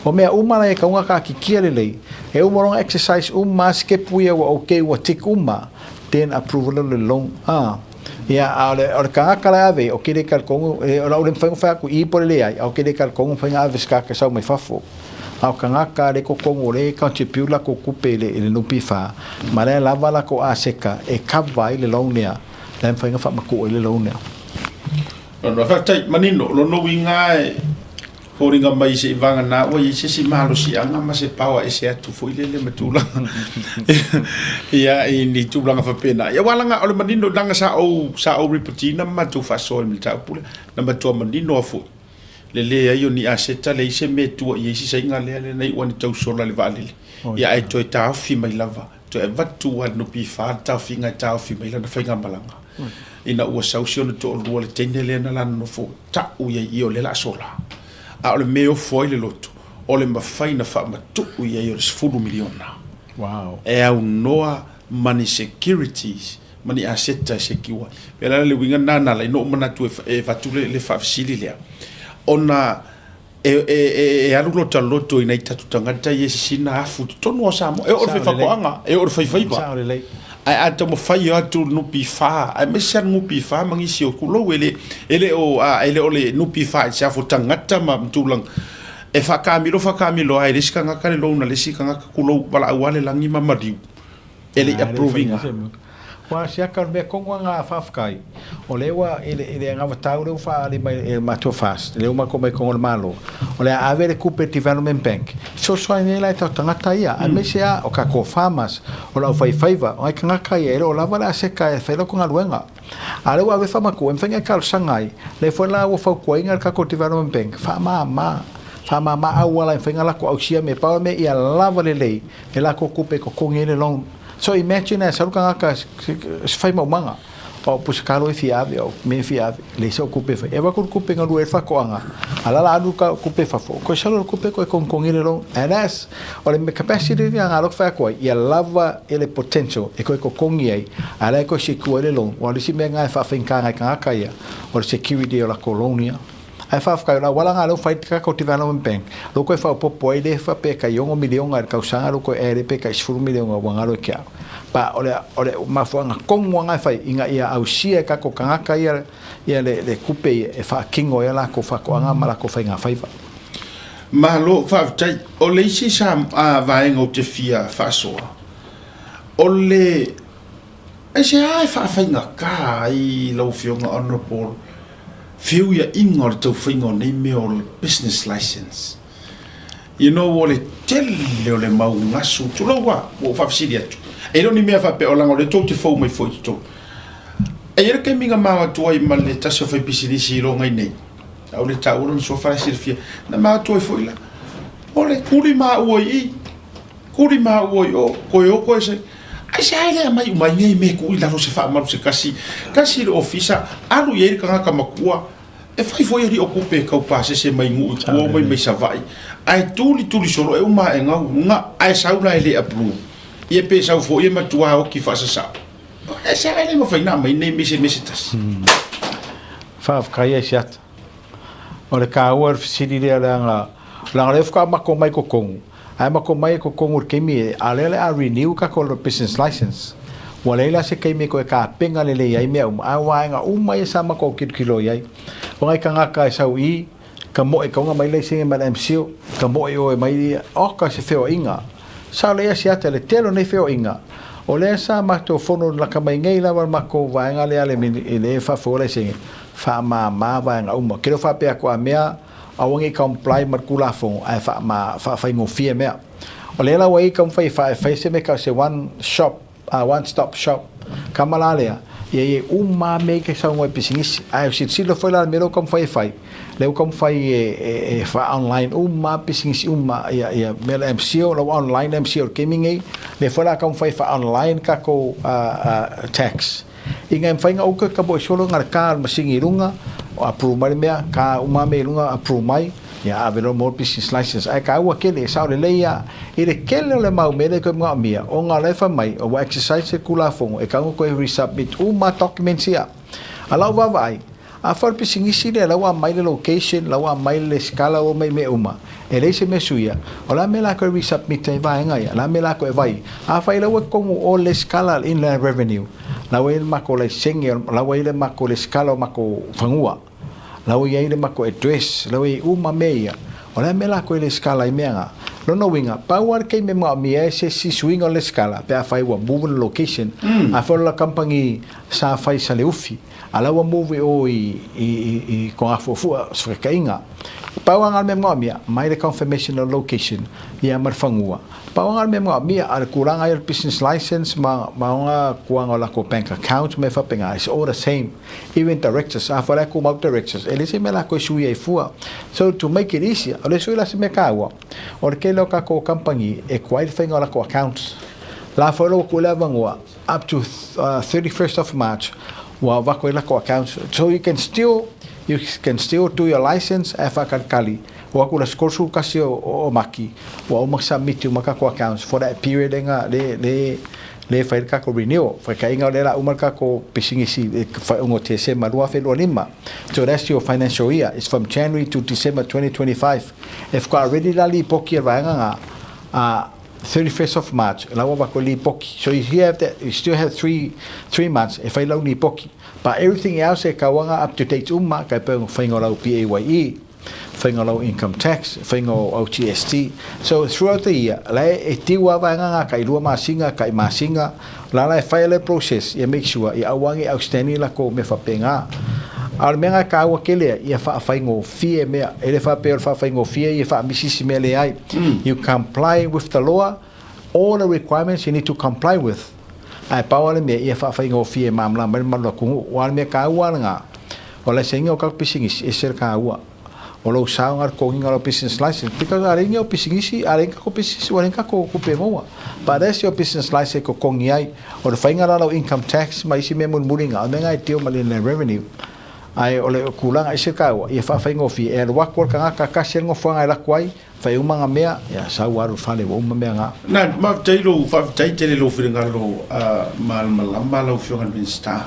O mea uma la e tatau ona taatitia lelei, e uma loa ona exercise uma sikepu ia ua okay ua tick uma, then approve loa le loan. Ah. Ia, a o le, o le tagata la e ave, o ke le talitonu, e, o lau le mafai ona fai atu i po o le leai, a o ke le talitonu mafai ona ave se tagata e sau mai fafo. A o tagata le totonu o le contribute latou tupe i le, i le NPF, ma lea lava latou aseta e cover ai le loan lea, la e mafai ona faamatuu ai le loan lea. Lona, faafetai, manino, lona uiga e, Foliga mai se i vagana ua i ai se isi malosiaga ma se power ese atu foi lele ma tulaga ia i ni tulaga faapena. Ia aua leaga o le manino leaga sa ou sa ou report-ina ma matou faasoa i le mataupu lea, na matua manino lava foi le leai o ni aseta, leai se mea e tua i ai si saiga lea lea na iu ai ina tau sola le vaalele. Ia ae toe taofi mai lava Toe avatu lava e le NPF le taofiga e taofi mai lana faigamalaga ina ua sau si ona toalua le teine lea na lana nofo ta'u i ai i o lea la sola. A o le mea e ofo ai le loto, o le mafai na faamatu'u i ai o le 10 miliona e aunoa ma ni securities ma ni aseta e secure ai. Pei o le ala le uiga lena na ala ai na ou manatu e avatu le faafesili lea ona E alu lota loto i nai tatou tagata ia e sisina afu i totonu o Samoa. E oo i le faifaatoaga, e oo i le faifaiva. Ae a taumafai atu le NPF, aemaise lava le NPF ma nisi o tulou, e le, e le o, e le o le NPF itself o tagata ma tulaga, e faatamilo faatamilo lava e le isi tagata le loan a le isi tagata, tulou, valaau lava le lagi ma maliu. E le i approve ina. Ua siaka o le mea tonu a nga faafetai, o lea ua i le, i le anavatau lea ua faaali mai e le matou FAST, lea ua matou mai tonu o le Malo, o le a ave le tupe Development Bank, fesoasoani ai la i tau tagata ia, aemaise a o tatou farmers, o le aufaifaiva, o nai tagata ia e le o lava le aseta e fai latou galuega. A o lea ua ave faamatuu, e mafai ona e talosaga ai, lea foi la ua fautuaina le tatou Development Bank, faamama, faamama auala e mafai ona latou ausia mea, pau le mea ia lava lelei e latou tupe e totogi ai le loan. So imagine e sau le tagata se fai maumaga, o pusa kalo e fia ave, o mea e fia ave, leai sau tupe e fai. E avatu le tupe e galue ai le faatoaga, a la la alu le tupe i fafo, koe sau le tupe koe kogikogi le loan. And that's, o le capacity lea nga look fai atu ai, ia lava ia le potential e koe totogi ai, a la e koe secure ai le loan. Aua o le isi mea lena e faafaigata nai tagata ia, o le security o latou loan ia. Ae faafetai o le auala lena lea ua fai le tatou Development Bank, lea ua toe faaopoopo ai le faapea e tai $6 miliona i le tausaga lea ua toe add ai pe tai $10 miliona ua galo i te au. But o le o le mafuaaga tonu lava lena e fai ina ia ausia e tatou tagata ia ia le le tupe ia e faatino ai a latou faatoaga ma latou faigafaiva. Malo faafetai. O le isi sa vaega ou te fia faasoa, o le Aisea e faafaigata ai lau Afioga Honourable feuiaiga o le taufaiga o nei mea o le business license? You know o le tele o le mau gasu, tulou lava, ua ou faafesili atu, e le o ni mea faapea o leaga o lea tou te fou mai foi i totonu. E i ai le taimi na ma o atu ai ma le tasi o faipisinisi i Logai nei, a o le taua lona suafa la e silafia, na ma o atu ai foi la, o le tuli maua i i, Kuli maua i o, koe o koe se. Aisea e le aumai uma ai nei mea e tuu i lalo se faamalu se kasi, kasi i le ofisa, alu i ai le tagata matua, e fai foi alii o tupe e tau pasese mai nuu i tua omai mai Savaii, ae tulituli solo e uma ae gau, nga, ae sau la e le approve, ia pe sau foi e matua oti faasasao. Aisea e le mafai ona aumai nei mea i se mea se tasi. Faafetai Asiata. O le taua o le fesili lea leaga, leaga o lea faatoa matou omai i totonu, Ae matou mai e totogi i le taimi e, a o lea o le a renew tatou business license. Ua leai la se taimi e toe tapena lelei ai mea uma, ae o vaega uma ia sa matou tilotilo i ai. O nai tagata e sau i, ka moe tau ona mai laisene mai le MCIL, ka moe oe mai ia, oka se feoaiga. Sa o lea siata le tele o nei feoaiga, o lea sa matou fono laka mai nei lava le matou vaega lea le i le faafoe laisene, faamama vaega uma. Ke le o faapea atu a mea, Aua ne i comply ma le Tulafono ae faafaigofie mea. O lea la ua i ai taumafai e fai se mea se one shop, one stop shop. Kama la lea, ia i ai uma lava mea ia e saunoa i pisinisi. Ae silasila foi la i le mea lea ua taumafai e fai, lea ua taumafai e faa-online uma lava pisinisi uma, ia mea la MCIL, la ua online le MCIL i le taimi lenei, lea foi o le a taumafai e faa-online tatou tax. Ina e mafai ona ou toe tapuai solo na le ta o le masini i luga, approve mai le mea, ta uma mea i luga approve mai, ia ave loa mo le business license. Ae taua tele, e sao lelei lava i le tele o le mau mea lea e toe manaomia, ona o la e fai mai ua exercise le Tulafono e tatau ona toe resubmit uma documents ia. A o lau vaavaai, Afai o le pisinisi lea, la ua aumai le location, la ua aumai le lesitala, ua aumai mea uma, e leai se mea suia, o le a mea la toe resubmit ai vaega ia? O le a mea la toe vai? Afai la ua i totonu o le lesitala a le Inland Revenue, la ua i ai le matou laisene, la ua i ai le matou lesitala o matou fanua, la ua i ai le matou address, la ua i ai uma mea ia, o le a mea la toe lesitala ai mea na? Lona uiga, pau lava le taimi e manaomia ai se isi suiga o le lesitala, pe afai ua move le location, afai o le kamupani sa fai i Saleufi, A la ua move o i, i, i, i Togafuafua, o se whakatainga. Pau anga le mea manaomia, mai le confirmation of location, ia ma le fanua. Pau anga le mea manaomia, a le tulaga ia o le business license ma, ma ona tuaga o latou bank account ma mea faapena, it's all the same. Even directors, a fai la e tumau directors, e leai se mea latou e sui ai fua. So to make it easier, o le sui la se mea taua, o le tele o tatou kamupani e tuai le faiga o latou accounts. La foi la ua tuu le avanoa, up to 31st of March ua avatu ai latou accounts so you can still you can still do your license ae faatalitali o atu i le aso 31 o Maki ua uma submit uma tatou accounts for that period ega le le le fai le tatou renewal faitaʻiga o lea la uma le tatou pisinisi i le faaiuga o Tesema 2025 so that's your financial year it's from January to December 2025 e faatoa ready la lipoti a le vaega na a 31st of March, la ua avatu ai lipoti. So you have that, you still have 3 months e fai lau lipoti. But everything else e kau ana up to date uma, kai pei whainga o lau PAYE, whainga o lau income tax, whainga o au GST. So throughout the year, la e tiu a vaenga ngā kai rua masinga, kai masinga, la la e whai le process, ia make sure, ia aua nge outstanding la ko me whapenga. A o le mea ngā kāua kelea, ia whaawhaingofie mea, e le whapea o le whaawhaingofie, ia whaamisisi mea le ai. You comply with the law, all the requirements you need to comply with. Ae pau lava le mea, ia whaawhaingofie māmalama mai le malu atunuu. Ua le mea kāua ala ngā, o le seinga o kau pisinisi, e se le kāua. O lou sao ngā totogiga o lau business license, because a leai o pisinisi, a leai ni kako pisinisi, ua leai ni kako kupe maua. But that's your business license e totogi ai. O le faiga la lau income tax ma isi mea mulimuli ngā, o le mea ngā e deal ma le Inland Revenue. Ae o le tulaga ese kāua, ia whaafaigofie, e alu atu o le tagata tasi le nofoaga e lako ai, whai uma ngā mea, ia sau alu fale ua uma mea ngā. Na, faafetai lou, faafetai tele lou finagalo malamalama lau Afioga i le Minisita.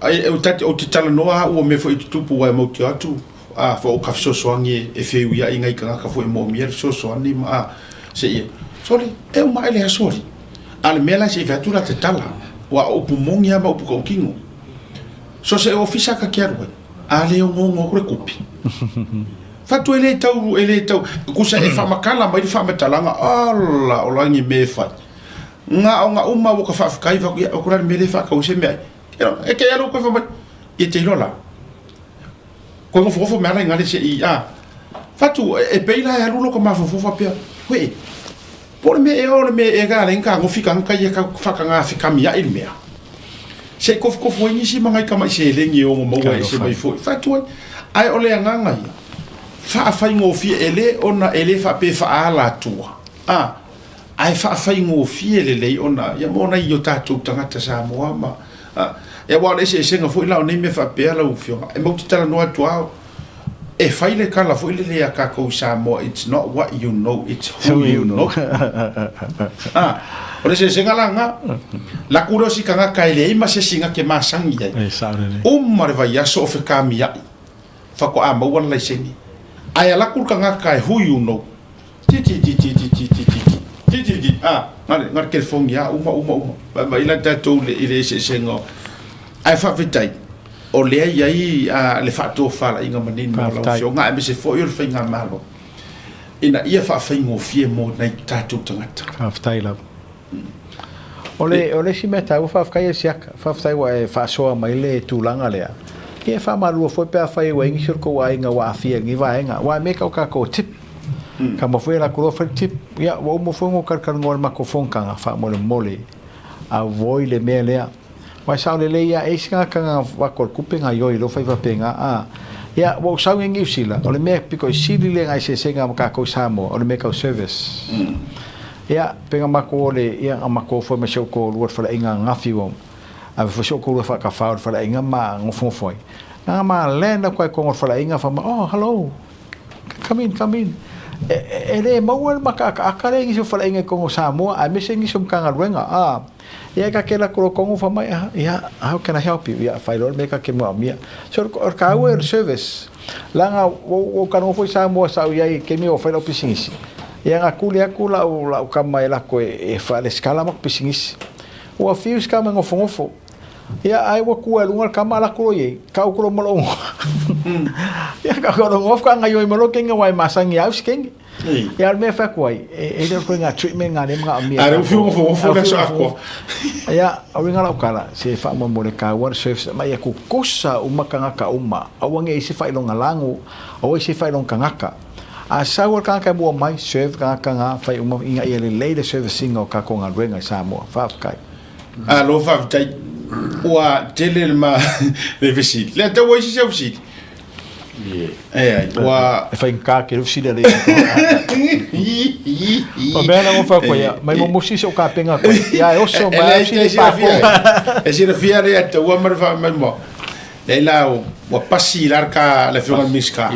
Ai, ou te talanoa au o mea foi i tutupu aua e mautinoa atu. a fo o ka fesoasoani e feuiaʻi ngai tagata foi e moomia le fesoasoani ma a seia sole e uma ae le aso alii. A o le mea la se i fai atu la tatala ua o upu moni a ma upu tautino. So se ofisa ta te alu ai a le onoono atu le tupe. Fatu e le tau e le tau kusa e faamatala mai le faamatalaga ala o la ni mea e fai. Na o na uma ua ka faafetai fai atu ia o ko la le mea lea e faatau ai se mea ai. E te alu koe fai mai ia te iloa la. Koe nofonofo me ala i ngale se i a. Fatu e pei la e alu loko mafaufau faapea, Koe, po o le mea ea o le mea ea ka alai ka gofi ka ka ia ka whakangā whekamiaʻi le mea. Se i kofukofo ai nisi ma ngai tamaʻi seleni e ono maua ese mai foi. Fatu ai, ae o le agaga ia, faafaigofie e le ona e le faapea e faaala atua, a, ae faafaigofie lelei ona ia mo nai o tatou tagata Samoa ma, a, ia aua o le eseesega foi la o nei mea faapea lau Afioga, e matou te talanoa atu lava, e fai le tala foi lele a tatou i Samoa, it's not what you know, it's who you know. A, o le eseesega la lena, laku lea o si tagata e leai ma se isi na te masani ai, uma le vaiaso o fekamiaʻi, faatoa maua le laisene. Ae alu atu le tagata e who you know, Ti ti ti ti ti ti ti ti ti ti ti ti a na le na le telefoni a uma uma uma vaivai la tatou i le eseesega o ae faafetai o lea i ai a le faatofalaiga manino o lau afioga aemaise foi o le faigamalo ina ia faafaigofie mo nai tatou tagata. Faafetai lava. O le, o le isi mea taua, faafetai e Siaka, faafetai ua e faasoa mai le tulaga lea. Ia e faamalua foi pe afai ua i ai nisi o le tou aiga ua aafia i lenei vaega, aua e mea kau tatou tip. Ka uma foi e latou loa fai le tip, ia ua uma foi ona ou talatalanoa i le matou fonotaga faamolemole, avoid le mea lea. Aua e sao lelei lava, e i ai si tagata na avatu a le tupe gaioi loa fai faapena, a. Ia, ua ou sau nei i Niu Sila, o le mea pito i sili lea na eseesega ma tatou i Samoa, o le mea tau service. Ia, pe na matou o le, ia, na matou o foi ma si ou toalua i le faleaiga ananafi, ua ave foi si ou toalua faatafao i le faleaiga ma nofonofo ai. Na na ma land atu lava i totonu o le faleaiga, fai mai, oh, hello, come in, come in. E, e, e le maua le makaakaaka lea i nisi o faleaiga i totonu o Samoa, aemaise nisi o Matagaluega, a. Ia ka ke lako lo kongo fa mai ah ia how can I help you ia fai loa le mea ka ke moaomia. So o le taua o le service leaga ua ou talanoa foi Samoa sa ou iai i taimi o fai lau pisinisi ia na tuli atu lau lau tama e lako e faalesikala maku pisinisi. Ua fiu si tama e nofonofo ia ae ua tua i luga le tama lako loa iai kau ko lo ma lou igoa. Ia kau ko lou igoa faatoa gaioi mai loa kenge aua e masani au si kenge. Ia o le mea e fai atu ai, e le o le ituaiga treatment lena lea e manaomia e A o le ufi ofoofo le aso atoa. Ia, o uiga lau tala, se faamolemole taua le service ma ia tutusa uma tagata uma, aua ne i se faailoga lanu, aua i se faailoga tagata. A sau le tagata e mua mai, serve tagata na, fai uma ina ia lelei le service ina o tatou galuega i Samoa. Faafetai. Alo faafetai. Ua tele le ma le fesili. Le tau ai se fesili. E ua e faigata tele fesili a le O mea na ngofa koe ia, mai momosi se o kapenga koe. Ia e oso mai au sili pako. E silafia le ataua ma le faamai mo. Le la ua pasi la ka le afioga i le Minisita.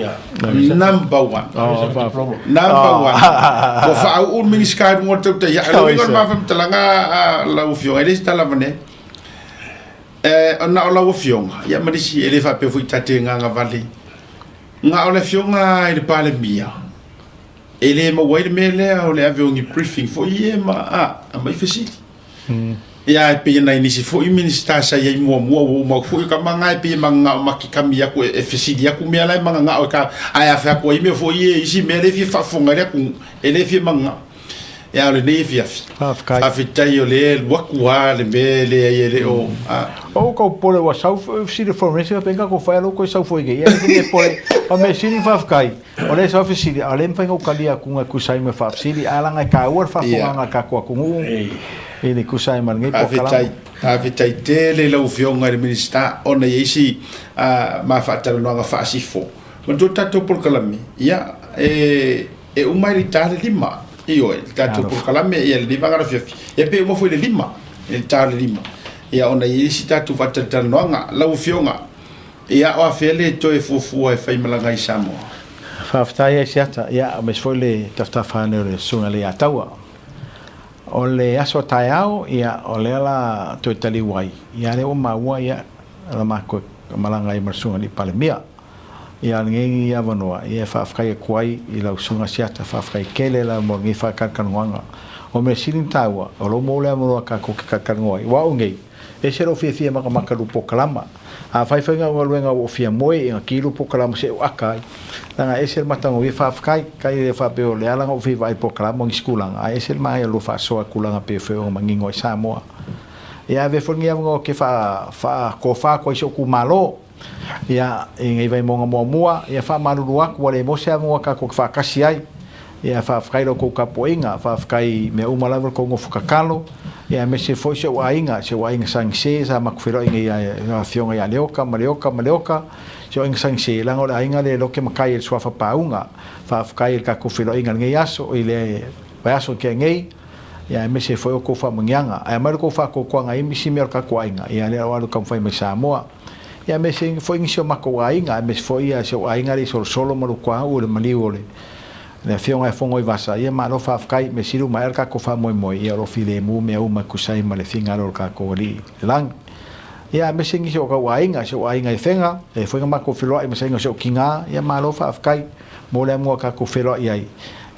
Number one. Number one. Ua faauu le Minisita i luga o le tautai. Ai le uiga o le ma faamatalaga a lau afioga, e le se tala avane. E na o lau afioga, ia ma nisi e le faapea foi ta te gagavale. Na o le afioga i le Palemia, e le maua ai le mea lea o le ave o ni briefing foi ia ma a, aumai fesili. Ia e pei ona i nisi foi Minisita sa i ai muamua ua uma atu foi o tama na e pei e mananao ma kikami atu e fesili atu mea la e mananao e ka, ae a fai atu ai mea foi ia i isi mea lea e fia faafofoga ai le atunuu, e le fia mananao. Ia a o lenei afiafi, faafetai o lea e alu atu lava le mea e leai e le o a. O kou pole ua sau fesili forensic faapea ka kou fai alo koe sau foi ia le pole o mea sili faafetai o lea sau fesili a o lea mafai ona ou talia atu e tusa ai ma faafesili ae leaga e taua le faafofogaaga a le tatou atunuu i le tusa ai ma lenei polokalame. Faafetai tele i lau Afioga i le Minisita ona e i ai si ma faatalanoaga faasifo. Manatua le tatou polokalame, ia e E uma i le ta le 5. Ioe, le tatou polokalame ia lenei vaega o le afiafi. Ia pe uma foi i le 5, i le ta o le 5. Ia ona e i ai isi tatou faatalatalanoaga. Lau Afioga, ia o afea le toe fuafua e faimalaga i Samoa? Faafetai Asiata, ia aemaise foi le tafatafa ane o le Susuga i le Iataua. O le aso a taeao, ia o lea la toe taliu ai, ia lea ua maua ia la matou malaga ai ma le Susuga i le Palemia. Ia lenei avanoa ia e faafetai atu ai i lau susuga Siata, faafetai tele lava mo lenei faatalatalanoaga. O le mea sili ona taua, o lou maua le avanoa tatou te talatalanoa ai. Aua o nei, ese lou fiafia matamata i lou polokalama. Afai foi na o galuega ua ou fia moe ina ki lou polokalama se i ou aka ai, leaga e ese le matagofie. Faafetai, tai le faapea o le ala na ou fia vaai i polokalama o nisi tulaga, ae ese le manaia o lua faasoa i tulaga pei foi ona manino ai Samoa. Ia avea foi lenei avanoa ou te faatofa atu ai i si ou itumalo. Ia, i nei Vaimauga muamua, ia faamalulu atu ua le maua se avanoa tatou te faatasi ai. Ia, faafetai i la outou tapuaiga, faafetai i mea uma lava le tou nofo tatalo, ia aemaise foi si ou aiga, si ou aiga Sanise sa matou feiloai nei i afioga ia Leota ma Leota ma Leota, si ou aiga Sanise, leaga o le aiga lea e lote matai i le suafa pauga. Faafetai i le tatou feiloaiga i lenei aso, i le vaiaso na tea nei. ia aemaise foi o tou faamanuiaga. Ae aumai lo tou faatuatuaga i isi mea o le tatou aiga, ia lea o alu taumafai mai Samoa. Ia aemaise foi nisi o matou aiga, aemaise foi ia si ou aiga lea i Solosolo ma Lutuauu i le maliu o le le afioga ia Fonoivasa, ia malo faafetai, mea sili ua maea le tatou faamoemoe, ia o lo o filemu mea uma e tusa ai ma le finagalo o le tatou Alii i le lagi. Ia aemaise nisi o tou aiga, si ou aiga i Fega, lea foi na matou feiloai ma se aiga o si ou tina, ia malo faafetai. Mo le amoa tatou feiloai ai,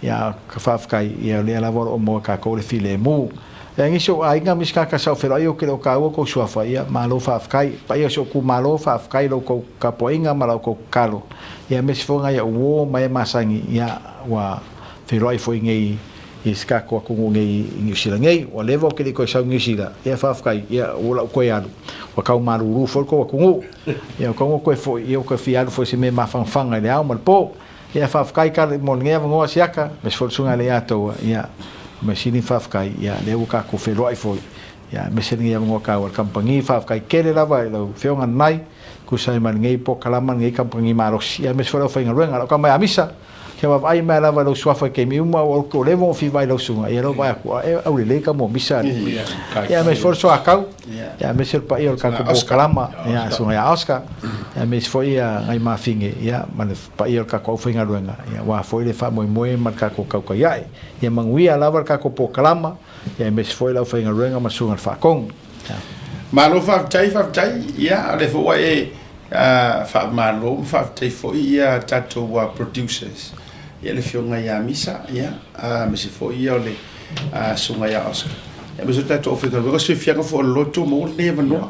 ia ka faafetai, ia o lea lava o lo o maua e tatou le filemu. Ia nisi o aiga ma isi tagata sa ou feiloai ou te le o taua tou suafa, ia malo faafetai. Paia o si ou itumalo, faafetai i la outou tapuaiga ma la outou tatalo. Ia aemaise foi nai au uo ma e masani, ia ua feiloai foi nei i si tatou atunuu nei i Niu Sila nei. Ua leva ou te le i toe sau i Niu Sila, ia faafetai, ia ua lau toe alu, ua tau malulu foi le tou atunuu. Ia ua taunuu toe foi, ia ua toe fia alu foi i se mea mafanafana i le ao ma le po. Ia faafetai tala mo lenei avanoa Siaka, aemaise foi le susuga ia Leiataua, ia mea sili ona faafetai, ia lea ua tatou feiloai foi, ia aemaise lenei avanoa taua i le kamupani, faafetai tele lava i lau Afioga Nanai, tusa ai ma lenei polokalama, lenei kamupani malosi, ia aemaise foi le aufaigaluega. Lau tama ia Misa, Kia vaavaai mai lava i lou suafa i taimi uma, ua ua leva ona ou fia vaai i lau susuga, ia lou vaai atu, a e aulelei ka mua misa alii. Ia aemaise foi le soatau, ia aemaise le paia o le tatou polokalama, ia susuga ia Oscar, ia aemaise foi ia nai mafine, ia ma le paia o le tatou aufaigaluega, ia aua foi le faamoemoe ma le tatou tautai ae. Ia manuia lava le tatou polokalama, ia aemaise foi le aufaigaluega ma le susuga i le Faatonu. Malo faafetai, faafetai. Ia, o lea foi ua e faamalo ma faafetai foi ia tatou producers, ia le afioga ia Misa, ia, aemaise foi ia o le susuga ia Oscar. Ia, aemaise o le tatou aufaigaluega, o se fiafiaga foi o le loto maua lenei avanoa.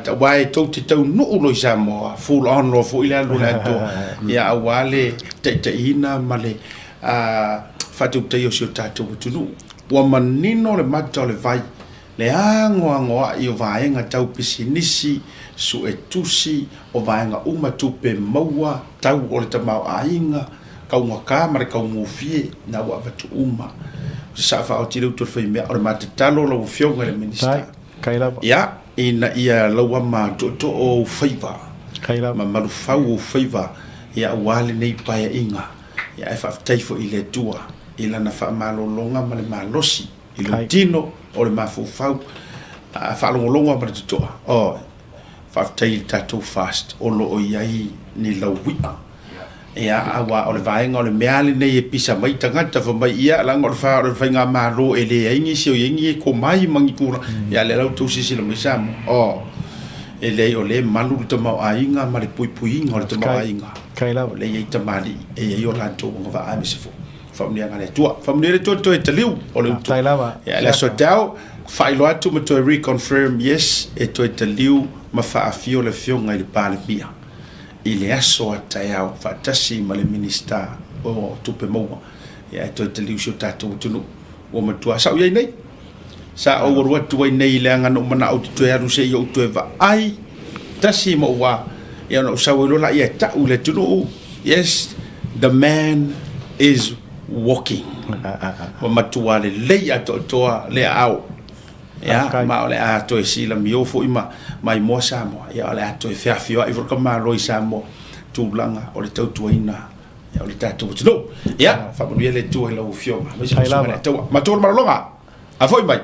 Aua e tou te taunuu loa i Samoa, full on loa foi le alu o le atoa, ia, aua le taitaiina ma le faatautaia o si o tatou atunuu. Ua manino le mata o le vai, le anoanoai o vaega tau pisinisi, suetusi, o vaega uma tupe maua, tau o le tamaoaiga, kaugata ma le kaugofie, na ua avatu uma. O se saa faaoti le utu a le faimea, o le ma tatalo lau Afioga i le Minisita, ia, ina ia lauama tootoo ou faiva, ma malufau ou faiva, ia aua lenei Paeaiga. Ia ae faafetai foi i le Atua i Lana faamalologa ma le malosi i lou tino o le mafaufau a faalogologo lava ma le totoa. Oh, faafetai i le tatou fast o lo o i ai ni laui'a. Ia, aua o le vaega o le mea lava lenei e pisa mai tagata fai mai, ia, leaga o le fa, o le faigamalo e leai nisi o i ai ni e komai ma ni tulaga. Ia, lea la ua outou silasila mai Samoa. Oh, e leai o lea e malu le tamaoaiga ma le puipuiga o le tamaoaiga. Kai lava. O lea e i ai tamalii, e i ai o latou agavaa aemaise foi faamanuiaga a le Atua. Faamanuia le Atua i le toe taliu o le utu. Faafetai lava. Ia, le aso taeao, faailoa atu ma toe reconfirm, yes, e toe taliu ma faafio le Afioga i le Palemia i le aso a taeao faatasi ma le Minisita o Tupe Maua. Ia, e toe taliu si o tatou atunuu. Ua matua sa ou i ai nei. Sa ou alu atu ai nei leaga na ou manao ou te toe alu se i ou toe vaai tasi ma ou a ia ona ou sau ai loa laia e tau i le atunuu, yes, the man is walking. Ua matua lelei atoatoa le aao. Ia, ma o le a toe silamio foi ma maimoa Samoa. Ia, o le a toe feafioai foi le tamaloa i Samoa tulaga o le tautuaina o le tatou atunuu. Ia, faamanuia le Atua i lau Afioga, aemaise le Susuga i le Ataua. Matou le malologa, a foi mai,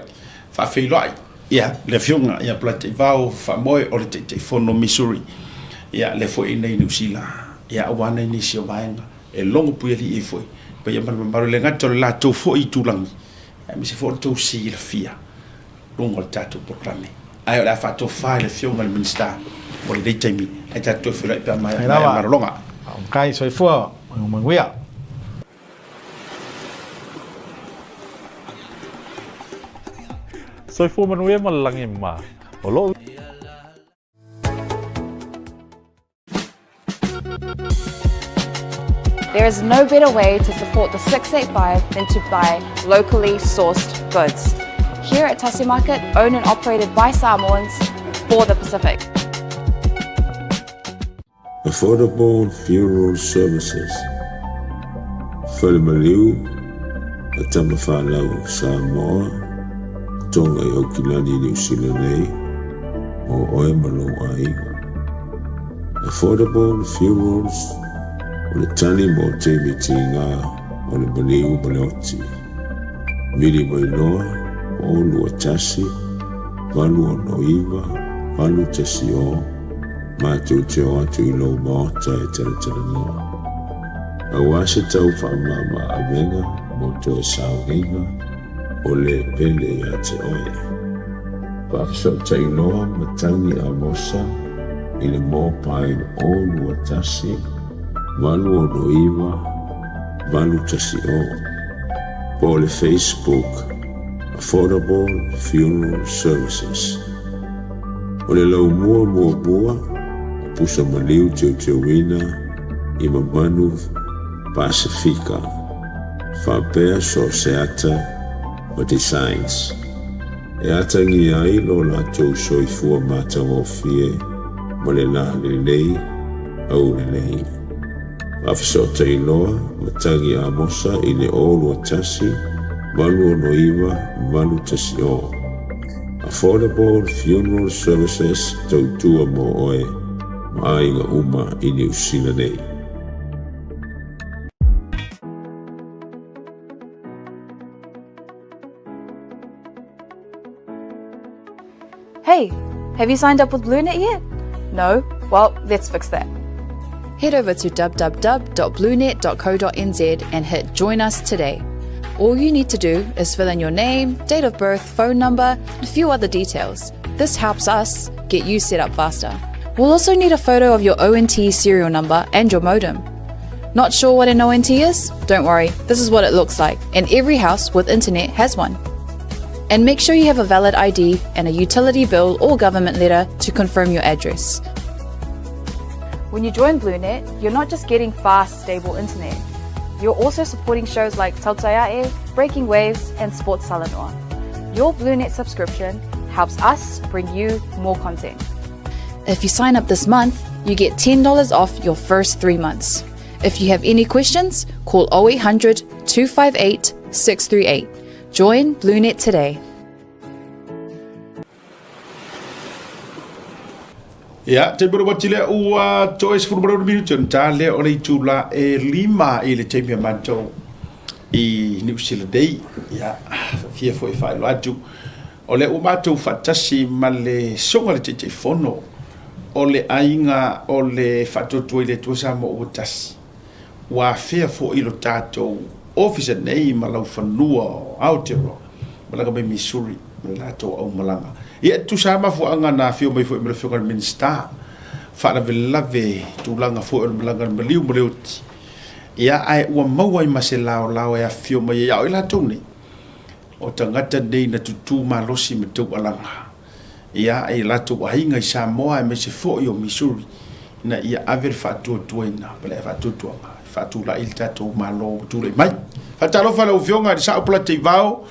faafeiloai, ia, le Afioga ia Polataivao Faamoe o le Taitaifono o Missouri, ia, lea foi i inei i Niu Sila, ia, aua nai nisi o vaega e logo puialii ai foi, paia ma le mamalu, e le gata o le latou foi itulagi, aemaise foi o le tou silafia luga o le tatou polokalame. Ae o le a faatofa i le Afioga i le Minisita. mo lenei taimi ae tatou toe feiloai pe a maea malologa. Faafetai soifua manuia. Soifua manuia ma le lagi mama. O lou. There is no better way to support the 685 than to buy locally sourced goods. Here at Tasi Market, owned and operated by Samoans for the Pacific. Affordable Funeral Services, Fale Maliu a Tamafanau Samoa, Tonga i Aukilani Niu Sila nei, mo oe ma lou aiga. Affordable Funerals o le tali mo taimi tiga o le maliu ma le oti. Vili mai loa o 21 869 810 matou te o atu i lou maota e talatalanoa. Aua se tau faamama avega mo toe sauniga o le pele ia te oe. Faafesootai loa Matagi Amosa i le mobile 021 869 810 po o le Facebook Affordable Funeral Services. O le laumua muamua o pusa maliu teuteuina i mamanu Pasifika faapea so o se ata ma designs e atagia ai lo latou soifua matagofie ma le lalelei aulelei. Faafesootai loa Matagi Amosa i le 021 869 810. Affordable Funeral Services tautua mo oe ma aiga uma i Niu Sila nei. Hey, have you signed up with BlueNet yet? No? Well, let's fix that. Head over to www.bluenet.co.nz and hit Join Us Today. All you need to do is fill in your name, date of birth, phone number, and a few other details. This helps us get you set up faster. We'll also need a photo of your ONT serial number and your modem. Not sure what an ONT is? Don't worry, this is what it looks like, and every house with internet has one. And make sure you have a valid ID and a utility bill or government letter to confirm your address. When you join BlueNet, you're not just getting fast, stable internet. You're also supporting shows like Tautai A'e, Breaking Waves, and Sports Talanoa. Your BlueNet subscription helps us bring you more content. If you sign up this month, you get $10 off your first three months. If you have any questions, call 0800 258 638. Join BlueNet today. Ia, te muru wati lea ua toe 18 minute ona ta lea o le itula e lima i le taimi a matou i Niu Sila nei. Ia, fia foi faailoa atu, o lea ua matou faatasi ma le Susuga i le Taitaifono o le aiga o le Faatuatua i le Atua Samoa ua tasi. Ua afea foi lo tatou ofisa nei ma laufanua o Aotearoa, malaga mai Missouri ma le latou aumalaga. Ia, e tusa lava mafuaaga na afio mai foi ma le Afioga i le Minisita, faalavelave tulaga foi o le malaga a le maliu ma le oti. Ia, ae ua maua ai ma se laolao e afifio mai ai, a o i latou nei, o tagata nei na tutū malosi ma taualaga, ia, i latou aiga i Samoa aemaise foi o Missouri, ina ia ave le faatuatuaina ma le faatuatuaga e faatulai le tatou Malo ua tulai mai. Faatalofa i lau Afioga i le Sao Polataivao,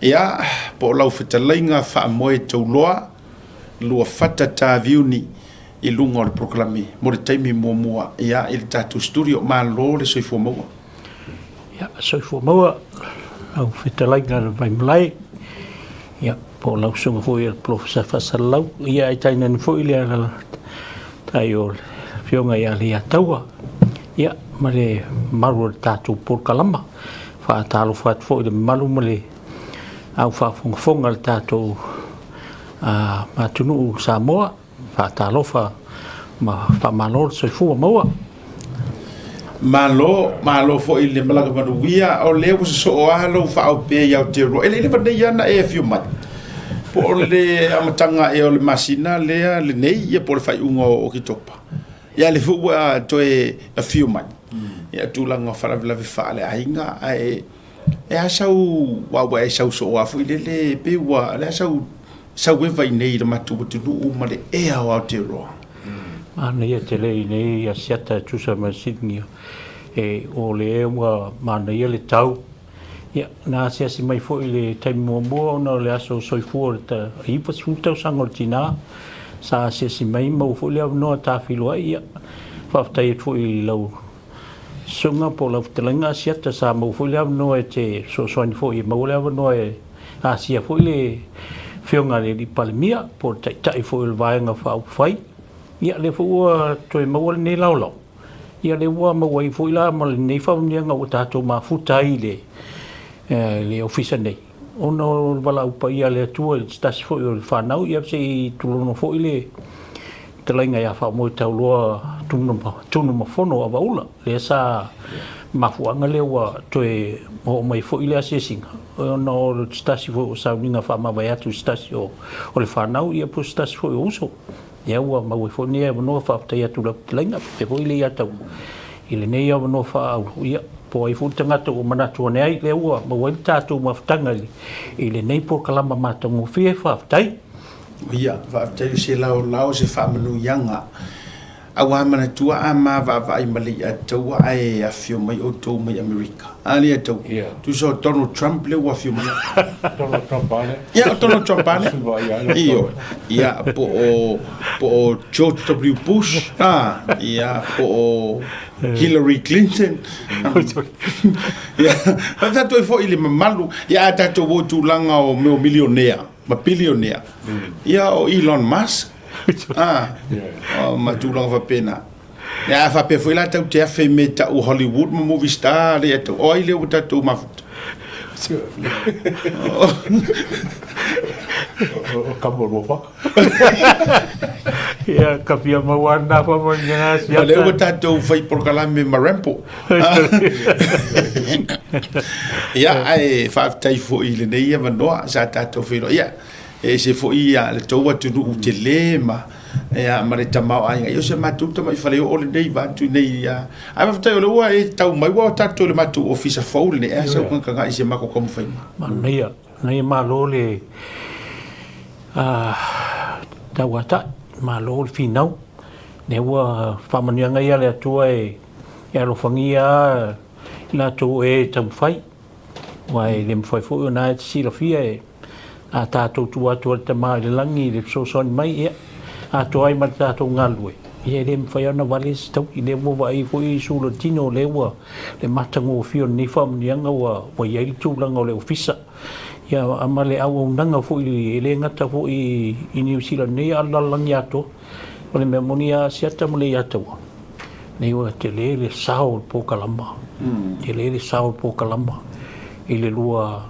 ia, po o lau fetalaiga Faamoe Tauloa Luafata Taviuni i luga o le polokalame mo le taimi muamua, ia, i le tatou studio. Malo le soifua maua. Ia, soifua maua lau fetalaiga le Vaimalae, ia, po o lau susuga foi o le Polofesa Faasalalau, ia ae tainane foi le alalatai o le Afioga ia Leiataua, ia, ma le mamalu o le tatou polokalama. Faatalofa atu foi i le mamalu ma le au faafogafoga a le tatou atunuu Samoa. Faatalofa ma faamalo le soifua maua. Malo, malo foi le malaga manuia, o lea ua sosoo lava lou faaopea i Aotearoa. E le i leva nei lava ona e afio mai. Po o le amataga ea o le masina lea lenei, ia po o le faaiuga o Oketopa. Ia lea foi ua toe afio mai ia tulaga o faalavelave faaleaiga, ae e a sau aua ua e sau soo lava foi lele, pei ua, o le a sau sau eva i nei i le matou atunuu ma le ea o Aotearoa? Manaia tele i nei Asiata e tusa ma Sydney e o le ua manaia le tau. Ia, na asiasi mai foi i le taimi muamua ona o le aso soifua o le 90 tausaga o le tinā, sa asiasi mai, maua foi le avanoa tafilo ai. Ia, faafetai atu foi i lau susuga po o lau fetalaiga Asiata, sa maua foi le avanoa e te fesoasoani foi e maua le avanoa e asia foi le Afioga i le Alii Palemia po o le Taitai foi o le Vaega Faaupufai. Ia, lea foi ua toe maua lenei laolao. Ia lea ua maua ai foi la ma lenei faamanuiaga ua tatou mafuta ai i le, le ofisa nei, ona o le valaau paia a le Atua i se tasi foi o le fanau, ia se i tulono foi le fetalaiga ia Faamoetauloa Tunumafono Avaula, lea sa mafuaaga lea ua toe oo mai foi le asiasiga, ona o se tasi foi o sauniga faamavae atu i se tasi o le fanau, ia po o se tasi foi o uso. Ia ua maua ai foi lenei avanoa, faafetai atu i lau fetalaiga, faapea foi le Iataua i lenei avanoa faaauro. Ia, po o ai foi le tagata ua manatu ane ai, lea ua maua ai le tatou mafutaga i lenei polokalama matagofie, faafetai. Ia, faafetai o se laolao, se faamanuiaga. Aua manatua a ma vaavaai ma le Iataua ae afifio mai outou mai Amerika. A le Iataua. Yeah. Tusa o Donald Trump lea ua afio mai. Donald Trump a lea. Ia, o Donald Trump a lea. Ioe. Ia, po o, po o George W. Bush. Ah, ia, po o Hillary Clinton. Ia, faafetai foi i le mamalu. Ia, a tatou o i tulaga o mea o milionea ma bilionea. Ia, o Elon Musk. Ah, o ma tulaga faapena. Ia, a faapea foi la tatou te afe i mea tau Hollywood ma movie star le atu. O ai lea ua tatou mafuta? O kamo o waka. Ia, ka fia maua ana whamanuiaga a siata. O lea ua tatou fai polokalame ma Rampo. Ia, ae faafetai foi i lenei avanoa sa tatou feiloai. Ia, E ese foi ia le tou atunuu tele ma ia ma le tamaoaiga. Ia o se matou tamai faleoo lenei vaeatu nei ia. Ae faafetai o lea ua e tau mai ua tatou i le matou ofisa fou lenei. E a sau kagakaga i se matou taumafaiga. Manaia, manaia malo le tauatai, malo le finau. Lea ua faamanuiaga ia a le Atua e alofagia lava i latou o e taumafai. Aua e le mafai foi ona e te silafia e a tatou tuu atu a le Tama i le lagi i le fesoasoani mai, ia, atoa ai ma le tatou galulue, ia e le mafai ona vale se taui. Lea ua vaai foi i sula tino, o lea ua le matagofie o lenei faamanuiaga ua ua i ai le tulaga o le ofisa, ia, ma le auaunaga foi e le gata foi i Niu Sila nei, a o le lalolagi atoa. O le mea moni ia Asiata ma le Iataua, nei ua tele le sao o le polokalama, tele le sao o le polokalama i le lua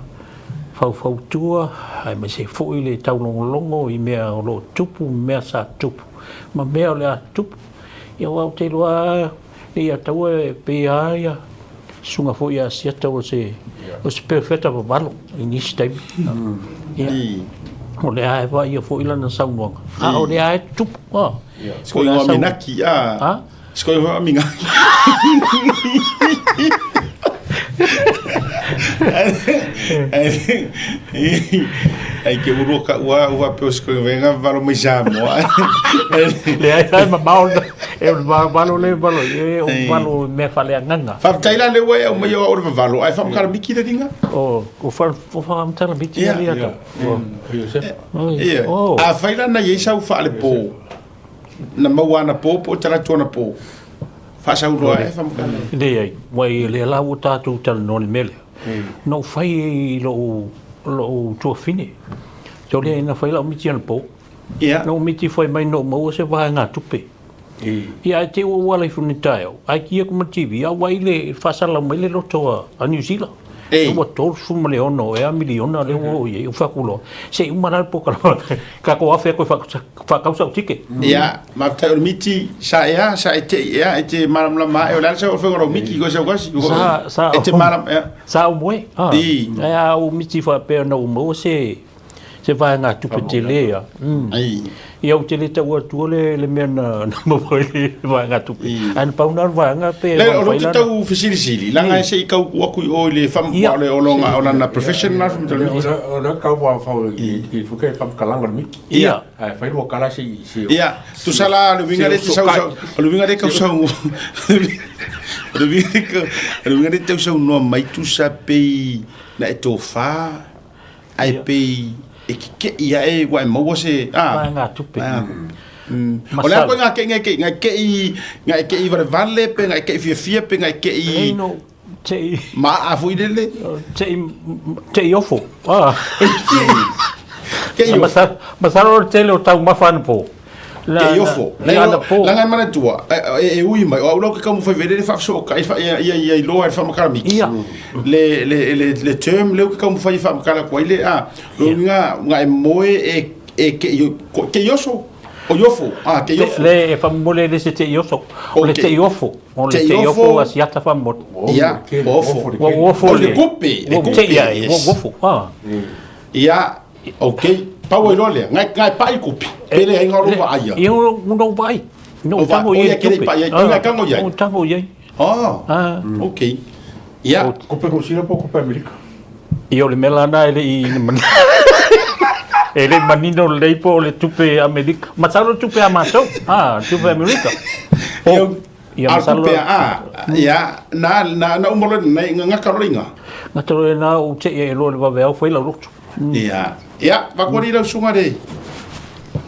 faufautua aemaise foi le taulogologo i mea o lo o tupu ma mea sa tupu ma mea o le a tupu. Ia aua ou te iloa lava le Iataua e pei lava ia susuga foi ia Asiata o se o se perofeta vavalo i nisi taimi. Ia, o lea e vaaia foi lana saunoaga, a o lea e tupu. Siko ingoa minaki, a. Siko ingoa minaki. Ai ke uru ka ua ua pe o siko ingoa valo mai Samoa. Leai la e mamao e o le valo le valo e o valo mea faaleagaga. Faafetai la lea ua e aumaia o au o le vavalo ae faamatala miki le liga. O o faamatala miki le liga. Ia. Afai la na i ai sau faalepo na maua anapo po o talaatu anapo, faasauloa ea faamatala. Leai, ua i lea la ua tatou talanoa i le mea lea. Na ou fai i lou lou tuafafine. Tau lea na fai lau miti anapo. Ia. Na ou miti fai mai na ou maua se vaegatupe. Ia ae te i ua ou ala ifo nei taeao, ae ki aku ma le TV, a ua i le faasalalau mai le loto a Niu Sila. Ei. Ua 36 ea miliona lea ua oo i ai. Ou fai atu loa, se i uma la le polokalame, tatou afe atu e faatau sau ticket. Ia, faafetai o le miti sa ea, sa e te i ea, e te malamalama ae o le a le sau o le faiga o lau miti koe sau kasi. Sa, sa, E te malama, ea. Sa ou moe. I. Ae a ou miti faapea na ou maua se, Se vaegatupe tele ia. Ia ou te le taua atua le le mea na na maua ai le vaegatupe. Ae na pau na o le vaega pe Le o mafai te lana. tau fesilisili, langa e se i kau ku aku i o i le wham, Ia. o le olonga o lana profession na whamatalamiki. O le kau wā whau i i fuke whamkalanga le miki. Ia. Ae whai lua kala se i se Ia, tusa la le winga le te sau sau, o le winga le kau sau, o le winga le kau, o le winga le tau sau noa mai tusa pei na e tōwhā, Ae pei e kekeʻi aʻe ua e maua se, a. Vaegatupe. O le a koe ngā keʻi ngā keʻi, ngā keʻi, ngā e keʻi valevale pe ngā e keʻi fiafia pe ngā e keʻi. Nei no te i. Maʻa foi lele. Te i, te i ofo. Ah. Keʻi ofo. Masalo o le tele o taumafa anapo. Ke i ofo. Langa e manatua, e ui mai, o au lau ke kaumawhai vele le whaafesootai, ia ia ia iloa e le whaamakaramiki. Le, le, le, le term leo ke kaumawhai e whaamakara kua ile, a, lo nga, nga e moe e, e ke i, ke i oso, o i ofo, a, ke i ofo. Le, e whamomole le se te i oso, o le te i ofo, o le te i ofo a siata whamomole. Ia, o ofo. Ua ofo O le kupe, le kupe. Te ia, ua ofo, a. Ia, Ok, pau ai loa lea, ngai, ngai pai kupi, pele ai ngā rova aia. Ia o no vai. No tango i e tupe. Ai, ngai tango i ai. O tango i ai. Oh, ok. Ia. Kupe New Zealand po kupe Amerika? Ia o le mea lana e le i e le manino lelei po o le tupe Amerika. Masalo tupe a matou. Ah, tupe Amerika. Oh. Ia masalo. Kupe a, ia, na na na uma loa na ngaka loa inga. Ngaka loa na o te ia e loa le vave au fai lau lotu. Ia, ia, vakuari lau suga le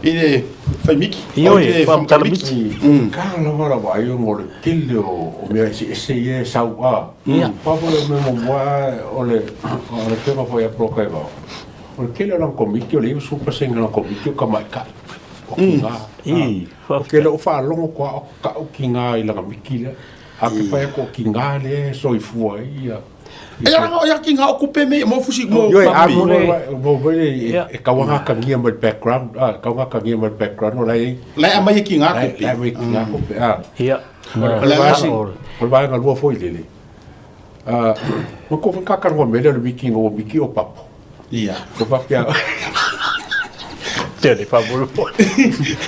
i le faimiki. Ioe, le whamatalamiki. Ka lava la vaai o le tele o mea eseese ia e sau a. Pa foi o mea muamua o le o le afioga foi ia Prokaivao. O le tele o lana komiti o le 90% o lana komiti o tamaitai. O kiga. O ke leo faalogo koa o ka'u kiga i lana miki lea. A ke fai atu o kiga lea e soifua ai ia. E ara o ia ki ngā o kupe me mo fusi mo Ioe, a mo mo mo e kauangakagia mai le background, a kauangakagia mai le background o la e La e aumai e ki ngā kupe. La e aumai ki ngā kupe, a. Ia. O le vaega lua foi lele. A, mo ko whakakanoa me lea o le miki o miki o papo. Ia. Ko faapea. Tele faamolemole.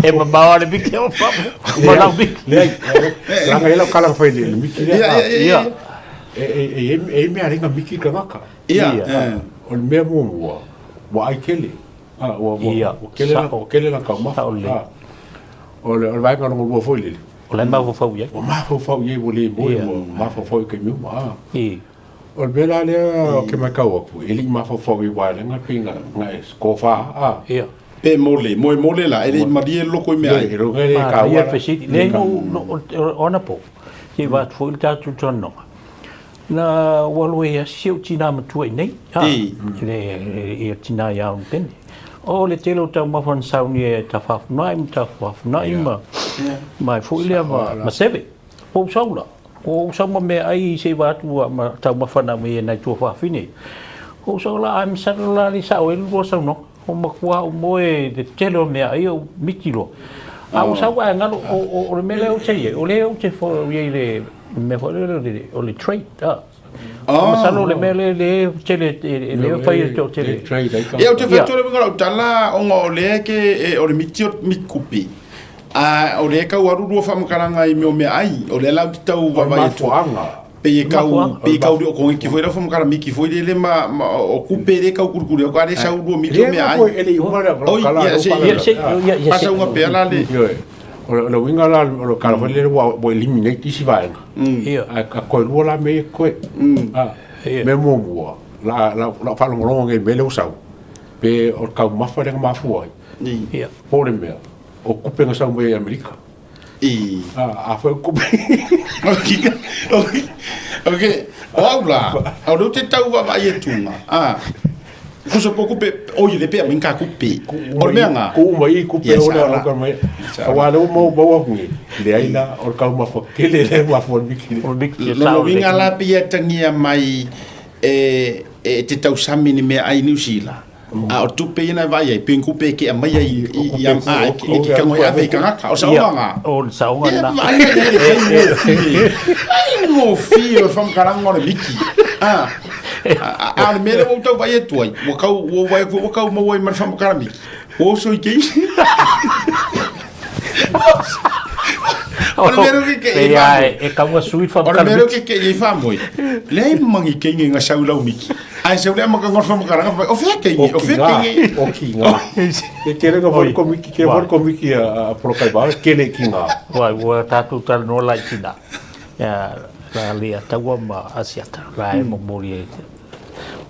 E mamao le miki o papo. Ma lau miki. Leai, leaga e lau kala fai le miki lea. Ia, ia, ia. E i ai mea lenga miki tagata. Ia. O le mea muamua, ua ai tele. Ua tele lana taumafa. O le vaega lona lua foi lele. O la e mafaufau i ai. Ua mafaufau i ai ua le moe, ua mafaufau i taimi uma. O le mea la lea ou te matau atu, e le i mafaufau i waelega pei na e tofa a. Ia. Pe mole, moe mole la, e le i malie le loko i mea ai. E logo e le taua. Malie le fesili. Leai no, o anapo, se i va atu foi le tatou talanoaga. Na ua alu ai lava si ou tina matua i nei, a, le, ia tina ia Onopene. O le tele o taumafa na saunia e Tafafunai ma Tafafunai ma, ma e foi lea ma, ma Seve. Ko ou sau la, ko ou sau ma meaai se i va atu ma taumafa na aumai e nai tuafafine. Ko ou sau la, ae masalo la le sao ai le lua saunoaga. Ua matua au moe le tele o meaai ou miti loa. A ua sau ae galo, o le mea lea ou te i ai, o lea ou te i ai i le mea foi lele o le trade. Masalo o le mea lea lea tele, lea fai e toatele. Ia, ou te fai atu le uiga o lau tala, ona o lea ke, o le miti o miti kupi. A o lea e kau alu lua faamatalaga i mea o meaai, o lea la ou te tau vaavaai atu. Pei e kau, pei e kau le o kongeki foi lau faamatala miki foi lele ma, ma o kupe le kau kulikuli atu, a le sau lua miti o meaai. Oi, ia, se, ia, pasauga pea la le. O le uiga la o le tala foi lele ua eliminate isi vaega. Ae toe lua la mea ia totoe. Mea muamua, lau faalogologo nei i le mea lea ua sau, pe o le taumafa lea na mafua ai, po o le mea, o kupe na sau mai i Amerika. Afai o kupe. Ok, o au la, o lea ou te tau vaavaai atu, Kusa po kupe, oi le pea minka kupe. O le mea ngā. Ku uma i kupe o le au ka mai. Aua le uma maua aku ngi. Leai la, o le taumafa tele le mafua o le miki. O le miki e Lona sao uiga le. la pei e atagia mai e, e te tausami ni mea ai Niu Sila. A o tupe ia na e vaai ai, pei kupe e kea mai ai i, i, a, e, e ke kango e ave i kangaka. O saoga ngā. O le saoga Ia, na. vaai ai le faigofie. Faigofie o le whamkaranga o le miki. Ah. A o le mea lea ua ou tau vaai atu ai, ua kau, ua ou vaai atu ua kau maua ai ma le faamakalamiki. Ua oso i keini. O le mea lea ke ke i faamoe. E kau a sui O le mea lea ke ke i faamoe. Leai ma ni keini nga sau lau miki. Ae sau lea ma ka ngol faamakalanga fai mai, o fea keini, o fea keini. O ki ngā. E tele nga foi komiki, tele foi komiki a Polokaivao, e tele ki ngā. Wai, ua tātou talanoa laiti nā. Ia, la le ataua ma Asiata, la e momoli e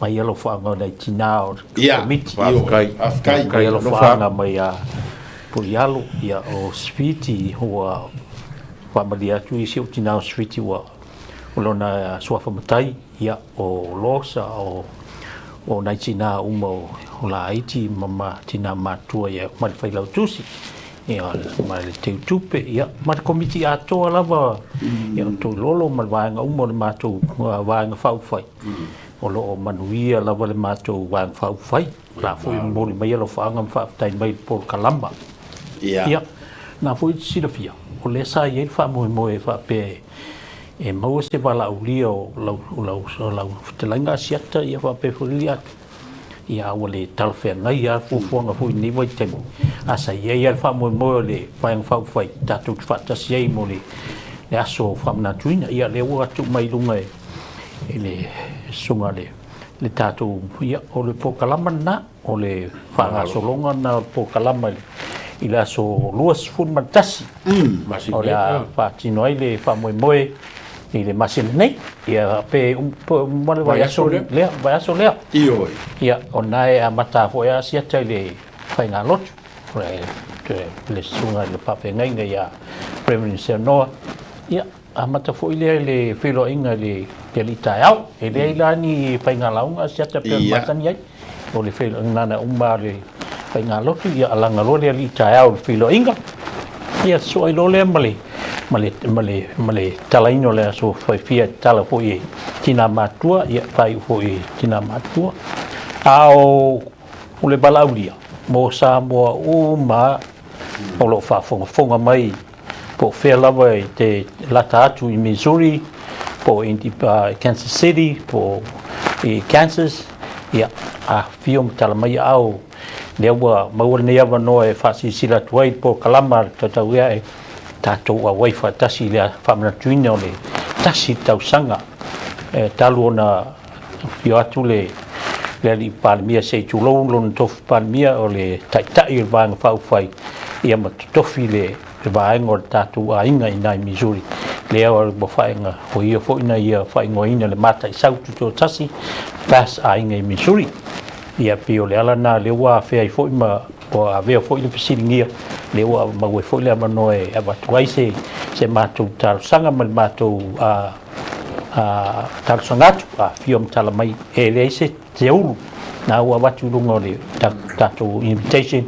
mai alofaaga o nai tinā o le komiti. Faafetai. Faafetai. Mai alofaaga mai a Pulialo, ia o Sefiti ua faamalie atu i si ou tinā o Sefiti ua o lona suafa matai, ia o Losa, o o nai tinā uma o Laiti ma tinā matua ia ma le Failautusi. Ia, ma le Teutupe, ia, ma le Komiti atoa lava, ia, o Toilolo ma le vaega uma o le matou Vaega Faaupufai. O lo o manuia lava le matou Vaega Faaupufai. O la foi e momoli mai alofaaga ma faafetai mai i le polokalama. Ia, na foi e te silafia, o lea sa i ai le faamoemoe e faapea e maua se valaaulia o lau, o lau, o lau fetalaiga Asiata, ia faapea foi le atu. Ia ua le talafeagai lava fuafuaga foi i lenei vaitaimi, ae sa i ai lava le faamoemoe o le Vaega Faaupufai tatou te faatasi ai mo le aso faamanatuina. Ia lea ua tuu mai i luga e le susuga i le tatou, ia o le polokalama lena, o le faagasologa lena o le polokalama i le aso 21 o le a faatino ai le faamoemoe i le masina nei, ia pe uma le vaiaso lea, vaiaso lea. Ioe. Ia, o na e amata foi a Asiata i le faigalotu, le susuga i le faafeagaiga ia Reverend Seanoa. Ia, amata foi lea i le feiloaiga i le alii taeao. E leai la ni faigalauga Asiata pei ona masani ai. O le feiloaiga na uma le faigalotu, ia alaga loa le alii taeao i le feiloaiga. Ia sosoo ai loa lea ma le, ma le, ma le, ma le talaina o le aso faifia e tatala foi e tina matutua, ia faaiu foi e tina matutua. A o le valaaulia mo Samoa uma o lo o faafogafoga mai po o fea lava i te lata atu i Missouri, po o Kansas City, po o i Kansas, ia, afifio ma tala mai aao, lea ua maua lenei avanoa e faasilasila atu ai le polokalama a le Tautauiae, tatou auai faatasi i le faamanatuina o le tasi tausaga e talu ona afio atu le alii Palemia se i tulou lona tofi Palemia o le Taitai o le Vaega Faaupufai ia ma totofi le vaega o le tatou aiga i ina i Missouri lea ua faaiga o ia foi na ia faaigoaina le Mataisau Tutoatasi FAS Aiga i Missouri. Ia pei o le ala lena lea ua afea ai foi ma ua avea foi le fesiligia lea ua maua ai foi le avanoa e avatu ai se se matou talosaga ma le matou talosaga atu, afifio ma tala mai e leai se ulu na ua avatu i luga o le tatou invitation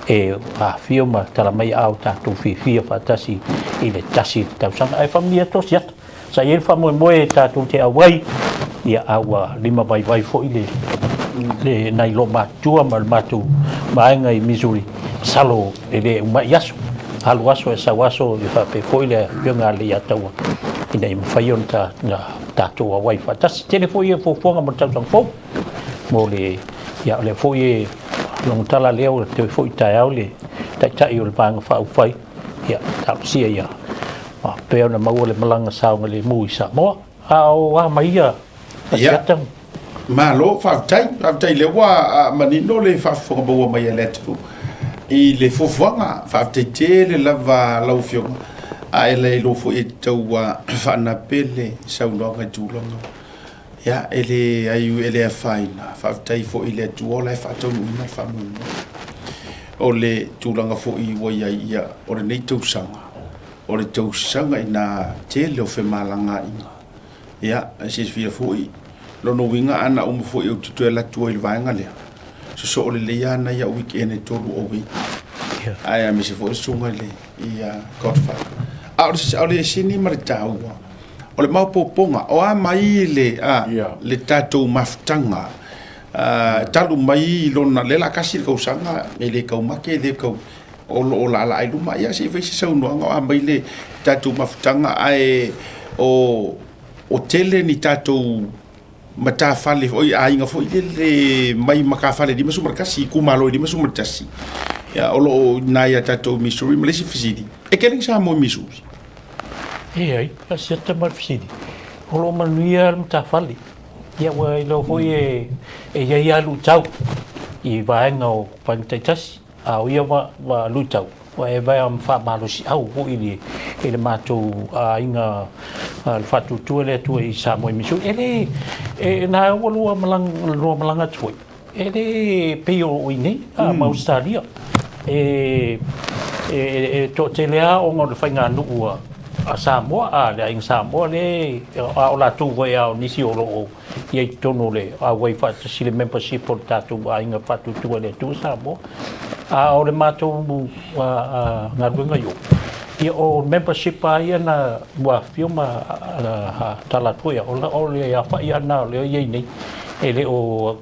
e afifio ma tala mai a o tatou fiafia faatasi i le tasi tausaga. Ae faamanuia atu Asiata. Sa i ai le faamoemoe tatou te auai, ia, a ua limavaivai foi le, le nai loomatutua ma le matou vaega i Missouri, masalo e le uma'i aso, alu aso e sau aso, e faapea foi le afioga a Leiataua, ina ia mafai ona ta, na, tatou auai faatasi. Tele foi ia fuafuaga mo le tausaga fou, mo le, ia, o lea foi e logotala lea ua toe foi taeao le Taitai o le Vaega Faaupufai, ia, talosia ia faapea ona maua le malaga saogalemu i Samoa. A o a mai ia Asiata? Malo, faafetai, faafetai lea ua manino le faafofoga maua mai a le atunuu i le fuafuaga. Faafetai tele lava lau Afioga, a e le iloa foi e tau faanape le saunoaga i tulaga ia e le ai e le afaina. Faafetai foi i le Atua o la e faataunuuina le faamoemoe. O le tulaga foi ua i ai ia o lenei tausaga, o le tausaga ina tele o femalagaaiga. Ia, e silafia foi, lona uiga ana uma foi ou te toe alu atu ai i le vaega lea, sosoo lelei lava nai au weekend e tolu o week. Ae aemaise foi le susuga i le ia Godfather. A o le sini ma le taua, o le maopoopoga, o a mai le, a, le tatou mafutaga talu mai lona, lea o le a tasi le tausaga, e le taumate, e le tau, o lo o laalaa i luma, ia se i fai se saunoaga o a mai le tatou mafutaga, ae o tele ni tatou matafale foi aiga foi lele mai matafale 51 itumalo e 51 ia o lo o i ina ia tatou Missouri. Ma le isi fesili, e kele ni Samoa i Missouri? E ai, a siata ma le fesili, o lo o manuia le matafale. Ia ua iloa foi e i ai lava luitau i vaega o vaega taitasi, a o ia luitau, ua e vaea ma faamalosiau foi i le matou aiga le faatuatua le Atua i Samoa i Missouri. E le, e, na ua lua malaga, lua malaga atu foi, e le pei o i nei, a, ma Ausetalia. E, e, e toatele lava ona o le faiganuu a Samoa, a le aiga Samoa le, a o latou foi a o nisi o lo o i ai i totonu o le auai faatasi le membership o le tatou aiga faatuatua i le Atua Samoa. A o le matou galuega i o, ia o membership lava ia na ua afifio ma tala atu foi o le aofai lava lena o lea e i ai nei, e le o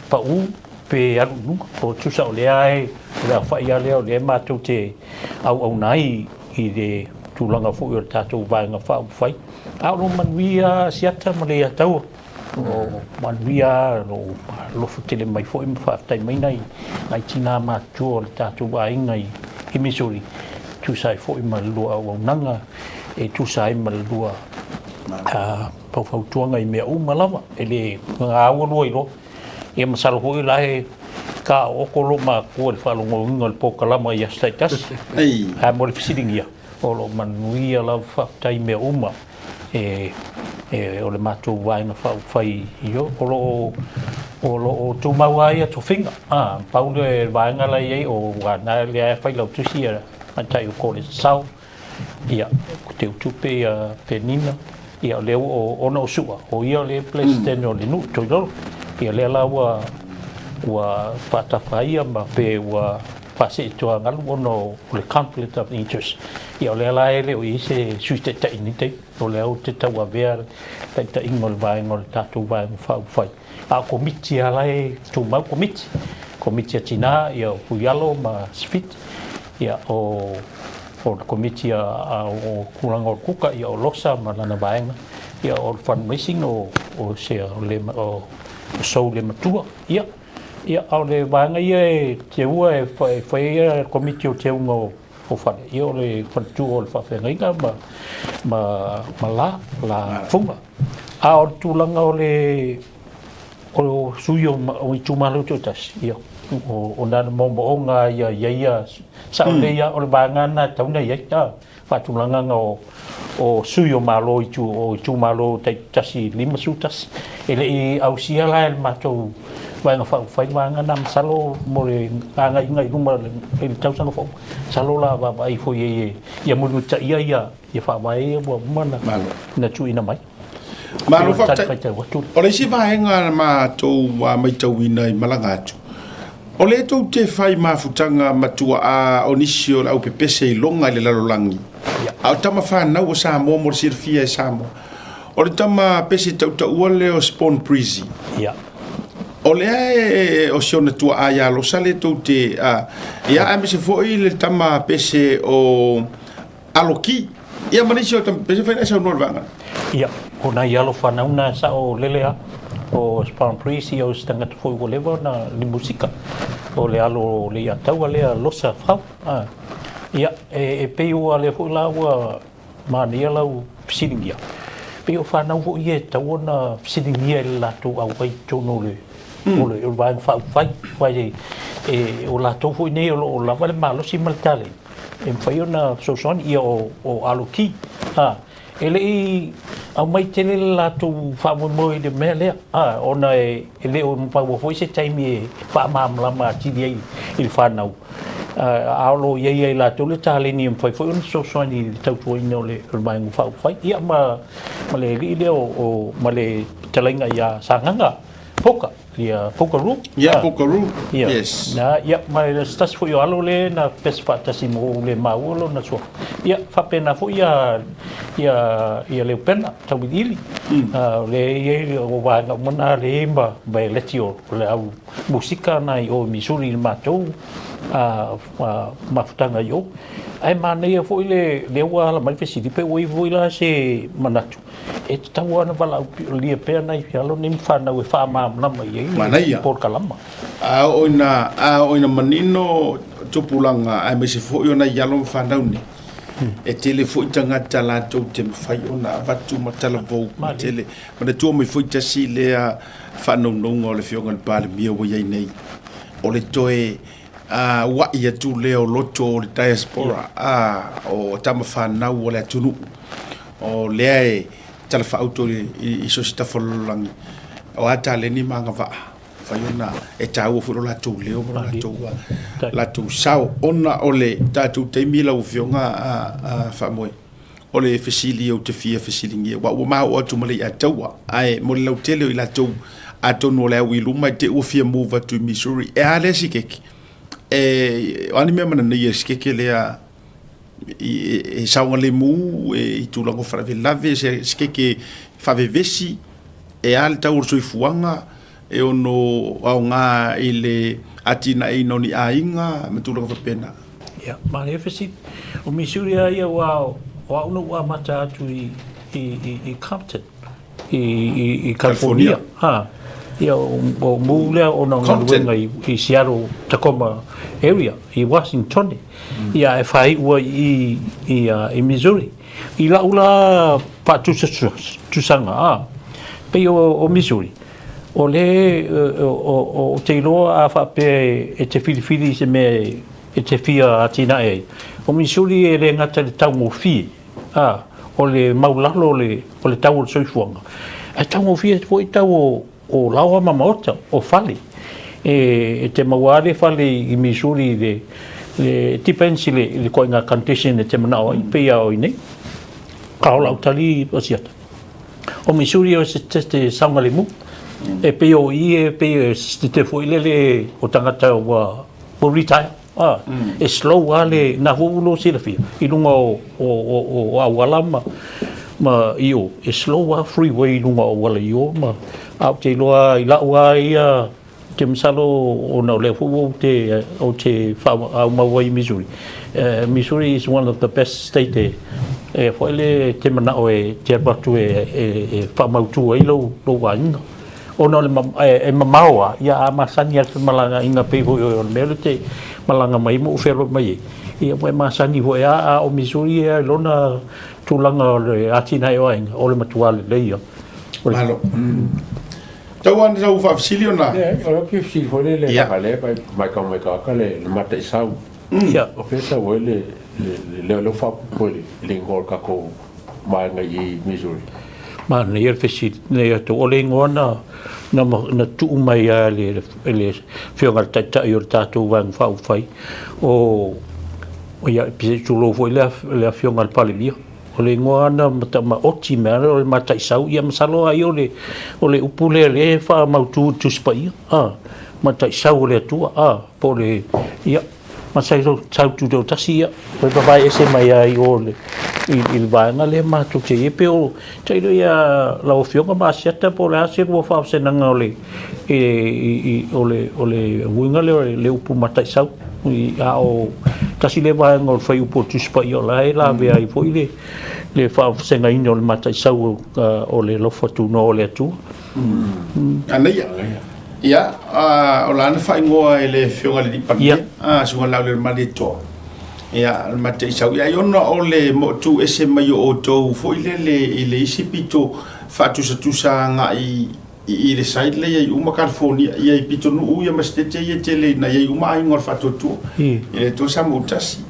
pau pe alu i luga. O tusa o lea e, o le aofai lava lea o lea matou te auauna ai i le tulaga foi o le tatou Vaega Faaupufai. A o lo o manuia Asiata ma Leiataua, o lo o manuia, o lo o alofa tele mai foi ma faafetai mai nai, nai tinā matutua o le tatou aiga i, i Missouri, e tusa ai foi ma le lua auaunaga, e tusa ai ma le lua faufautuaga i mea uma lava, e le gaua lua iloa. Ia masalo foi la e taoto lou matua i le faalogoina o le polokalama i aso taitasi. Ae mo le fesiligia, o lo o manuia lava, faafetai i mea uma e, e, o le matou Vaega Faaupufai i o, o lo o, o lo o tumau lava ia tofiga. Ah, pau le vaega la i ai o aua na lea e failautusi ia tamaitai o Kolesasao, Ia, ko te utupe ia Penina, ia o lea ua o, ona o Su'a, o ia o le President o le nuu Toilolo. Ia lea la ua, ua faatafa ia ma pe ua faaseetoagalu ona o le conflict of interest. Ia o lea la e le o i ai se Sui Taitai i lenei taimi, o lea ou te tauavea le taitaiga o le vaega o le tatou Vaega Faaupufai. A o Komiti lava la e tumau Komiti, Komiti a Tinā, ia o Puialo ma Sefiti, ia o o le Komiti a, a o Tulaga o le Kuka, ia o Losa ma lana vaega, ia o le fundraising o, o se o le o, o Sou le Matua, ia, ia a o le vaega ia e teua e fai, fai ai le Komiti o Teuga o, o Fale, ia o le faletua o le faafeagaiga ma, ma, ma la, la Funga. A o le tulaga o le o sui o, o itumalo taitasi, ia, o, o nā moomooga ia ia ia sao lelei lava, o le vaega lena e tatau ona i ai, a, faatulagaga o, o sui o Malo i tu, o itumalo taitasi 51. E le i ausia la e le matou Vaega Faaupufai le vaega lena, masalo mo le agaiga i luma i le tausaga fou, masalo o le a vaavaai foi i ai ia mulimulitaia ia, ia faavae ia ua uma ona, ona tuuina mai. Malo faafetai. O le isi vaega na matou matauina i malaga atu, o lea tou te fai mafutaga ma tuaa o nisi o le au pepese i loga i le lalolagi, a o tama fanau a Samoa mo le silafia e Samoa. O le tama pese tautaua lea o Spawn Breezy. O lea e, o si ona tuaa ia Losa lea tou te, ia aemaise foi le tama pese o Aloki. Ia ma nisi o tama pese fai saunoa le vaega. Ia, o nai alo fanau na sao lele a o Spawn Breezy, ia o se tagata foi ua leva ona le musika. O le alo le Iataua lea Losa Fau. Ia, e pei ua lea foi la ua manaia lau fesiligia. Pei o fanau foi ia e tatau ona fesiligia i le latou auai i totonu o le o le Vaega Faaupufai. Aua e o latou foi nei o lo o lava le malosi ma le taleni e mafai ona fesoasoani. Ia o Aloki, a, e le i aumai tele le latou faamoemoe i le mea lea, a, ona e le o maua foi se taimi e faamalamalama atili ai i le fanau. A o lo o i ai ia i latou le taleni e mafai foi ona fesoasoani i le tautuaina o le Vaega Faaupufai. Ia ma le alii lea o, ma le fetalaiga ia Sagaga Poka, ia Poka Ru. Ia Poka Ru, yes. Na, ia, ma se tasi foi o alo lea na pese faatasi ma ou le maua lona suafa. Ia, faapena foi ia, ia, ia Leupena Tauiliili. O lea e i ai o vaega uma na lea e i ai ma vaialeti o le au musika na i o i Missouri i le matou mafutaga i o. Ae manaia foi le lea ua ala mai le fesili pe ua i ai foi la se manatu e tatau lava ona valaau lia pea nai alo nei ma fanau e faamalamalama i ai le polokalama. A oo ina, a oo ina manino tupulaga aemaise foi o nai alo ma fanau nei, e tele foi tagata latou te mafai ona avatu ma talavou ma tele. Manatua mai foi tasi lea faanounouga o le Afioga i le Palemia ua i ai nei, o le toe ua'i atu lea o loto o le diaspora, o tama fanau o le atunuu, o lea e talafaauto i so o se tafa o le lalolagi, o a taleni ma agavaa, mafai ona e taua foi lo latou leo ma lo latou sao, ona o le tatou taimi lau Afioga Faamoe. O le fesili ou te fia fesiligia, aua ua ma oo atu ma le iataua, ae mo le lautele o i latou, atonu o le au i luma i te i ua fia move atu i Missouri, e a lea sikeke? E, o a ni mea manaia i le sikeke lea e saogalemu e, i tulaga o faalavelave, se sikeke faavevesi, e a le tau o le soifuaga, e ono aoga i le atinaeina o ni aiga ma tulaga faapena. Ia, manaia fesili. O Missouri lava ia aua o au na ou amata atu i, i, i, i Compton, i, i, i California. Ha. Ia, o, o mū lea ona o galuega i, i Seattle, Tacoma area, i Washington. Mm. Ia, e whaiua i, i, i Missouri. I lau la whaatusatusaga, a, pei o, o Missouri, O le, ou te iloa a faapea e te filifili i se mea e te fia atinae ai, o Missouri e le gata i le taugofie, a, o le maulalo o le, o le tau o le soifuaga, ae taugofie foi tau o, o laoa ma maota, o fale. E, e te maua lava le fale i Missouri i le, le, depends i le, i le ituaiga condition e te manao ai, pei lava o i inei. A o lau tali o siata. O Missouri o se te saogalemu. E pei o i e pei e te foi lele o tagata ua ua retire. Ah, e slow lava le na foi ua silafia i luga o o o o auala ma ma i o e slow lava freeway i luga o auala i o ma a ou te iloa i la'u lava ia Ou te masalo ona o lea foi ua ou te, ou te faaumau ai i Missouri. Missouri is one of the best state e, e foi le te manao e te alu atu e, e, e faamautu ai lou, lou aiga. Ona o le, e, e mamao lava, ia a masani lava le femalagaaiga pei foi o le mea lea te malaga mai ai ma ou fealuai mai ai. Ia ua e masani foi lava, a o Missouri ia i lona tulaga o le atinae o aiga, o le matua lelei lava. Malo. Tau ana sau faafesili ona. Leai, o lau fia fesili foi lea i le lava lea mai mai ka mai ka le le mataisau. Ia. O fea tau ai le le le le faaopoopo i le i le igoa o le tatou vaega i Missouri. Manaia le fesili nei atu. O le igoa na na na tuu mai lava e le e le Afioga i le Taitai o le tatou Vaega Faaupufai o ia tulou foi le le Afioga i le Palemia. O le igoa na maoti mea o le mataisau, ia masalo ai o le, o le upu lea lea e faamautu i le Tusi Paia, a, mataisau o le Atua, a, po o le, ia, masalo sau tutoatasi, ia, toe vavae ese mai ai o le, i, i le vaega lea matou te i ai, pe o, tailo ia lau Afioga ma Asiata po o le a se lua faavasenaga o le, e, i, i, o le, o le uiga lea o le upu mataisau. A o tasi lea vaega o le fuaiupu o le Tusi Paia o la e lavea ai foi le, le faavasegaina o le mataisau o le alofa tunoa o le Atua. Anaia. Ia, o la na faaigoa e le Afioga i le Alii Palemia, Susuga Laaulialemalietoa. Ia, o le mataisau. Ia, ai ona o le motu ese mai o outou foi lele i le isi pito faatusatusa agai I le side lea i ai uma California, ia i pitonuu ia ma sitete ia tele ina i ai uma aiga o le faatuatua. I le Atua Samoa-tasi.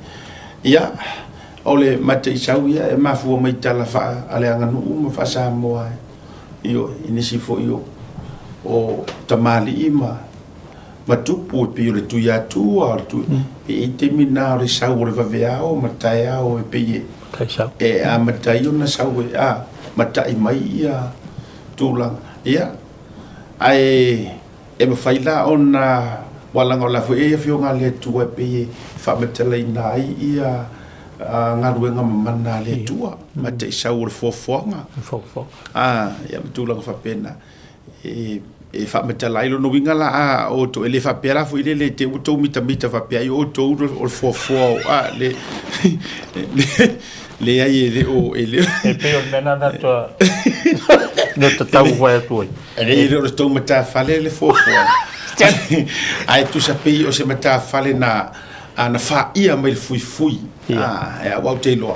Ia, o le mataisau ia e mafua mai tala faaleaganuu ma faa-Samoa ioe, i nisi foi o, o tamalii ma, ma tupu e pei o le Tuiatua, o le Tui, e i ai taimi na o le sau o le vaveao ma taeao e pei e, e amata ai ona sau e, a, matai mai ia tulaga. Ia, ae e mafai la ona, aua leaga o la foi e i ai Afioga a le Atua e pei e faamatalaina ai ia galuega mamana a le Atua, ma taisau o le foafoaga. Ia ma tulaga faapena. E. e faamatala ai lona uiga la a outou, e le faapea la foi lele te ua outou mitamita faapea ai outou o le foafoa o a le leai e le o e le E pei o le mea lena na na tatau fai atu ai. E le o le tou matafale le foafoa. Ae tusa pei o se matafale na na faia mai le fuifui. A e au te iloa.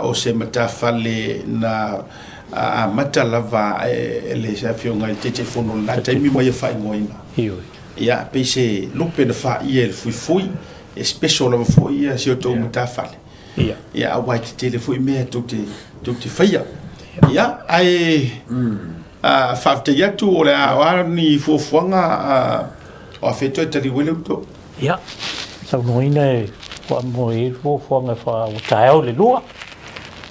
O se matafale na amata lava e le Afioga i le Taitaifono i lena taimi ma ia faaigoaina. Ia, pei se lupe na faia e le fuifui, e special lava foi ia si o tou matafale. Ia, aua e tetele foi mea tou te, tou te faia. Ia, ae faafetai atu o le a, o a ni fuafuaga o afea toe taliu ai le uto? Ia, saunoaina e faamoe i ai le fuafuaga e faa, ua taeao i le 2,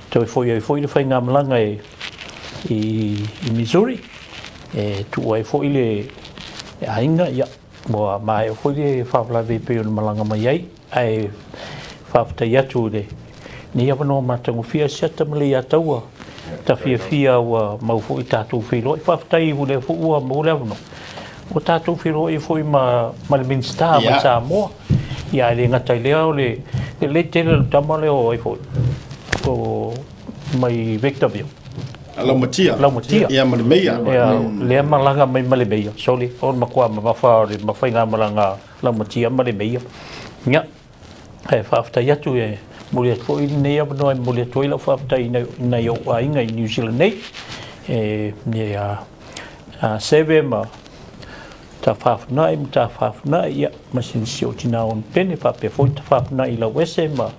toe foi ai foi le faigamalaga e, i, i Missouri, e tuu ai foi le, le aiga, ia, ua maea foi le faalavelave e pei ona malaga mai ai, ae faafetai atu i lenei avanoa matagofie a Siata ma Leiataua, ta fiafia ua mau foi tatou feiloai. Faafetai o lea foi ua maua le avanoa, ua tatou feiloai foi ma, ma le Minisita mai Samoa. Ia, ae le gata i lea, o le lelei tele o le tama lea o ai foi, o mai Victorville. Laumatia. Laumatia. Ia, ma le meia. Ia, lea malaga mai ma le meia. Sorry, o le matua mamafa o le faigamalaga Laumatia ma le meia. Ia, ae faafetai atu e momoli atu foi lenei avanoa e momoli atu ai lau faafetai i nai ou aiga i New Zealand nei, e, a, a Seve ma Tafafunai ma Tafafunai, ia, ma si ou tina o Pene, faapea foi Tafafunai i Lauese ma,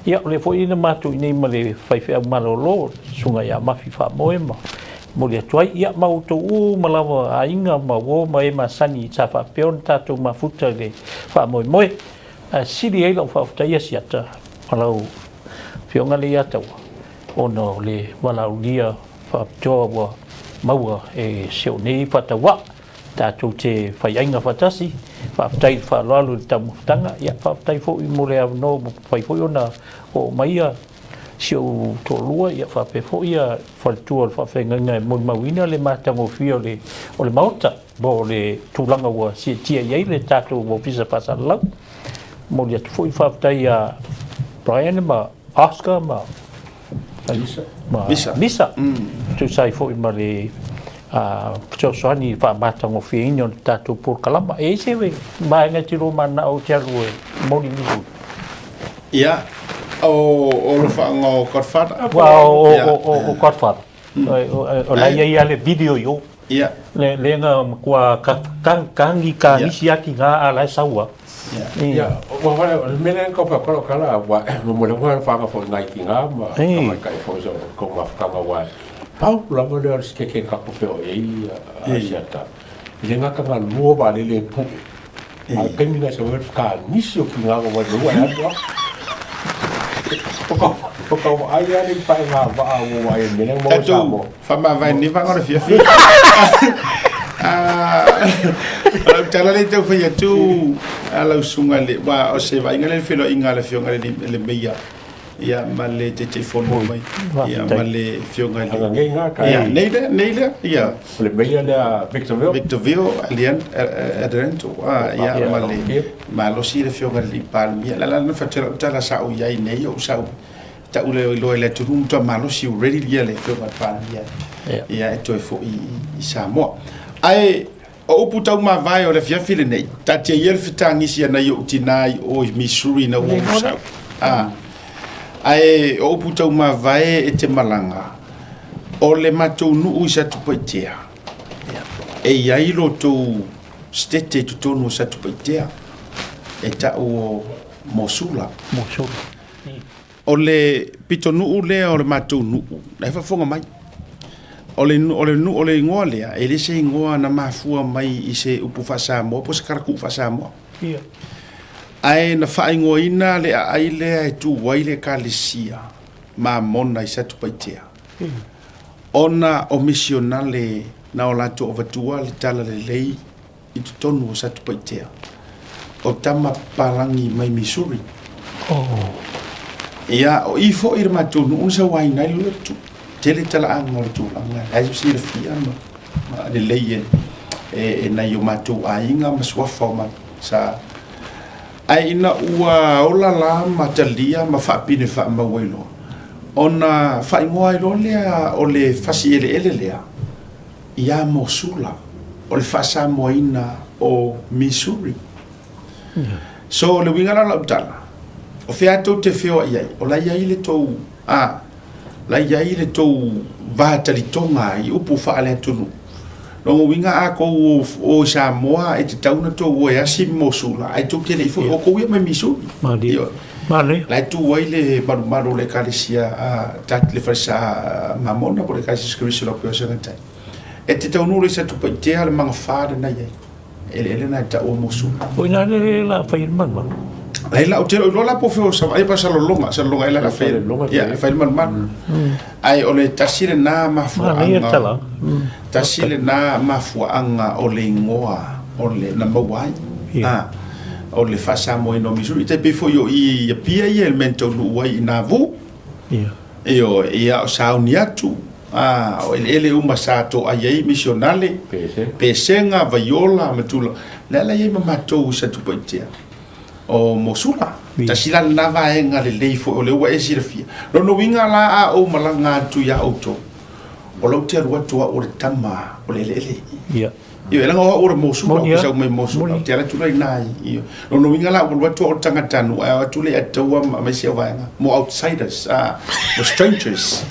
ia, o lea foi na matou i inei ma le faifeau malolo, le susuga ia Mafi Faamoe ma momoli atu ai, ia, ma outou uma lava aiga ma uo ma e masani sa faapea ona tatou mafuta i le faamoemoe. Ae sili ai lau faafetai ia Siata ma lau Afioga Leiataua ona o le valaaulia faapitoa ua maua e si ou nei faatauaa tatou te faiaiga faatasi. Faafetai i le faaaloalo i le taumafataga, ia faafetai foi mo le avanoa ua mafai foi ona oo mai ia si ou toalua, ia faapea foi ia faletua o le faafeagaiga e molimauina le matagofie o le o le Maota mo le tulaga ua siitia i ai le tatou Ofisa Faasalalau. Momoli atu foi faafetai ia Brian ma Oscar ma ma Misa, Misa. Tusa ai foi ma le fesoasoani i le faamatagofieina o le tatou polokalama. E i ai se vaega e te lua mananao ou te alu e momoli nisi? Ia, o alofaga o Godfather. Aua o Godfather, o la e i ai lava le video i o. Ia. Lea na matua kagi kagisi atu i ina a o la e sau lava. Ia, o le mea lea na tau fai atu ai lau tala, aua e momoli atu le faaga foi i nai tina ma tamaitai foi o tou mafutaga, aua pau lava lea o le sikeke tatou feoai ai Asiata, e le gata na lua vaalele e pue, a o le taimi na sau ai le fekanisi o tina na omai mai ua e alu lava. O tau vaai lava le paega vaa ua vaai i le mea lea na maua i Samoa. Faamavae nei vaega o le afiafi. O lau tala lea e tau fai atu a lau susuga i le, aua o se vaaiga lea i le feiloaiga a le Afioga i le Meia ia ma le Taitaifono mai, ia ma le Afioga i le... Nei na, Ia, nei lea, nei lea, ia. O le Meia lea Victorville. Victorville, Adelante, ia, ma le malosi le Afioga i le Palemia. La la na fai atu lau tala sa ou i ai nei, ou sau Tau lea iloa i le atunuu matua malosi ua ready ia le afioga i le Palemia ia e toe foi i Samoa. Ae o upu taumavae o le afiafi lenei, taatia ia le fetagisi a nai ou tinā i o i Missouri ina ua ou sau. A, ae o upu taumavae e te malaga, o le matou nuu i Satupaitea, e i ai lo tou sitete i totonu o Satupaitea, e tau o Mosula. Mosula. O le pitonuu lea o le matou nuu, la e faafofoga mai. O le, o le, o le igoa lea, e le se igoa na mafua mai i se upu faa-Samoa po o se kalatuu faa-Samoa. Ia. Ae na faaigoaina le aai lea e tu ai le Ekalesia Mamona i Satupaitea, ona o misionale na o latou avatua le talalelei i totonu o Satupaitea, o tama papalagi mai Missouri. Oh. Ia, o i foi le matou nuu na sauaina ai le lotu. Tele talaaga o le tulaga, la e silafia ma, ma lelei e. e nai o matou aiga ma suafa o ma sa ae ina ua ola la ma talia ma faapine faamau ai loa ona faaigoa ai loa lea o le fasi eleele lea ia Mosula o le faasamoaina o Missouri. So o le uiga la o lau tala, o fea tou te feoai ai, o la e i ai le tou, a, la e i ai le tou va talitoga i upu faaleatunuu. Lona uiga a tou o i Samoa e tatau ona tou o e asi Mosula, ae tou te le i foi, o tou ia mai Missouri. Malie. Malie. La e tu ai le malumalu o le ekalesia a le falesa Mamona po o le ekalesia Keriso o Laupeosaga Tai. E te taunuu loa i Satupaitea le magafa lena e i ai. Eleele na e tau o Mosula. O ina le la fai le malumalu. Ai la o te iloa la po feo sa ai pa salolonga, salolonga ela la fai. Ia fai le malumalu. Ai o le tasi lena mafuaanga. Tasi lena mafuaanga o le igoa o le na maua ai. Ah o le faasamoaina o Missouri. Tai pei foi o i Apia ia i le mea na taunuu ai i Nauvoo. Ia. Ioe, ia o sauni atu, a, o eleele uma sa toai ai misionale, Pesega, Vaiola ma tulaga, lea la i ai ma matou i Satupaitea, o Mosula. Tasi la lena vaega lelei foi o lea ua e silafia. Lona uiga la a ou malaga atu ia outou, o lou te alu atu au o le tama o le eleele. Ia. Ioe, leaga o au o le Mosula, ou te sau mai Mosula, ou te alu atu la i ina i, lona uiga la ua alu atu au o le tagatanuu, ae o atu le Ataua ma aemaise au vaega, mo outsiders, mo strangers.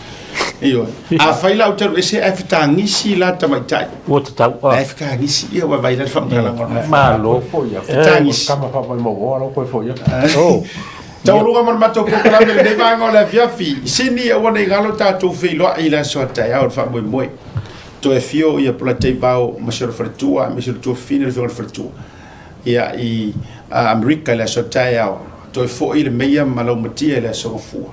Ioe. Afai la ou te alu ese ae fetagisi la tamaitai. Ua tatau. Ae fetagisi, ia ua vaai la le faamatalaga o le Malo. Fetagisi. Kama faamaumauga lau koe foi atu. Oh. Taualuga ma le matou polokalame i lenei vaega o le afiafi. Sini aua ne i galo tatou feiloai i le aso a taeao i le faamoemoe. Toe afio ia Polataivao ma si ona faletua aemaise o le tuafafine o le afioga i le faletua ia i Amerika i le aso a taeao. Toe foi le meia ma Laumatia i le aso Gafua.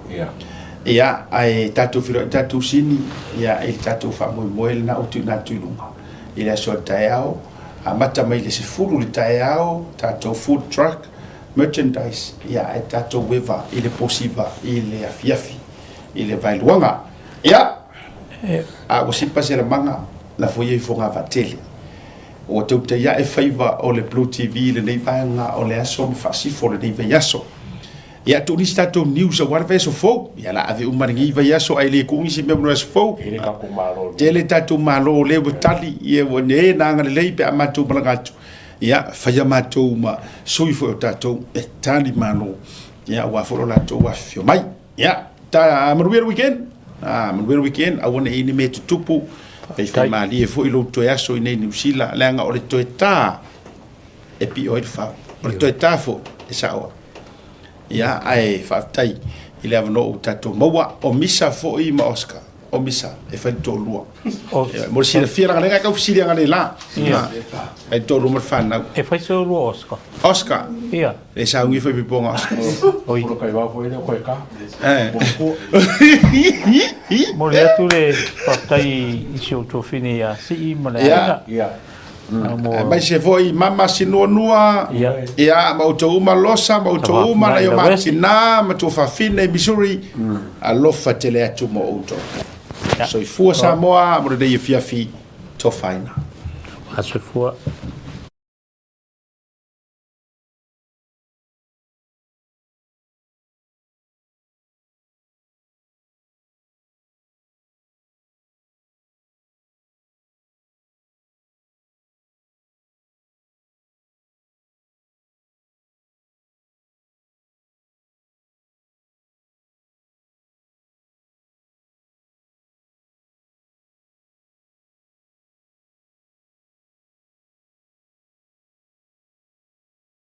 Ia, ae tatou feiloai tatou sini ia i le tatou faamoemoe lena ua tuuina atu i luga i le aso a taeao. Amata mai i le 10 i le taeao tatou food truck merchandise ia ae tatou eva i le posiva i le afiafi i le vaeluaga. Ia! A ua sipa se lamaga, lafo ia i Fogavaa-tele. Ua tautai ae faiva o le Blue TV i lenei vaega o le aso ma faasifo o lenei vaiaso. Ia, tuu nisi tatou news aua le vaiaso fou. Ia, la ave uma lenei vaiaso ae le tuu nisi mea mo le vaiaso fou. Tele tatou malo. Tele tatou malo o lea ua tali, ia ua ne na agalelei pe a matou malaga atu. Ia, faia matou ma sui foi o tatou e tali malo, ia, aua foi lo latou afifio mai. Ia, ta manuia le weekend. Ah, manuia le weekend, aua ne i ni mea tutupu. Faifai malie foi lou toe aso i nei Niu Sila, leaga o le toe tā e pio ai le fau. O le toe tā foi e sao ai. Ia, ae faafetai i le avanoa ua tatou maua. O Misa foi ma Oscar. O Misa, e fai le toalua. Mo le silafia, leaga lea e tau fesili analeila. Fai le toalua ma le fanau. E fai se olua Oscar. Oscar? Ia. E sauni foi pipoga Oscar. Oi. Polo kai vao foi lea koe ka. Momoli atu le faafetai i si ou tuafine ia Sii ma le aiga. Ia. Aemaise foi Mama Sinuanua, ia, ma outou uma Losa, ma outou uma nai o ma tina ma tuafafine i Missouri, alofa tele atu mo outou. Soifua Samoa mo lenei afiafi tofaina. Soifua.